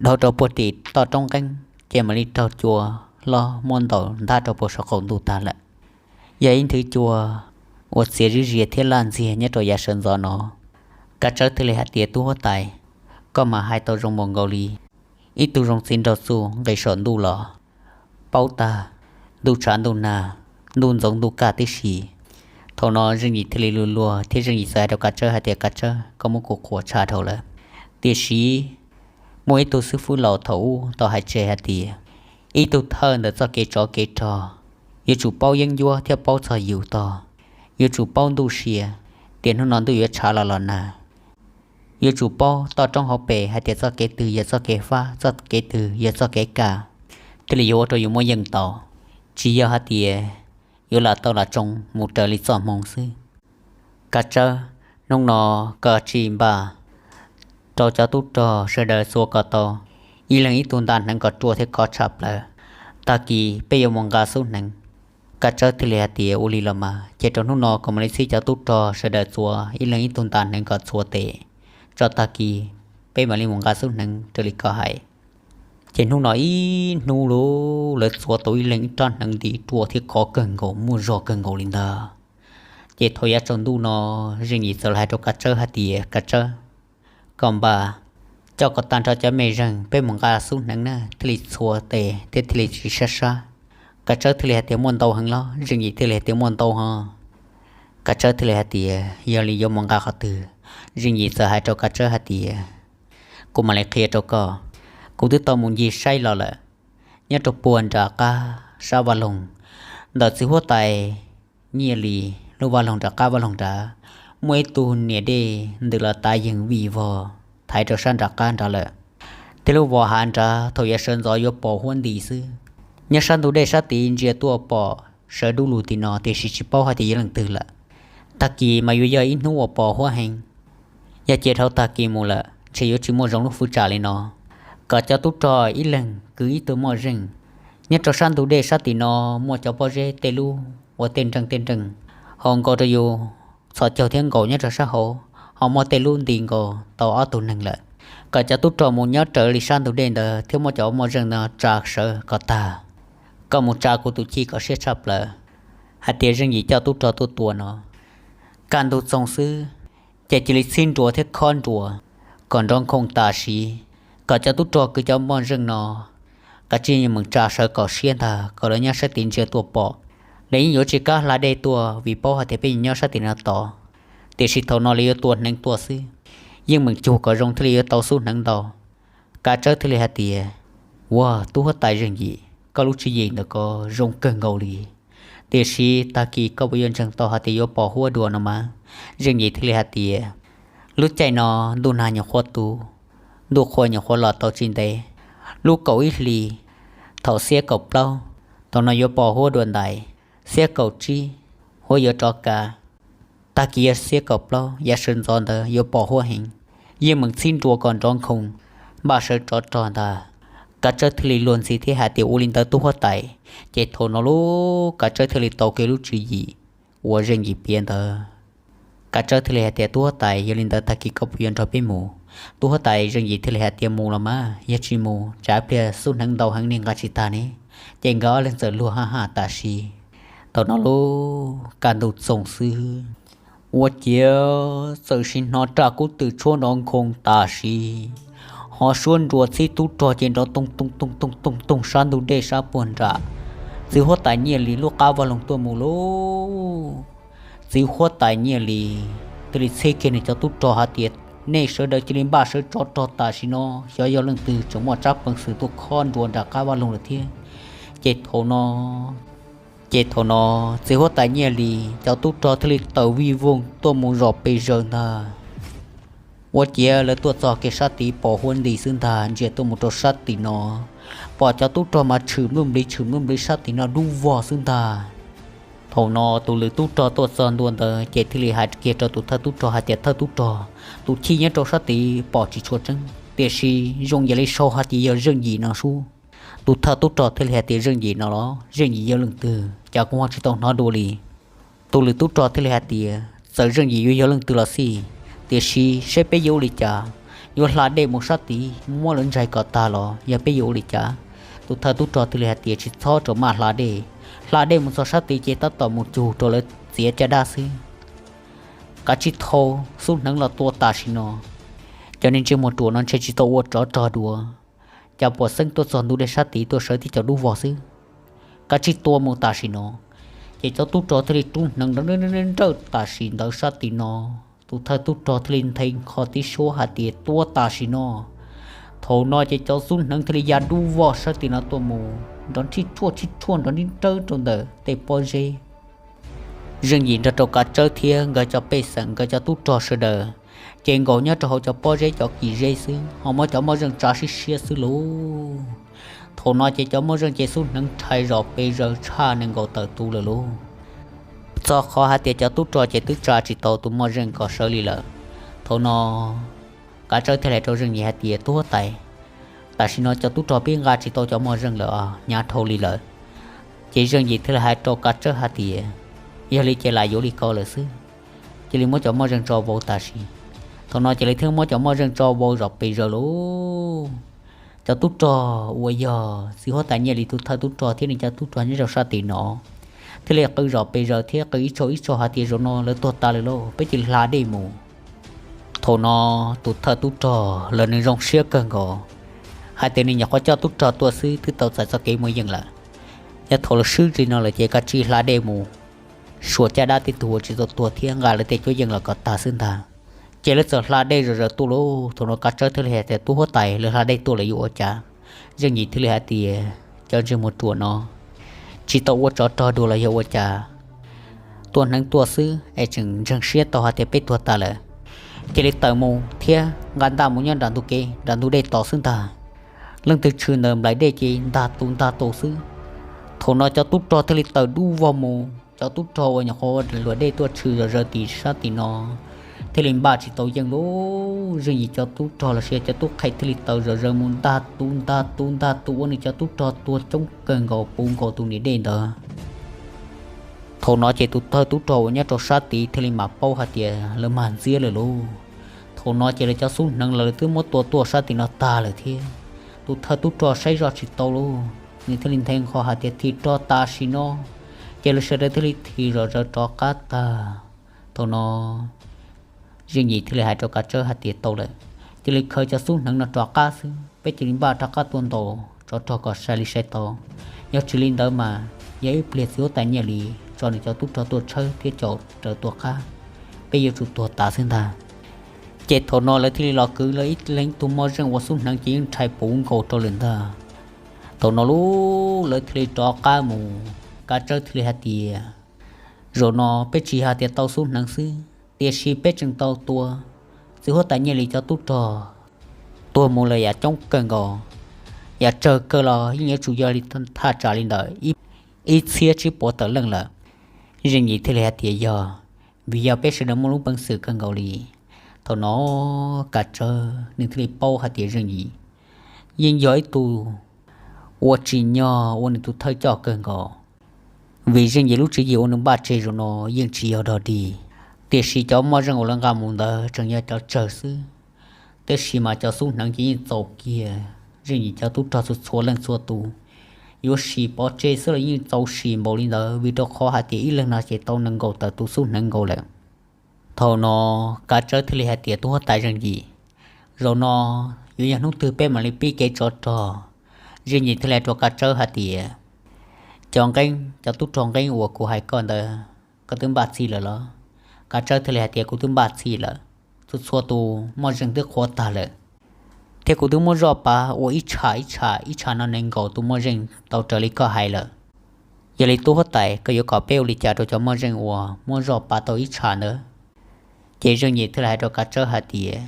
dhau rau puag tim toj roob nqeeb, ces mam li raug cua hlob muab ntaus ntag rau puag saum qaum ntuj tag lawm. Yog ib nthwv cua uas txias zib zias thiab laj ntxiag nyob rau yav sawv ntxov no. Kav Tsawb thiaj li hais tias, tub huab tais, koj mas hais tau zoo npaum nkaus li ib tug zoo txiv nraug txuj nqis saum ntuj los paub tag ntuj tshav ntuj nag, ntuj ntxoov ntuj kaj tib si. Thaum no Zeej Yim thiaj li luag luag thiab Zeej Yim txawm hais rau Kav Tsawb hais tias, Kav Tsawb, koj muab kuv qhuas tshaj dhau lawm. Tiam sis muaj ib tug xib fwb laus thaum ub tau hais tseg hais tias, ib tug thawj ntawm txoj kev tsov kev rog yuav tsum paub yeeb ncuab thiab paub txog yus tog, yuav tsum paub ntuj sia, tias hnub no ntuj yuav tshav los los nag, yuav tsum paub toj roob hauv pes hais tias txoj kev twg yog txoj kev fab, txoj kev twg yog txoj kev kaj, thiaj li yuav ua rau yus muaj yeej tau, tsis yog hais tias yuav lam tau lam tsoo mus raws li txoj hmoo xwb. Kav Tsawb, hnub no koj tsis npaj rau cov tub rog sawv daws txuas kom tau ib leeg ib tug nta hneev kom ruaj thiab khov tshaj plaws. Tag kis peb yuav mus nqa xub hneev. Kav Tsawb thiaj li hais tias, ua li los mas ces rau hnub no kuv mam li txhib cov tub rog sawv daws txuas ib leeg ib tug nta hneev kom txhua tes, tso tag kis peb mam li mus nqa xub hneev raws li koj hais. Ces hnub no ib hnub lawv txuas tau ib leeg ib rab hneev nti ruaj thiab khov kawg nkaus muaj zog kawg nkaus li ntag. Ces thaum yav tsaus ntuj no Zeej Yim txawm hais rau Kav Tsawb hais tias, Kav Tsawb, koj npaj coj kom tag nrho cov mej zeeg peb mus nqa xub hneev na thiaj li txhua tes thiab thiaj li tsis sab sab. Kav Tsawb thiaj li hais tias, muaj ntau heev los? Zeej Yim thiaj li hais tias, muaj ntau ho. Kav Tsawb thiaj li hais tias, yog li yuav mus nqa qhov twg? Zeej Yim txawm hais rau Kav Tsawb hais tias, kuv mam li qhia rau koj. Kuv twb tau mus ncig saib los lawm, nyob rau puag nram qab sab vaj loog ntawm txiv huab tais Nyiaj Lis lub vaj loog nram qab vaj loog nrad, muaj ib tug niam dej ntws los tav yeeg vij vog thaiv rau sab nram qab nrad lawm. Thiab lub vos hav nrad thaum yav sawv ntxov yuav pos huab nti xwb, nyob sab ntug dej sab tid ntsia tuaj pom sawv dub lug tim no tiam sis tsis paub hais tias yog leej twg lawm. Tag kis mas yuav yog ib hnub uas pos huab heev. Yog cia dhau tag kis mus lawm ntshe yuav tsis muaj zoo lub fwv tsam li no. Kom cov tub rog ib leeg kwv ib tug moj zeej. Nyob rau sab ntug dej sab tim no muaj cov pob zeb tej lub ua tej nreej tej nreej, ho nkaus rau yus txhos caug thiab nkaus nyob rau sab hauv, ho muaj tej lub nti nkaus tau ob tug neeg lawm. Kom cov tub rog mus nyob raws li sab ntug dej ntawd thiab muab cov moj zeej no tsa sawv kom tag. Koj mus tsa kuv tus chij kom siab tshaj plaws hais tias Zeej Yim coj tub rog tuaj tua no. Kaj ntug txoog xwb, ces cia li txhib nruas thiab khob nruas kom nrov nkhoos tam sim, kom cov tub rog kwv cov moj zeej no kav tsij meem tsa sawv kom siab ntag kom lawv nyob sab tid ntsia tuaj pom. Lawv yeej yuav tsis kam hla dej tuaj vim paub hais tias peb nyob sab tim no tod. Tiam sis thaum no lawv yuav tua hneev tuaj xwb, yeej meem cug kom zoo thiaj li yuav tau xub hneev ntau. Kav Tsawb thiaj li hais tias, ua, tub huab tais Zeej Yim, koj lub tswv yim ntawm ko zoo kawg nkaus li. Tiam sis tag kis koj puas yuav ntseeg tau hais tias yuav pos huab dua no mas? Zeej Yim thiaj li hais tias, lub caij no ntuj nag nyuam qhuav tu, ntuj qhua nyuam qhuav los tau tsis ntev. Lub kaum ib hlis, thaum xiab kaum plaub, thaum no yuav pos huab dua ntais. Xiab kaum tsib, huab yuav rov kav. Tag kis yog xiab kaum plaub, yav sawv ntxov ntawd yuav pos huab heev. Yeej meem txhib nruas kom nrov nkhoos, npaj sawv tsov rog ntag. Kav Tsawb thiaj li luag ntxhi thiab hais tias, ua li ntawd tub huab tais. Ces thaum no lub Kav Tsawb thiaj li tau kiag lub tswv yim uas Zeej Yim piav ntawd. Kav Tsawb thiaj li hais tias, tub huab tais, yog li ntawd tag kis koj puas yuav nrog peb mus? Tub huab tais Zeej Yim thiaj li hais tias, mus los mas, yog tsis mus tsam pliag xub hneev ntau heev nej nqa tsis tag ne. Ces nkawd ob leeg txawm luag haj haj tam sim. Thaum no lub kaj ntug txoog xwb, ua ciav txawm sim hnov raj kub twm tshuab nrov nkhoos tam sim, ho suab nruas txhib tub rog ces nrov toog toog toog toog toog toog sab ntug dej sab puag nram txiv huab tais Nyiaj Lis lub qab vaj loog tuaj mus lauj. Txiv huab tais Nyiaj Lis thiaj li txhib kiag nws cov tub rog hais tias, nej sawv daws cia li npaj sawv tsov rog tam sim no, xyov yog leej twg tseem muaj tsab peev xwm tuaj khob nruas nram qab vaj loog lawm thiab. Ces thaum no, ces thaum no, txiv huab tais Nyiaj Lis cov tub rog thiaj li tawm vij voog tuaj mus zom pes zaws ntag. Ua ciav lawv tuaj txog kiag sab tid pos huab nti xwb ntag, ntsia tuaj mus rau sab tim no, pom cov tub rog mas tshwm npluj npliv tshwm npluj npliv sab tim no dub vog xwb ntag. Thaum no tus lwm tub rog tuaj txog ntua ntawd ces thiaj li hais kiag rau tus thawj tub rog hais tias, Thawj tub rog, tus chij nyob rau sab tid pom tsis tshua tseeb, tiam sis zoo yam li sau hais tias yog Zeej Yim no sub. Tus thawj tub rog thiaj li hais tias, Zeej Yim no los? Zeej Yim yog leej twg? Cas kuv ho tsis tau hnov dua li. Tus lwm tub rog thiaj li hais tias, Txawm Zeej Yim yuav yog leej twg los xij, tiam sis seb peb yuav ua li cas? Yuav hla dej mus sab tid muab lawv ntsaig kom tag los yog peb yuav ua li cas? Tus thawj tub rog thiaj li hais tias, Tsis txhob rau maj hla dej. Hla dej mus txog sab tid ces tab tom mus cug rau lawv txiav caj dab xwb. Kav tsij thau xub hneev los tua tam sim no. Cov niag ntsej muag ruam no ntshe tsis tau ua tsov rog dua, cas puas xeeb tuaj txog ntug dej sab tid tuaj sawv tib co dub vog xwb. Kav tsij tua mus tam sim no. Ces cov tub rog thiaj li rub hneev nrawj nrawj tam sim ntawd sab tim no. Tus thawj tub rog thiaj li nthe nkho tib suab hais tias, Tua tam sim no. Thaum no ces cov xub hneev thiaj li ya dub vog sab tim no tuaj mus nrov nrhij tshuaj nrov nrhij nrawj rau ntawm tej pob zeb. Zeej Yim nrog rau Kav Tsawb thiab nkawd cov pej xeem, nkawd cov tub rog sawv daws ces nkaum nyob rau hauv cov pob zeb cov kis zeb xwb, ho muab cov moj zeej tsa siab siab xwb lauj. Thaum no ces cov moj zeej ces xub hneev rhais zom pes zaws tshaj nees nkaum tawm tus lawm lauj. Txog qhov hais tias cov tub rog ces twb tsa tsis tau tus moj zeej kom sawv li lawm. Thaum no Kav Tsawb thiaj li hais rau Zeej Yim hais tias, Tub huab tais, tam sim no cov tub rog pib nqa tsis tau cov moj zeej lawm os, hnyav dhau li lawm. Ces Zeej Yim thiaj li hais rau Kav Tsawb hais tias, Yog li ces lam yuav li ko lawm xwb, cia li muab cov moj zeej tso vau tam sim. Thaum no ces lawv thiaj muab cov moj zeej tso vau zom pes zaws lauj. Cov tub rog uas yog txiv huab tais Nyiaj Lis tus thawj tub rog thiab nws cov tub rog nyob rau sab tim no thiaj li qw zom pes zaws thiab qw ib tsaug ib tsaug hais tias, Zaum no lawv tuag tas lawm lauj, peb cia li hla dej mus. Thaum no tus thawj tub rog los nws zoo siab kawg nkaus, hais tias nws nyuam qhuav coj tub rog tuaj xwb twb tau txais txoj kev muaj yeej lawm. Yog thaum lawv swb li no lawm ces kav tsij hla dej mus, suav caj dab tej tug uas tsis tau tuag thiab nqa lawv tej cuab yeej los kom tag xwb ntag. Ces lawv txawm hla dej zom zaws tuaj lauj. Thaum no Kav Tsawb thiaj li hais tias, Tub huab tais, lawv hla dej tuaj lawv yuav ua cas? Zeej Yim thiaj li hais tias, Cov ntsej muag ruam no tsis tau ua tsov rog dua los yog ua cas, tua hneev tuaj xwb es tseem ntseeg siab tau hais tias peb tuag tas lawm. Cia li tawm mus thiab nqa ntaj mus nyob nram ntug kev nram ntug dej tos xwb ntag. Leej twg tshwm ntawm nplaim dej ces ntag tus ntag tus xwb. Thaum no cov tub rog thiaj li tawm dub vog mus, cov tub rog uas nyuam qhuav ua luam dej tuaj tshwm zom zaws tim sab tim no thiaj li npaj tsis tau yeej lauj. Zeej Yim cov tub rog los sis cov tub qhe thiaj li tawm zom zaws mus ntag tus ntag tus ntag tus ua nws cov tub rog tuag coob kawg nkaus puv nkaus tus niam dej ntawd. Thaum no ces tus thawj tub rog uas nyob rau sab tid thiaj li mam paub hais tias lawv mag ntxiab lawm lauj. Thaum no ces lawv cov xub hneev los lawv twb muab tua tuaj sab tim no tag lawm thiab. Tus thawj tub rog saib zoj tsis tau lauj, nws thiaj li nthe nqho hais tias, Thim rog tam sim no. Ces lawv sawv daws thiaj li thim zom zaws rov qab tag. Thaum no Zeej Yim thiaj li hais rau Kav Tsawb hais tias, Tau lawm, cia li khaws cov xub hneev no rov qab xwb, peb cia li npaj rov qab tuaj ntaus tsov rog kom sai li sai tau. Yog tsis li ntawd mas yog ib pliag txiv huab tais Nyiaj Lis tso nws cov tub rog tuaj tshawb thiab caum raws tua qab, peb yuav tsum tuag tas xwb ntag. Ces thaum no lawv thiaj li los kwv lawv ib leeg tus moj zeej uas xub hneev ces yeej rhais puv nkaus rau lawm ntag. Thaum no lub lawv thiaj li rov qab mus, Kav Tsawb thiaj li hais tias, Zaum no peb tsis hais tias tau xub hneev xwb, tiam sis peb tseem tau tua txiv huab tais Nyiaj Lis cov tub rog tuag mus lawm yam coob kawg nkaus, yam tsawg kawg los yeej yuav tsum yog li thaj tsam li ntawm ib txhiab tsib puas tawm leej lawm. Zeej Yim thiaj li hais tias, Yog vim yog peb sawv daws muaj lub peev xwm kawg nkaus li. Thaum no Kav Tsawb nws thiaj li paub hais tias Zeej Yim yeej yog ib tug ua tsim nyog ua nws tus thawj coj kawg nkaus, vim Zeej Yim lub tswv yim uas nws npaj tseg zaum no yeej tsis yog dog dig, tiam sis cov moj zeej uas lawv nqa mus ntawd tseem yog cov tsawg xwb. Tab sis mas cov xub hneev ces yeej txaus kiag Zeej Yim cov tub rog txhua txhua leej txhua tus. Yuav sim pov tseg xwb los yeej txaus sim npaum li ntawd, vim rau qhov hais tias ib leeg no ces tau nees nkaum tawm tus xub hneev nkaus lawm. Thaum no Kav Tsawb thiaj li hais tias, Tub huab tais Zeej Yim, zaum no yuav yog hnub twg peb mam li pib kev tsov rog? Zeej Yim thiaj li hais rau Kav Tsawb hais tias, Cov nqeeb, cov tub rog nqeeb uas kuv hais koj ntawd, koj twb npaj txhij lawm los? Kav Tsawb thiaj li hais tias, Kuv twb npaj txhij lawm, txhua txhua tus moj zeej twb qhuav tag lawm, thiab kuv twb muab zoj pav ua ib tsham ib tsham, ib tsham no nees nkaum tus moj zeej tau raws li koj hais lawm. Yog li tub huab tais, koj yuav kom peb ua li cas rau cov moj zeej uas muab zoj pav tau ib tsham ntawd? Ces Zeej Yim thiaj li hais rau Kav Tsawb hais tias,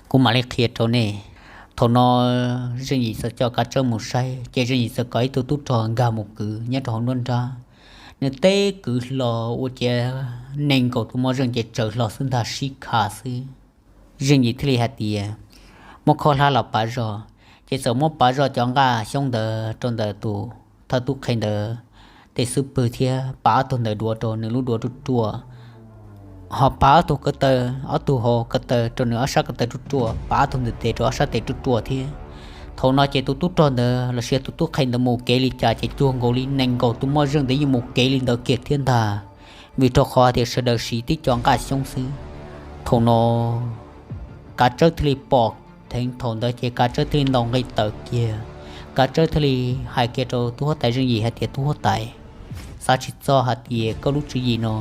Kuv mam li qhia rau nej. Thaum no Zeej Yim txawm coj Kav Tsawb mus saib, ces Zeej Yim txawm kom ib tug tub rog nkag mus kwv nyob rau hauv nruab nrab, nws teb kwv hlo ua ciav nees nkaum tus moj zeej ces tsaws hlo xwb ntag, sib kha xwb. Zeej Yim thiaj li hais tias, muab khob hlab los pav zog. Ces txawm muab pav zog cov nqaj xyoob ntawd rau ntawm tus thawj tub qhe ntawd tej xub pwg thiab pav ob tug ntawd duav rau nws lub duav ruaj ruaj, ho pav ob tug ko taw, ob tug hauv ko taw rau nws ob sab ko taw ruaj ruaj, pav ob tug ntawm tes rau ob sab tes ruaj ruaj thiab. Thaum no ces tus tub rog ntawd los sis tus tub qhe ntawd mus kev li cas ces cuag nkaus li nees nkaum tus moj zeej ntawd yeej mus kev li ntawd kiag thiab ntag, vim rau qhov tias sawv daws siv tib co nqaj xyoob xwb. Thaum no Kav Tsawb thiaj li pom dheev, thaum ntawd ces Kav Tsawb thiaj li ntaus nqi tawm kiag. Kav Tsawb thiaj li hais kiag rau tub huab tais Zeej Yim hais tias, tub huab tais, xav tsis txog hais tias koj lub tswv yim no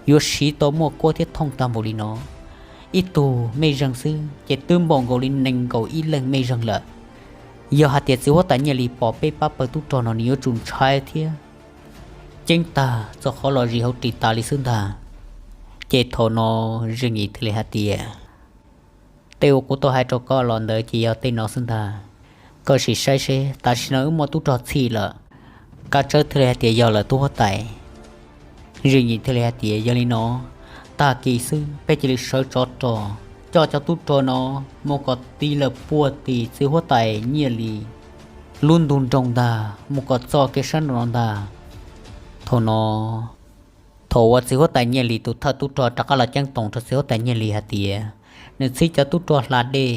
yuav siv tau muaj kuab thiab thooj tag npaum li no. Ib tug mej zeeg xwb ces twb npaum nkaus li nees nkaum ib leeg mej zeeg lawm. Yog hais tias txiv huab tais Nyiaj Lis pom peb pab pawg tub rog no nws yuav tsum ntshai thiab ceeb tag txog qhov los zis hauv ris tas li xwb ntag. Ces thaum no Zeej Yim thiaj li hais tias, tej uas kuv tau hais rau koj los ntawd ces yog tej no xwb ntag. Koj sim saib seb tam sim no wb muaj tub rog txhij lawm. Kav Tsawb thiaj li hais tias, yog lawm tub huab tais. Zeej Yim thiaj li hais tias, yog li no, tag kis xwb peb cia li sawv tsov rog coj cov tub rog no mus kom ti lawm puag tim txiv huab tais Nyiaj Lis lub ntu nroog ntag, mus kom txog kev sab nraum no ntag. Thaum no, thaum uas txiv huab tais Nyiaj Lis tus thawj tub rog rov qab los ceeb toom rau txiv huab tais Nyiaj Lis hais tias nws txhib cov tub rog hla dej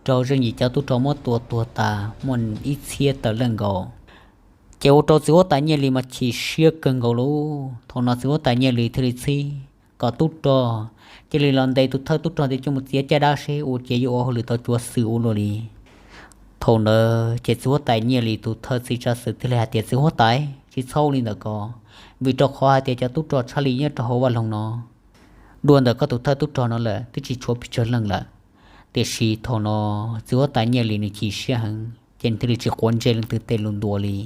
rau Zeej Yim cov tub rog muab tua tuag tas muaj ib txhiab tawm leej nkaus, ces ua rau txiv huab tais Nyiaj Lis mas chim siab kawg nkaus lauj. Thaum no txiv huab tais Nyiaj Lis thiaj li txhib kom tub rog cia li los ntes tus thawj tub rog ntawd coj mus txiav caj dab seb ua cas yuav ua hauj lwm tau cuav xwm ua luaj li. Thaum ntawd ces txiv huab tais Nyiaj Lis tus thawj txiv tsav xwm thiaj li hais tias, txiv huab tais, tsis txhob ua li ntawm ko, vim rau qhov hais tias cov tub rog tshaj li nyob rau hauv vaj loog no dua ntawm koj tus thawj tub rog no lawm twb tsis tshuav pes tsawg leej lawm. Tiam sis thaum no txiv huab tais Nyiaj Lis nws chim siab heev ces nws thiaj li tsis quav ntsej leej twg tej lus ntuas li.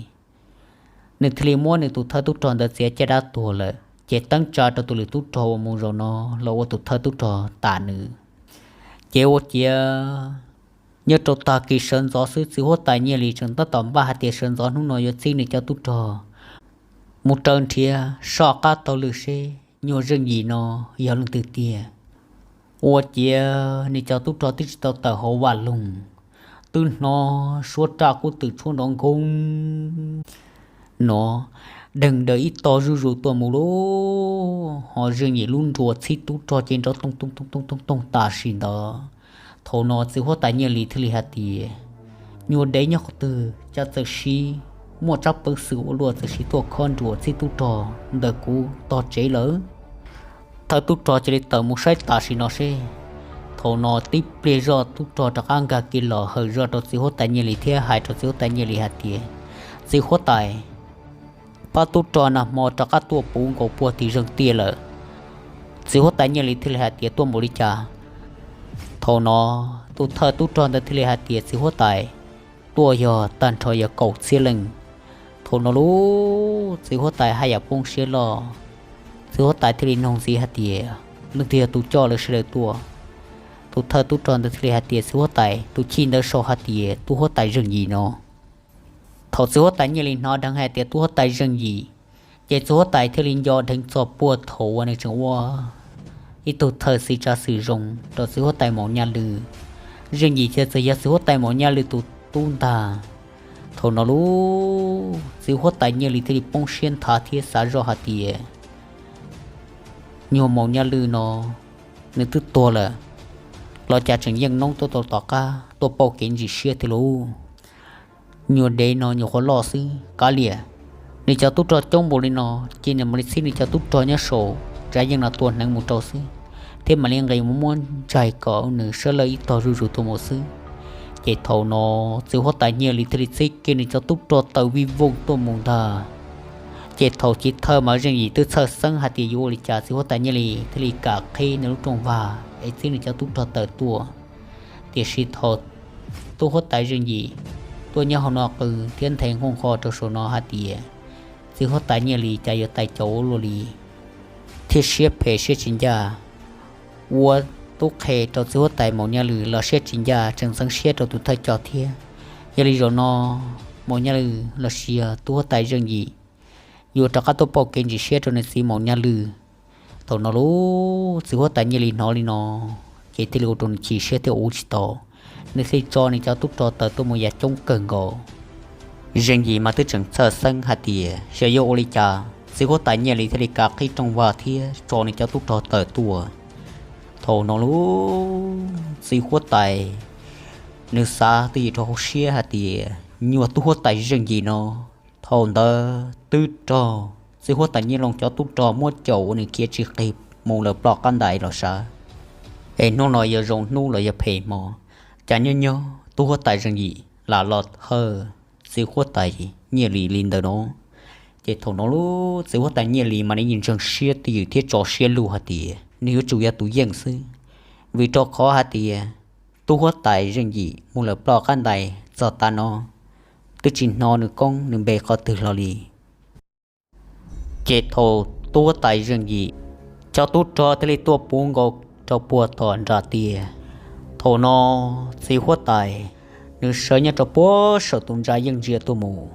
Nws thiaj li muab nws tus thawj tub rog ntawd txiav caj dab tuag lawm ces teeb tsa rau tus lwm tub rog uas mus zaum no los ua tus thawj tub rog tam nws. Ces ua ciav nyob rau tag kis sawv ntxov xwb txiv huab tais Nyiaj Lis tseem tab tom npaj hais tias sawv ntxov hnub no yuav txib nws cov tub rog mus raws nrhiav soj qab taug lw seb nyuag Zeej Yim no yog leej twg tiag. Ua ciav nws cov tub rog twb tsis tau tawm hauv vaj loog, twb hnov suab raj kub twm tshuab nrov nkoog no deeg daws ib tog zuj zus tuaj mus lauj. Ho Zeej Yim lub nruas txhib tub rog ces nrov toog toog toog toog toog toog tam sim ntawd. Thaum no txiv huab tais Nyiaj Lis thiaj li hais tias, nyuag dev nyob qhov twg cas txawm siv muaj tsab peev xwm ua luaj txawm siv tuaj khob nruas txhib tub rog ntawm kuv tog tsev lawm. Thawj tub rog cia li tawm mus saib tam sim no seb. Thaum no tib pliag zoj tub rog rov qab nkag kiag los hawm zoj rau txiv huab tais Nyiaj Lis thiab hais rau txiv huab tais Nyiaj Lis hais tias, txiv huab tais, pab tub rog nag hmo rov qab tuaj puv nkaus puag tim zeeg tiaj lawm. Txiv huab tais Nyiaj Lis thiaj li hais tias, tuaj npaum li cas? Thaum no tus thawj tub rog ntawd thiaj li hais tias, txiv huab tais, tuaj yog tag nrho yog kaum txhiab leej. Thaum no lauj, txiv huab tais haj yam poob siab loj. Txiv huab tais thiaj li nug ntxiv hais tias, leej twg yog tus coj lawv sawv daws tuaj? Tus thawj tub rog ntawd thiaj li hais tias, txiv huab tais, tus chij ntawd sau hais tias tub huab tais Zeej Yim no. Thaum txiv huab tais Nyiaj Lis hnov dheev hais tias tub huab tais Zeej Yim, ces txiv huab tais thiaj li nco dheev txog puag thaum uas nws tseem ua ib tug thawj txiv tsav xwm zoo rau txiv huab tais Maum Nyaj Lwm. Zeej Yim thiaj txawm yog txiv huab tais Maum Nyaj Lwm tus tub ntag. Thaum no lauj, txiv huab tais Nyiaj Lis thiaj li poob siab nthav thiab xav zoj hais tias, nyuag Maum Nyaj Lwm no nws twb tuag lawm los cas tseem yeej noob tuaj tau tom qab tuaj pauj kev ntsis siab thiab lauj. Nyuag dev no nyuag qhuav loj xwb kav liam, nws cov tub rog coob npaum li no, cia nws mam li txhib nws cov tub rog nyob saum tsav yeej no tua hneev mus rau xwb, thiab mam li nqis mus muab ntsaig kom nws sawv lawj ib tog zuj zus tuaj mus xwb. Ces thaum no txiv huab tais Nyiaj Lis thiaj li txhib kiag nws cov tub rog tawm vij vooj tuaj mus ntag. Ces thaum chiv thawj mas Zeej Yim twb txhawj xeeb hais tias yuav ua li cas, txiv huab tais Nyiaj Lis thiaj li kam qhib nws lub rooj vag es txhib nws cov tub rog tawm tuaj. Tiam sis thaum tub huab tais Zeej Yim tuaj nyob hauv no qw thiab nthe nqooj qho rau saum no hais tias, txiv huab tais Nyiaj Lis cas yuav tais caus ua luaj li thiab siab phem siab tsis ncaj, ua tub qhe rau txiv huab tais Maum Nyaj Lwm los siab tsis ncaj, tseem ntxeev siab rau tus thawj coj thiab. Yog li zaum no Maum Nyaj Lwm los sis yog tub huab tais Zeej Yim yuav rov qab tuaj pauj kev ntsis siab rau nws txiv Maum Nyaj Lwj. Thaum no lub txiv huab tais Nyiaj Lis hnov li no, ces thiaj li ua rau nws chim siab thiab ua tsis tau, nws thiaj tso nws cov tub rog tawm tuaj mus yam coob kawg nkaus. Zeej Yim mas twb tseem txhawj xeeb hais tias xyov yuav ua li cas txiv huab tais Nyiaj Lis thiaj li kav qhib rooj vag thiab tso nws cov tub rog tawm tuaj. Thaum no lub txiv huab tais nws xav twj ywm rau hauv siab hais tias nyuag tub huab tais Zeej Yim no thaum ntawd twb raug txiv huab tais Nyiaj Lwj cov tub rog muab caum ua nws khiav tsis qis mus lawm ploj qab ntais los sav. Es hnub no yog zoo hnub los yog phem hmo, cas nyob nyob tub huab tais Zeej Yim lam los thawj txiv huab tais Nyiaj Lis li ntawm no. Ces thaum no lub txiv huab tais Nyiaj Lis mas nws yeej ntseeg siab twj ywm thiab tso siab lug hais tias nws yuav tsum yog tus yeej xwb, vim rau qhov hais tias tub huab tais Zeej Yim mus lawm ploj qab ntais txog tav no twb tsis hnov nws koob nws npe qhov twg los li. Ces thaum tub huab tais Zeej Yim cov tub rog thiaj li tuaj puv nkaus rau puag tom nram tiaj. Thaum no txiv huab tais nws sawv nyob rau puag saum tus ntsa yeej ntsia tuaj mus.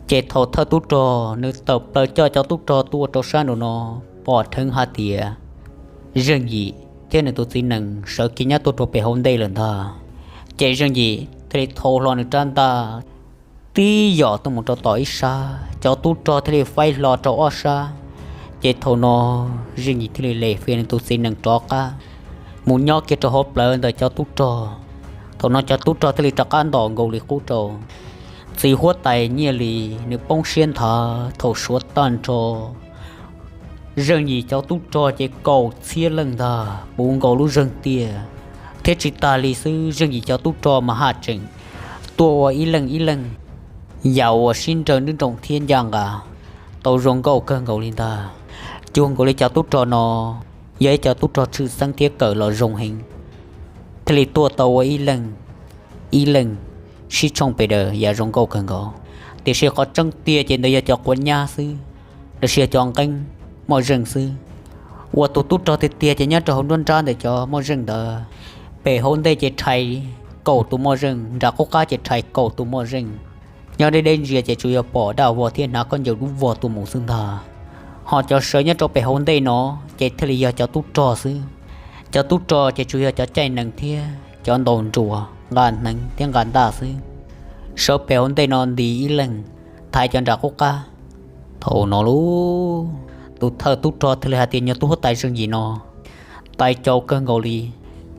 Ces thaum thawj tub rog nws tawm plaws coj cov tub rog tuaj rau sab nraum no, pom dheev hais tias Zeej Yim thiab nws tus txiv nees sawv kiag nyob tuaj rau pem hauv ntej lawm ntag. Ces Zeej Yim thiaj li thau hlo nws rab ntaj tib yam tuaj mus rau tom ib sab, cov tub rog thiaj li faib hlo rau ob sab. Ces thaum no Zeej Yim thiaj li lem fias nws tus txiv nees rov qab mus nyob kiag rau hauv plawv ntawm cov tub rog. Thaum no cov tub rog thiaj li rov qab ntom nkaus li qub rau. Txiv huab tais Nyiaj Lis nws poob siab nthav thaum suav tag nrho Zeej Yim cov tub rog ces kaum txhiab leej ntag puv nkaus lub zeeg tiaj. Thiab tsis tas li xwb, Zeej Yim cov tub rog mas haj tseem tuaj ua ib leej ib leej yam uas sib nrawg nruj nroos thiab ncaj nqa, tau zoo nkauj kawg nkaus li ntag. Cuag nkaus li cov tub rog no yog ib cov tub rog tshwj xeeb thiab kawm los zoo heev, thiaj li tuaj tau ua ib leej ib leej sib tshooj pes daws yam zoo nkauj kawg nkaus. Tiam sis qhov tseeb tiag ces ntawd yog cov quav nyab xwb, los sis yog cov nqeeb moj zeej xwb. Uas tus tub rog tiag tiag ces nyob rau hauv nruab nrab ntawm cov moj zeej ntawd. Pem hauv ntej ces rhais kaum tus moj zeej, nram qub qab ces rhais kaum tus moj zeej. Nyob deb deb ntsia ces tsuas yog pom daj vog thiab hnav khaub ncaws dub vog tuaj mus xwb ntag. Ho cov sawv nyob rau pem hauv ntej no ces thiaj li yog cov tub rog xwb. Cov tub rog ces tsuas yog cov caij nees thiab cov ntaus nruas nqa hneev thiab nqa ntaj xwb. Sawv pem hauv ntej no nti ib leeg, thaiv cov nram qub qab. Thaum no lub tus thawj tub rog thiaj li hais tias nyuag tub huab tais Zeej Yim no tais caus kawg nkaus li.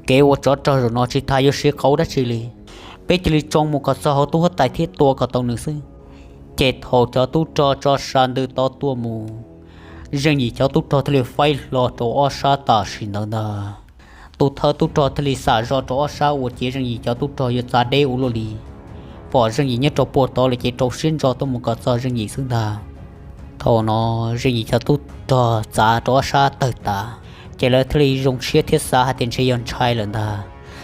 Kev ua tsov rog zaum no tsis tas yuav siv qauv dab tsi li, peb cia li tsoo mus kom txog hauv tub huab tais thiab tua kom tau nws xwb. Ces thaum cov tub rog tso sa ntws tod tuaj mus, Zeej Yim cov tub rog thiaj li faib hlo rau ob sab tam sim ntawd ntag. Tus thawj tub rog thiaj li xam zoj rau ob sab uas cia Zeej Yim cov tub rog yuav txav deb ua luaj li. Pom Zeej Yim nyob rau puag tod lawm ces rau siab ntso tuaj mus kom txog Zeej Yim xwb ntag. Thaum no Zeej Yim cov tub rog txav rau ob sab tawg tas, ces lawv thiaj li zoo siab thiab xav hais tias ntshe yog ntshai lawm ntag.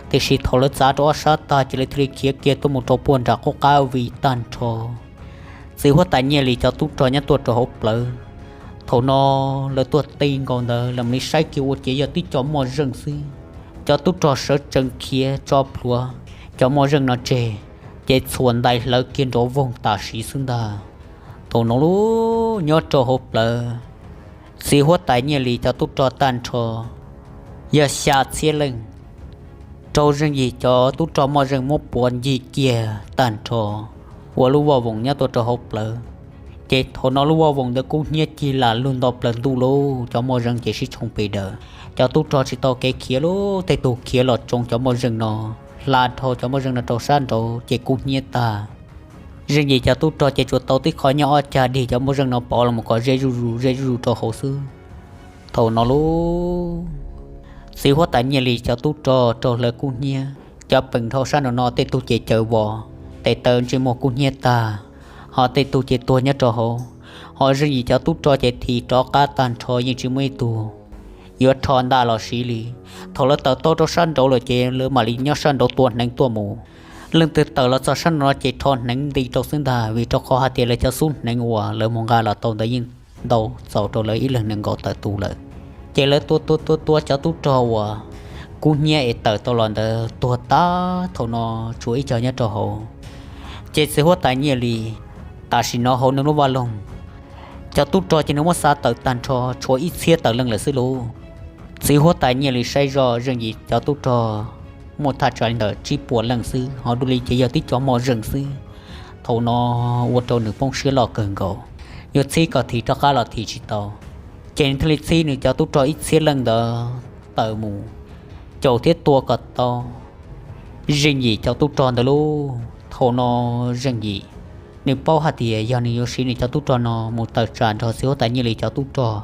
Tiam sis thaum lawv txav rau ob sab tag ces lawv thiaj li khiav kiag tuaj mus rau puag nram qub qab vij tag nrho. Txiv huab tais Nyiaj Lis cov tub rog nyob tuaj rau hauv plawv. Thaum no lawv tuaj ti nkaus ntawd lawv mam li saib kiag ua ciav yog tib co moj zeej xwb. Cov tub rog sawv tsees khiav tso plhuav cov moj zeej no tseg, ces txhuam ntais hlawv kiag nrov voog tam sim xwb ntag. Thaum no lub nyob rau hauv plawv, txiv huab tais Nyiaj Lis cov tub rog tag nrho yog xya txhiab leej, raug Zeej Yim cov tub rog moj zeej muab puav ncig kiag tag nrho ua lub voj voos nyob tuaj rau hauv plawv. Ces thaum no lub voj voos ntawd kub hnyiab cig lam lug nto plaws ntuj lauj, cov moj zeej ces sib tshooj pes daws. Cov tub rog tsis tau kev khiav lauj, tej tug khiav los tsoo cov moj zeej no, hla dhau cov moj zeej no rau sab nraud ces kub hnyiab tag. Zeej Yim cov tub rog ces tsuas tau tib qho nyob ob cag dig cov moj zeej no pov los mus kom ze zuj zus ze zuj zus rau hauv xwb. Thaum no lub txiv huab tais Nyiaj Lis cov tub rog raug hlawv kub hnyiab, cov peem dhau sab nraud no tej tug ces caws vos, tes taw ntsej muag kub hnyiab tag, ho tej tug ces tuag nyob rau hauv. Ho Zeej Yim cov tub rog ces thim rov qab tag nrho yeej tsis muaj ib tug yuav rho ntaj los siv li. Thaum lawv tawm tau rau sab nraud lawm ces lawv mam li nyob sab nraud tua hneev tuaj mus. Leej twg tawm los txog sab nraud no ces rho hneev nti rau xwb ntag, vim rau qhov hais tias lawv cov xub hneev uas lawv mus nqa los tau ntawd yeej ntau txaus rau lawv ib leeg nees nkaum tawm tus lawm. Ces lawv tua tua tua tua cov tub rog uas kub hnyiab es tawm tau los ntawd tuag tag, thaum no tshuav ib co nyob rau hauv. Ces txiv huab tais Nyiaj Lis tam sim no hauv nws lub vaj loog Cov tub rog ces nws muab xa tawm tag nrho tshuav ib txhiab tawm leej lawm xwb lauj. Txiv huab tais Nyiaj Lis saib zoj Zeej Yim cov tub rog muaj thaj tsam li ntawm tsib puas leej xwb, ho dua li ces yog tib cov mos zeej xwb. Thaum no ua rau nws poob siab loj kawg nkaus, yuav txhib kom thim rov qab los thim tsis tau. Ces nws thiaj li txhib nws cov tub rog ib txhiab leej ntawd tawm mus caum thiab tua kom tau Zeej Yim cov tub rog ntawd lauj. Thaum no Zeej Yim nws paub hais tias yog nws yuav siv nws cov tub rog no mus tawm tsam nrog txiv huab tais Nyiaj Lis cov tub rog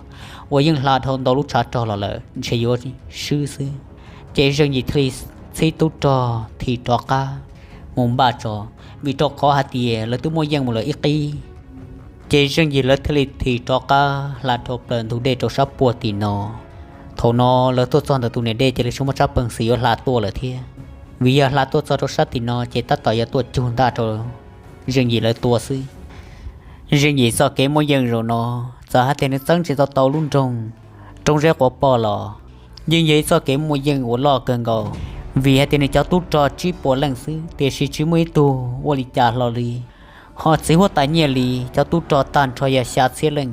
uas yeej hla dhau ntau lub tshav rog los lawm ntshe yuav swb xwb. Ces Zeej Yim thiaj li txhib tub rog thim rov qab mus npaj tso, vim rau qhov hais tias lawv twb muaj yeej mus lawm ib qib. Ces Zeej Yim lawv thiaj li thim rov qab hla dhau plaws ntug dej rau sab puag tim no. Thaum no lawv tuaj txog ntawm tus niam dej ces lawv tsis muaj tsab peev xwm yuav hla tuaj lawm thiab, vim yog hla tuaj txog rau sab tim no ces tab tom yuav tuaj cug ntaj rau Zeej Yim lawv tua xwb. Zeej Yim txoj kev muaj yeej zaum no, txawm hais tias nws txeeb tsis tau tau lub nroog Roob Zeb Quav Poj los yeej yog ib txoj kev muaj yeej uas loj kawg nkaus, vim hais tias nws cov tub rog tsib puas leej xwb tiam sis tsis muaj ib tug ua li cas hlo li. Ho txiv huab tais Nyiaj Lis cov tub rog tag nrho yog xya txhiab leej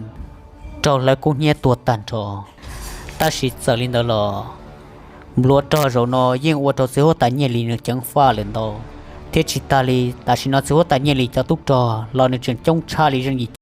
raug lawv kub hnyiab tua tag nrho. Tab sis txawm li ntawd los npluav rog zaum no yeej ua rau txiv huab tais Nyiaj Lis nws ceev faj lawm ntau, thiab tsis tas li tam sim no txiv huab tais Nyiaj Lis cov tub rog los nws tseem coob tshaj li Zeej Yim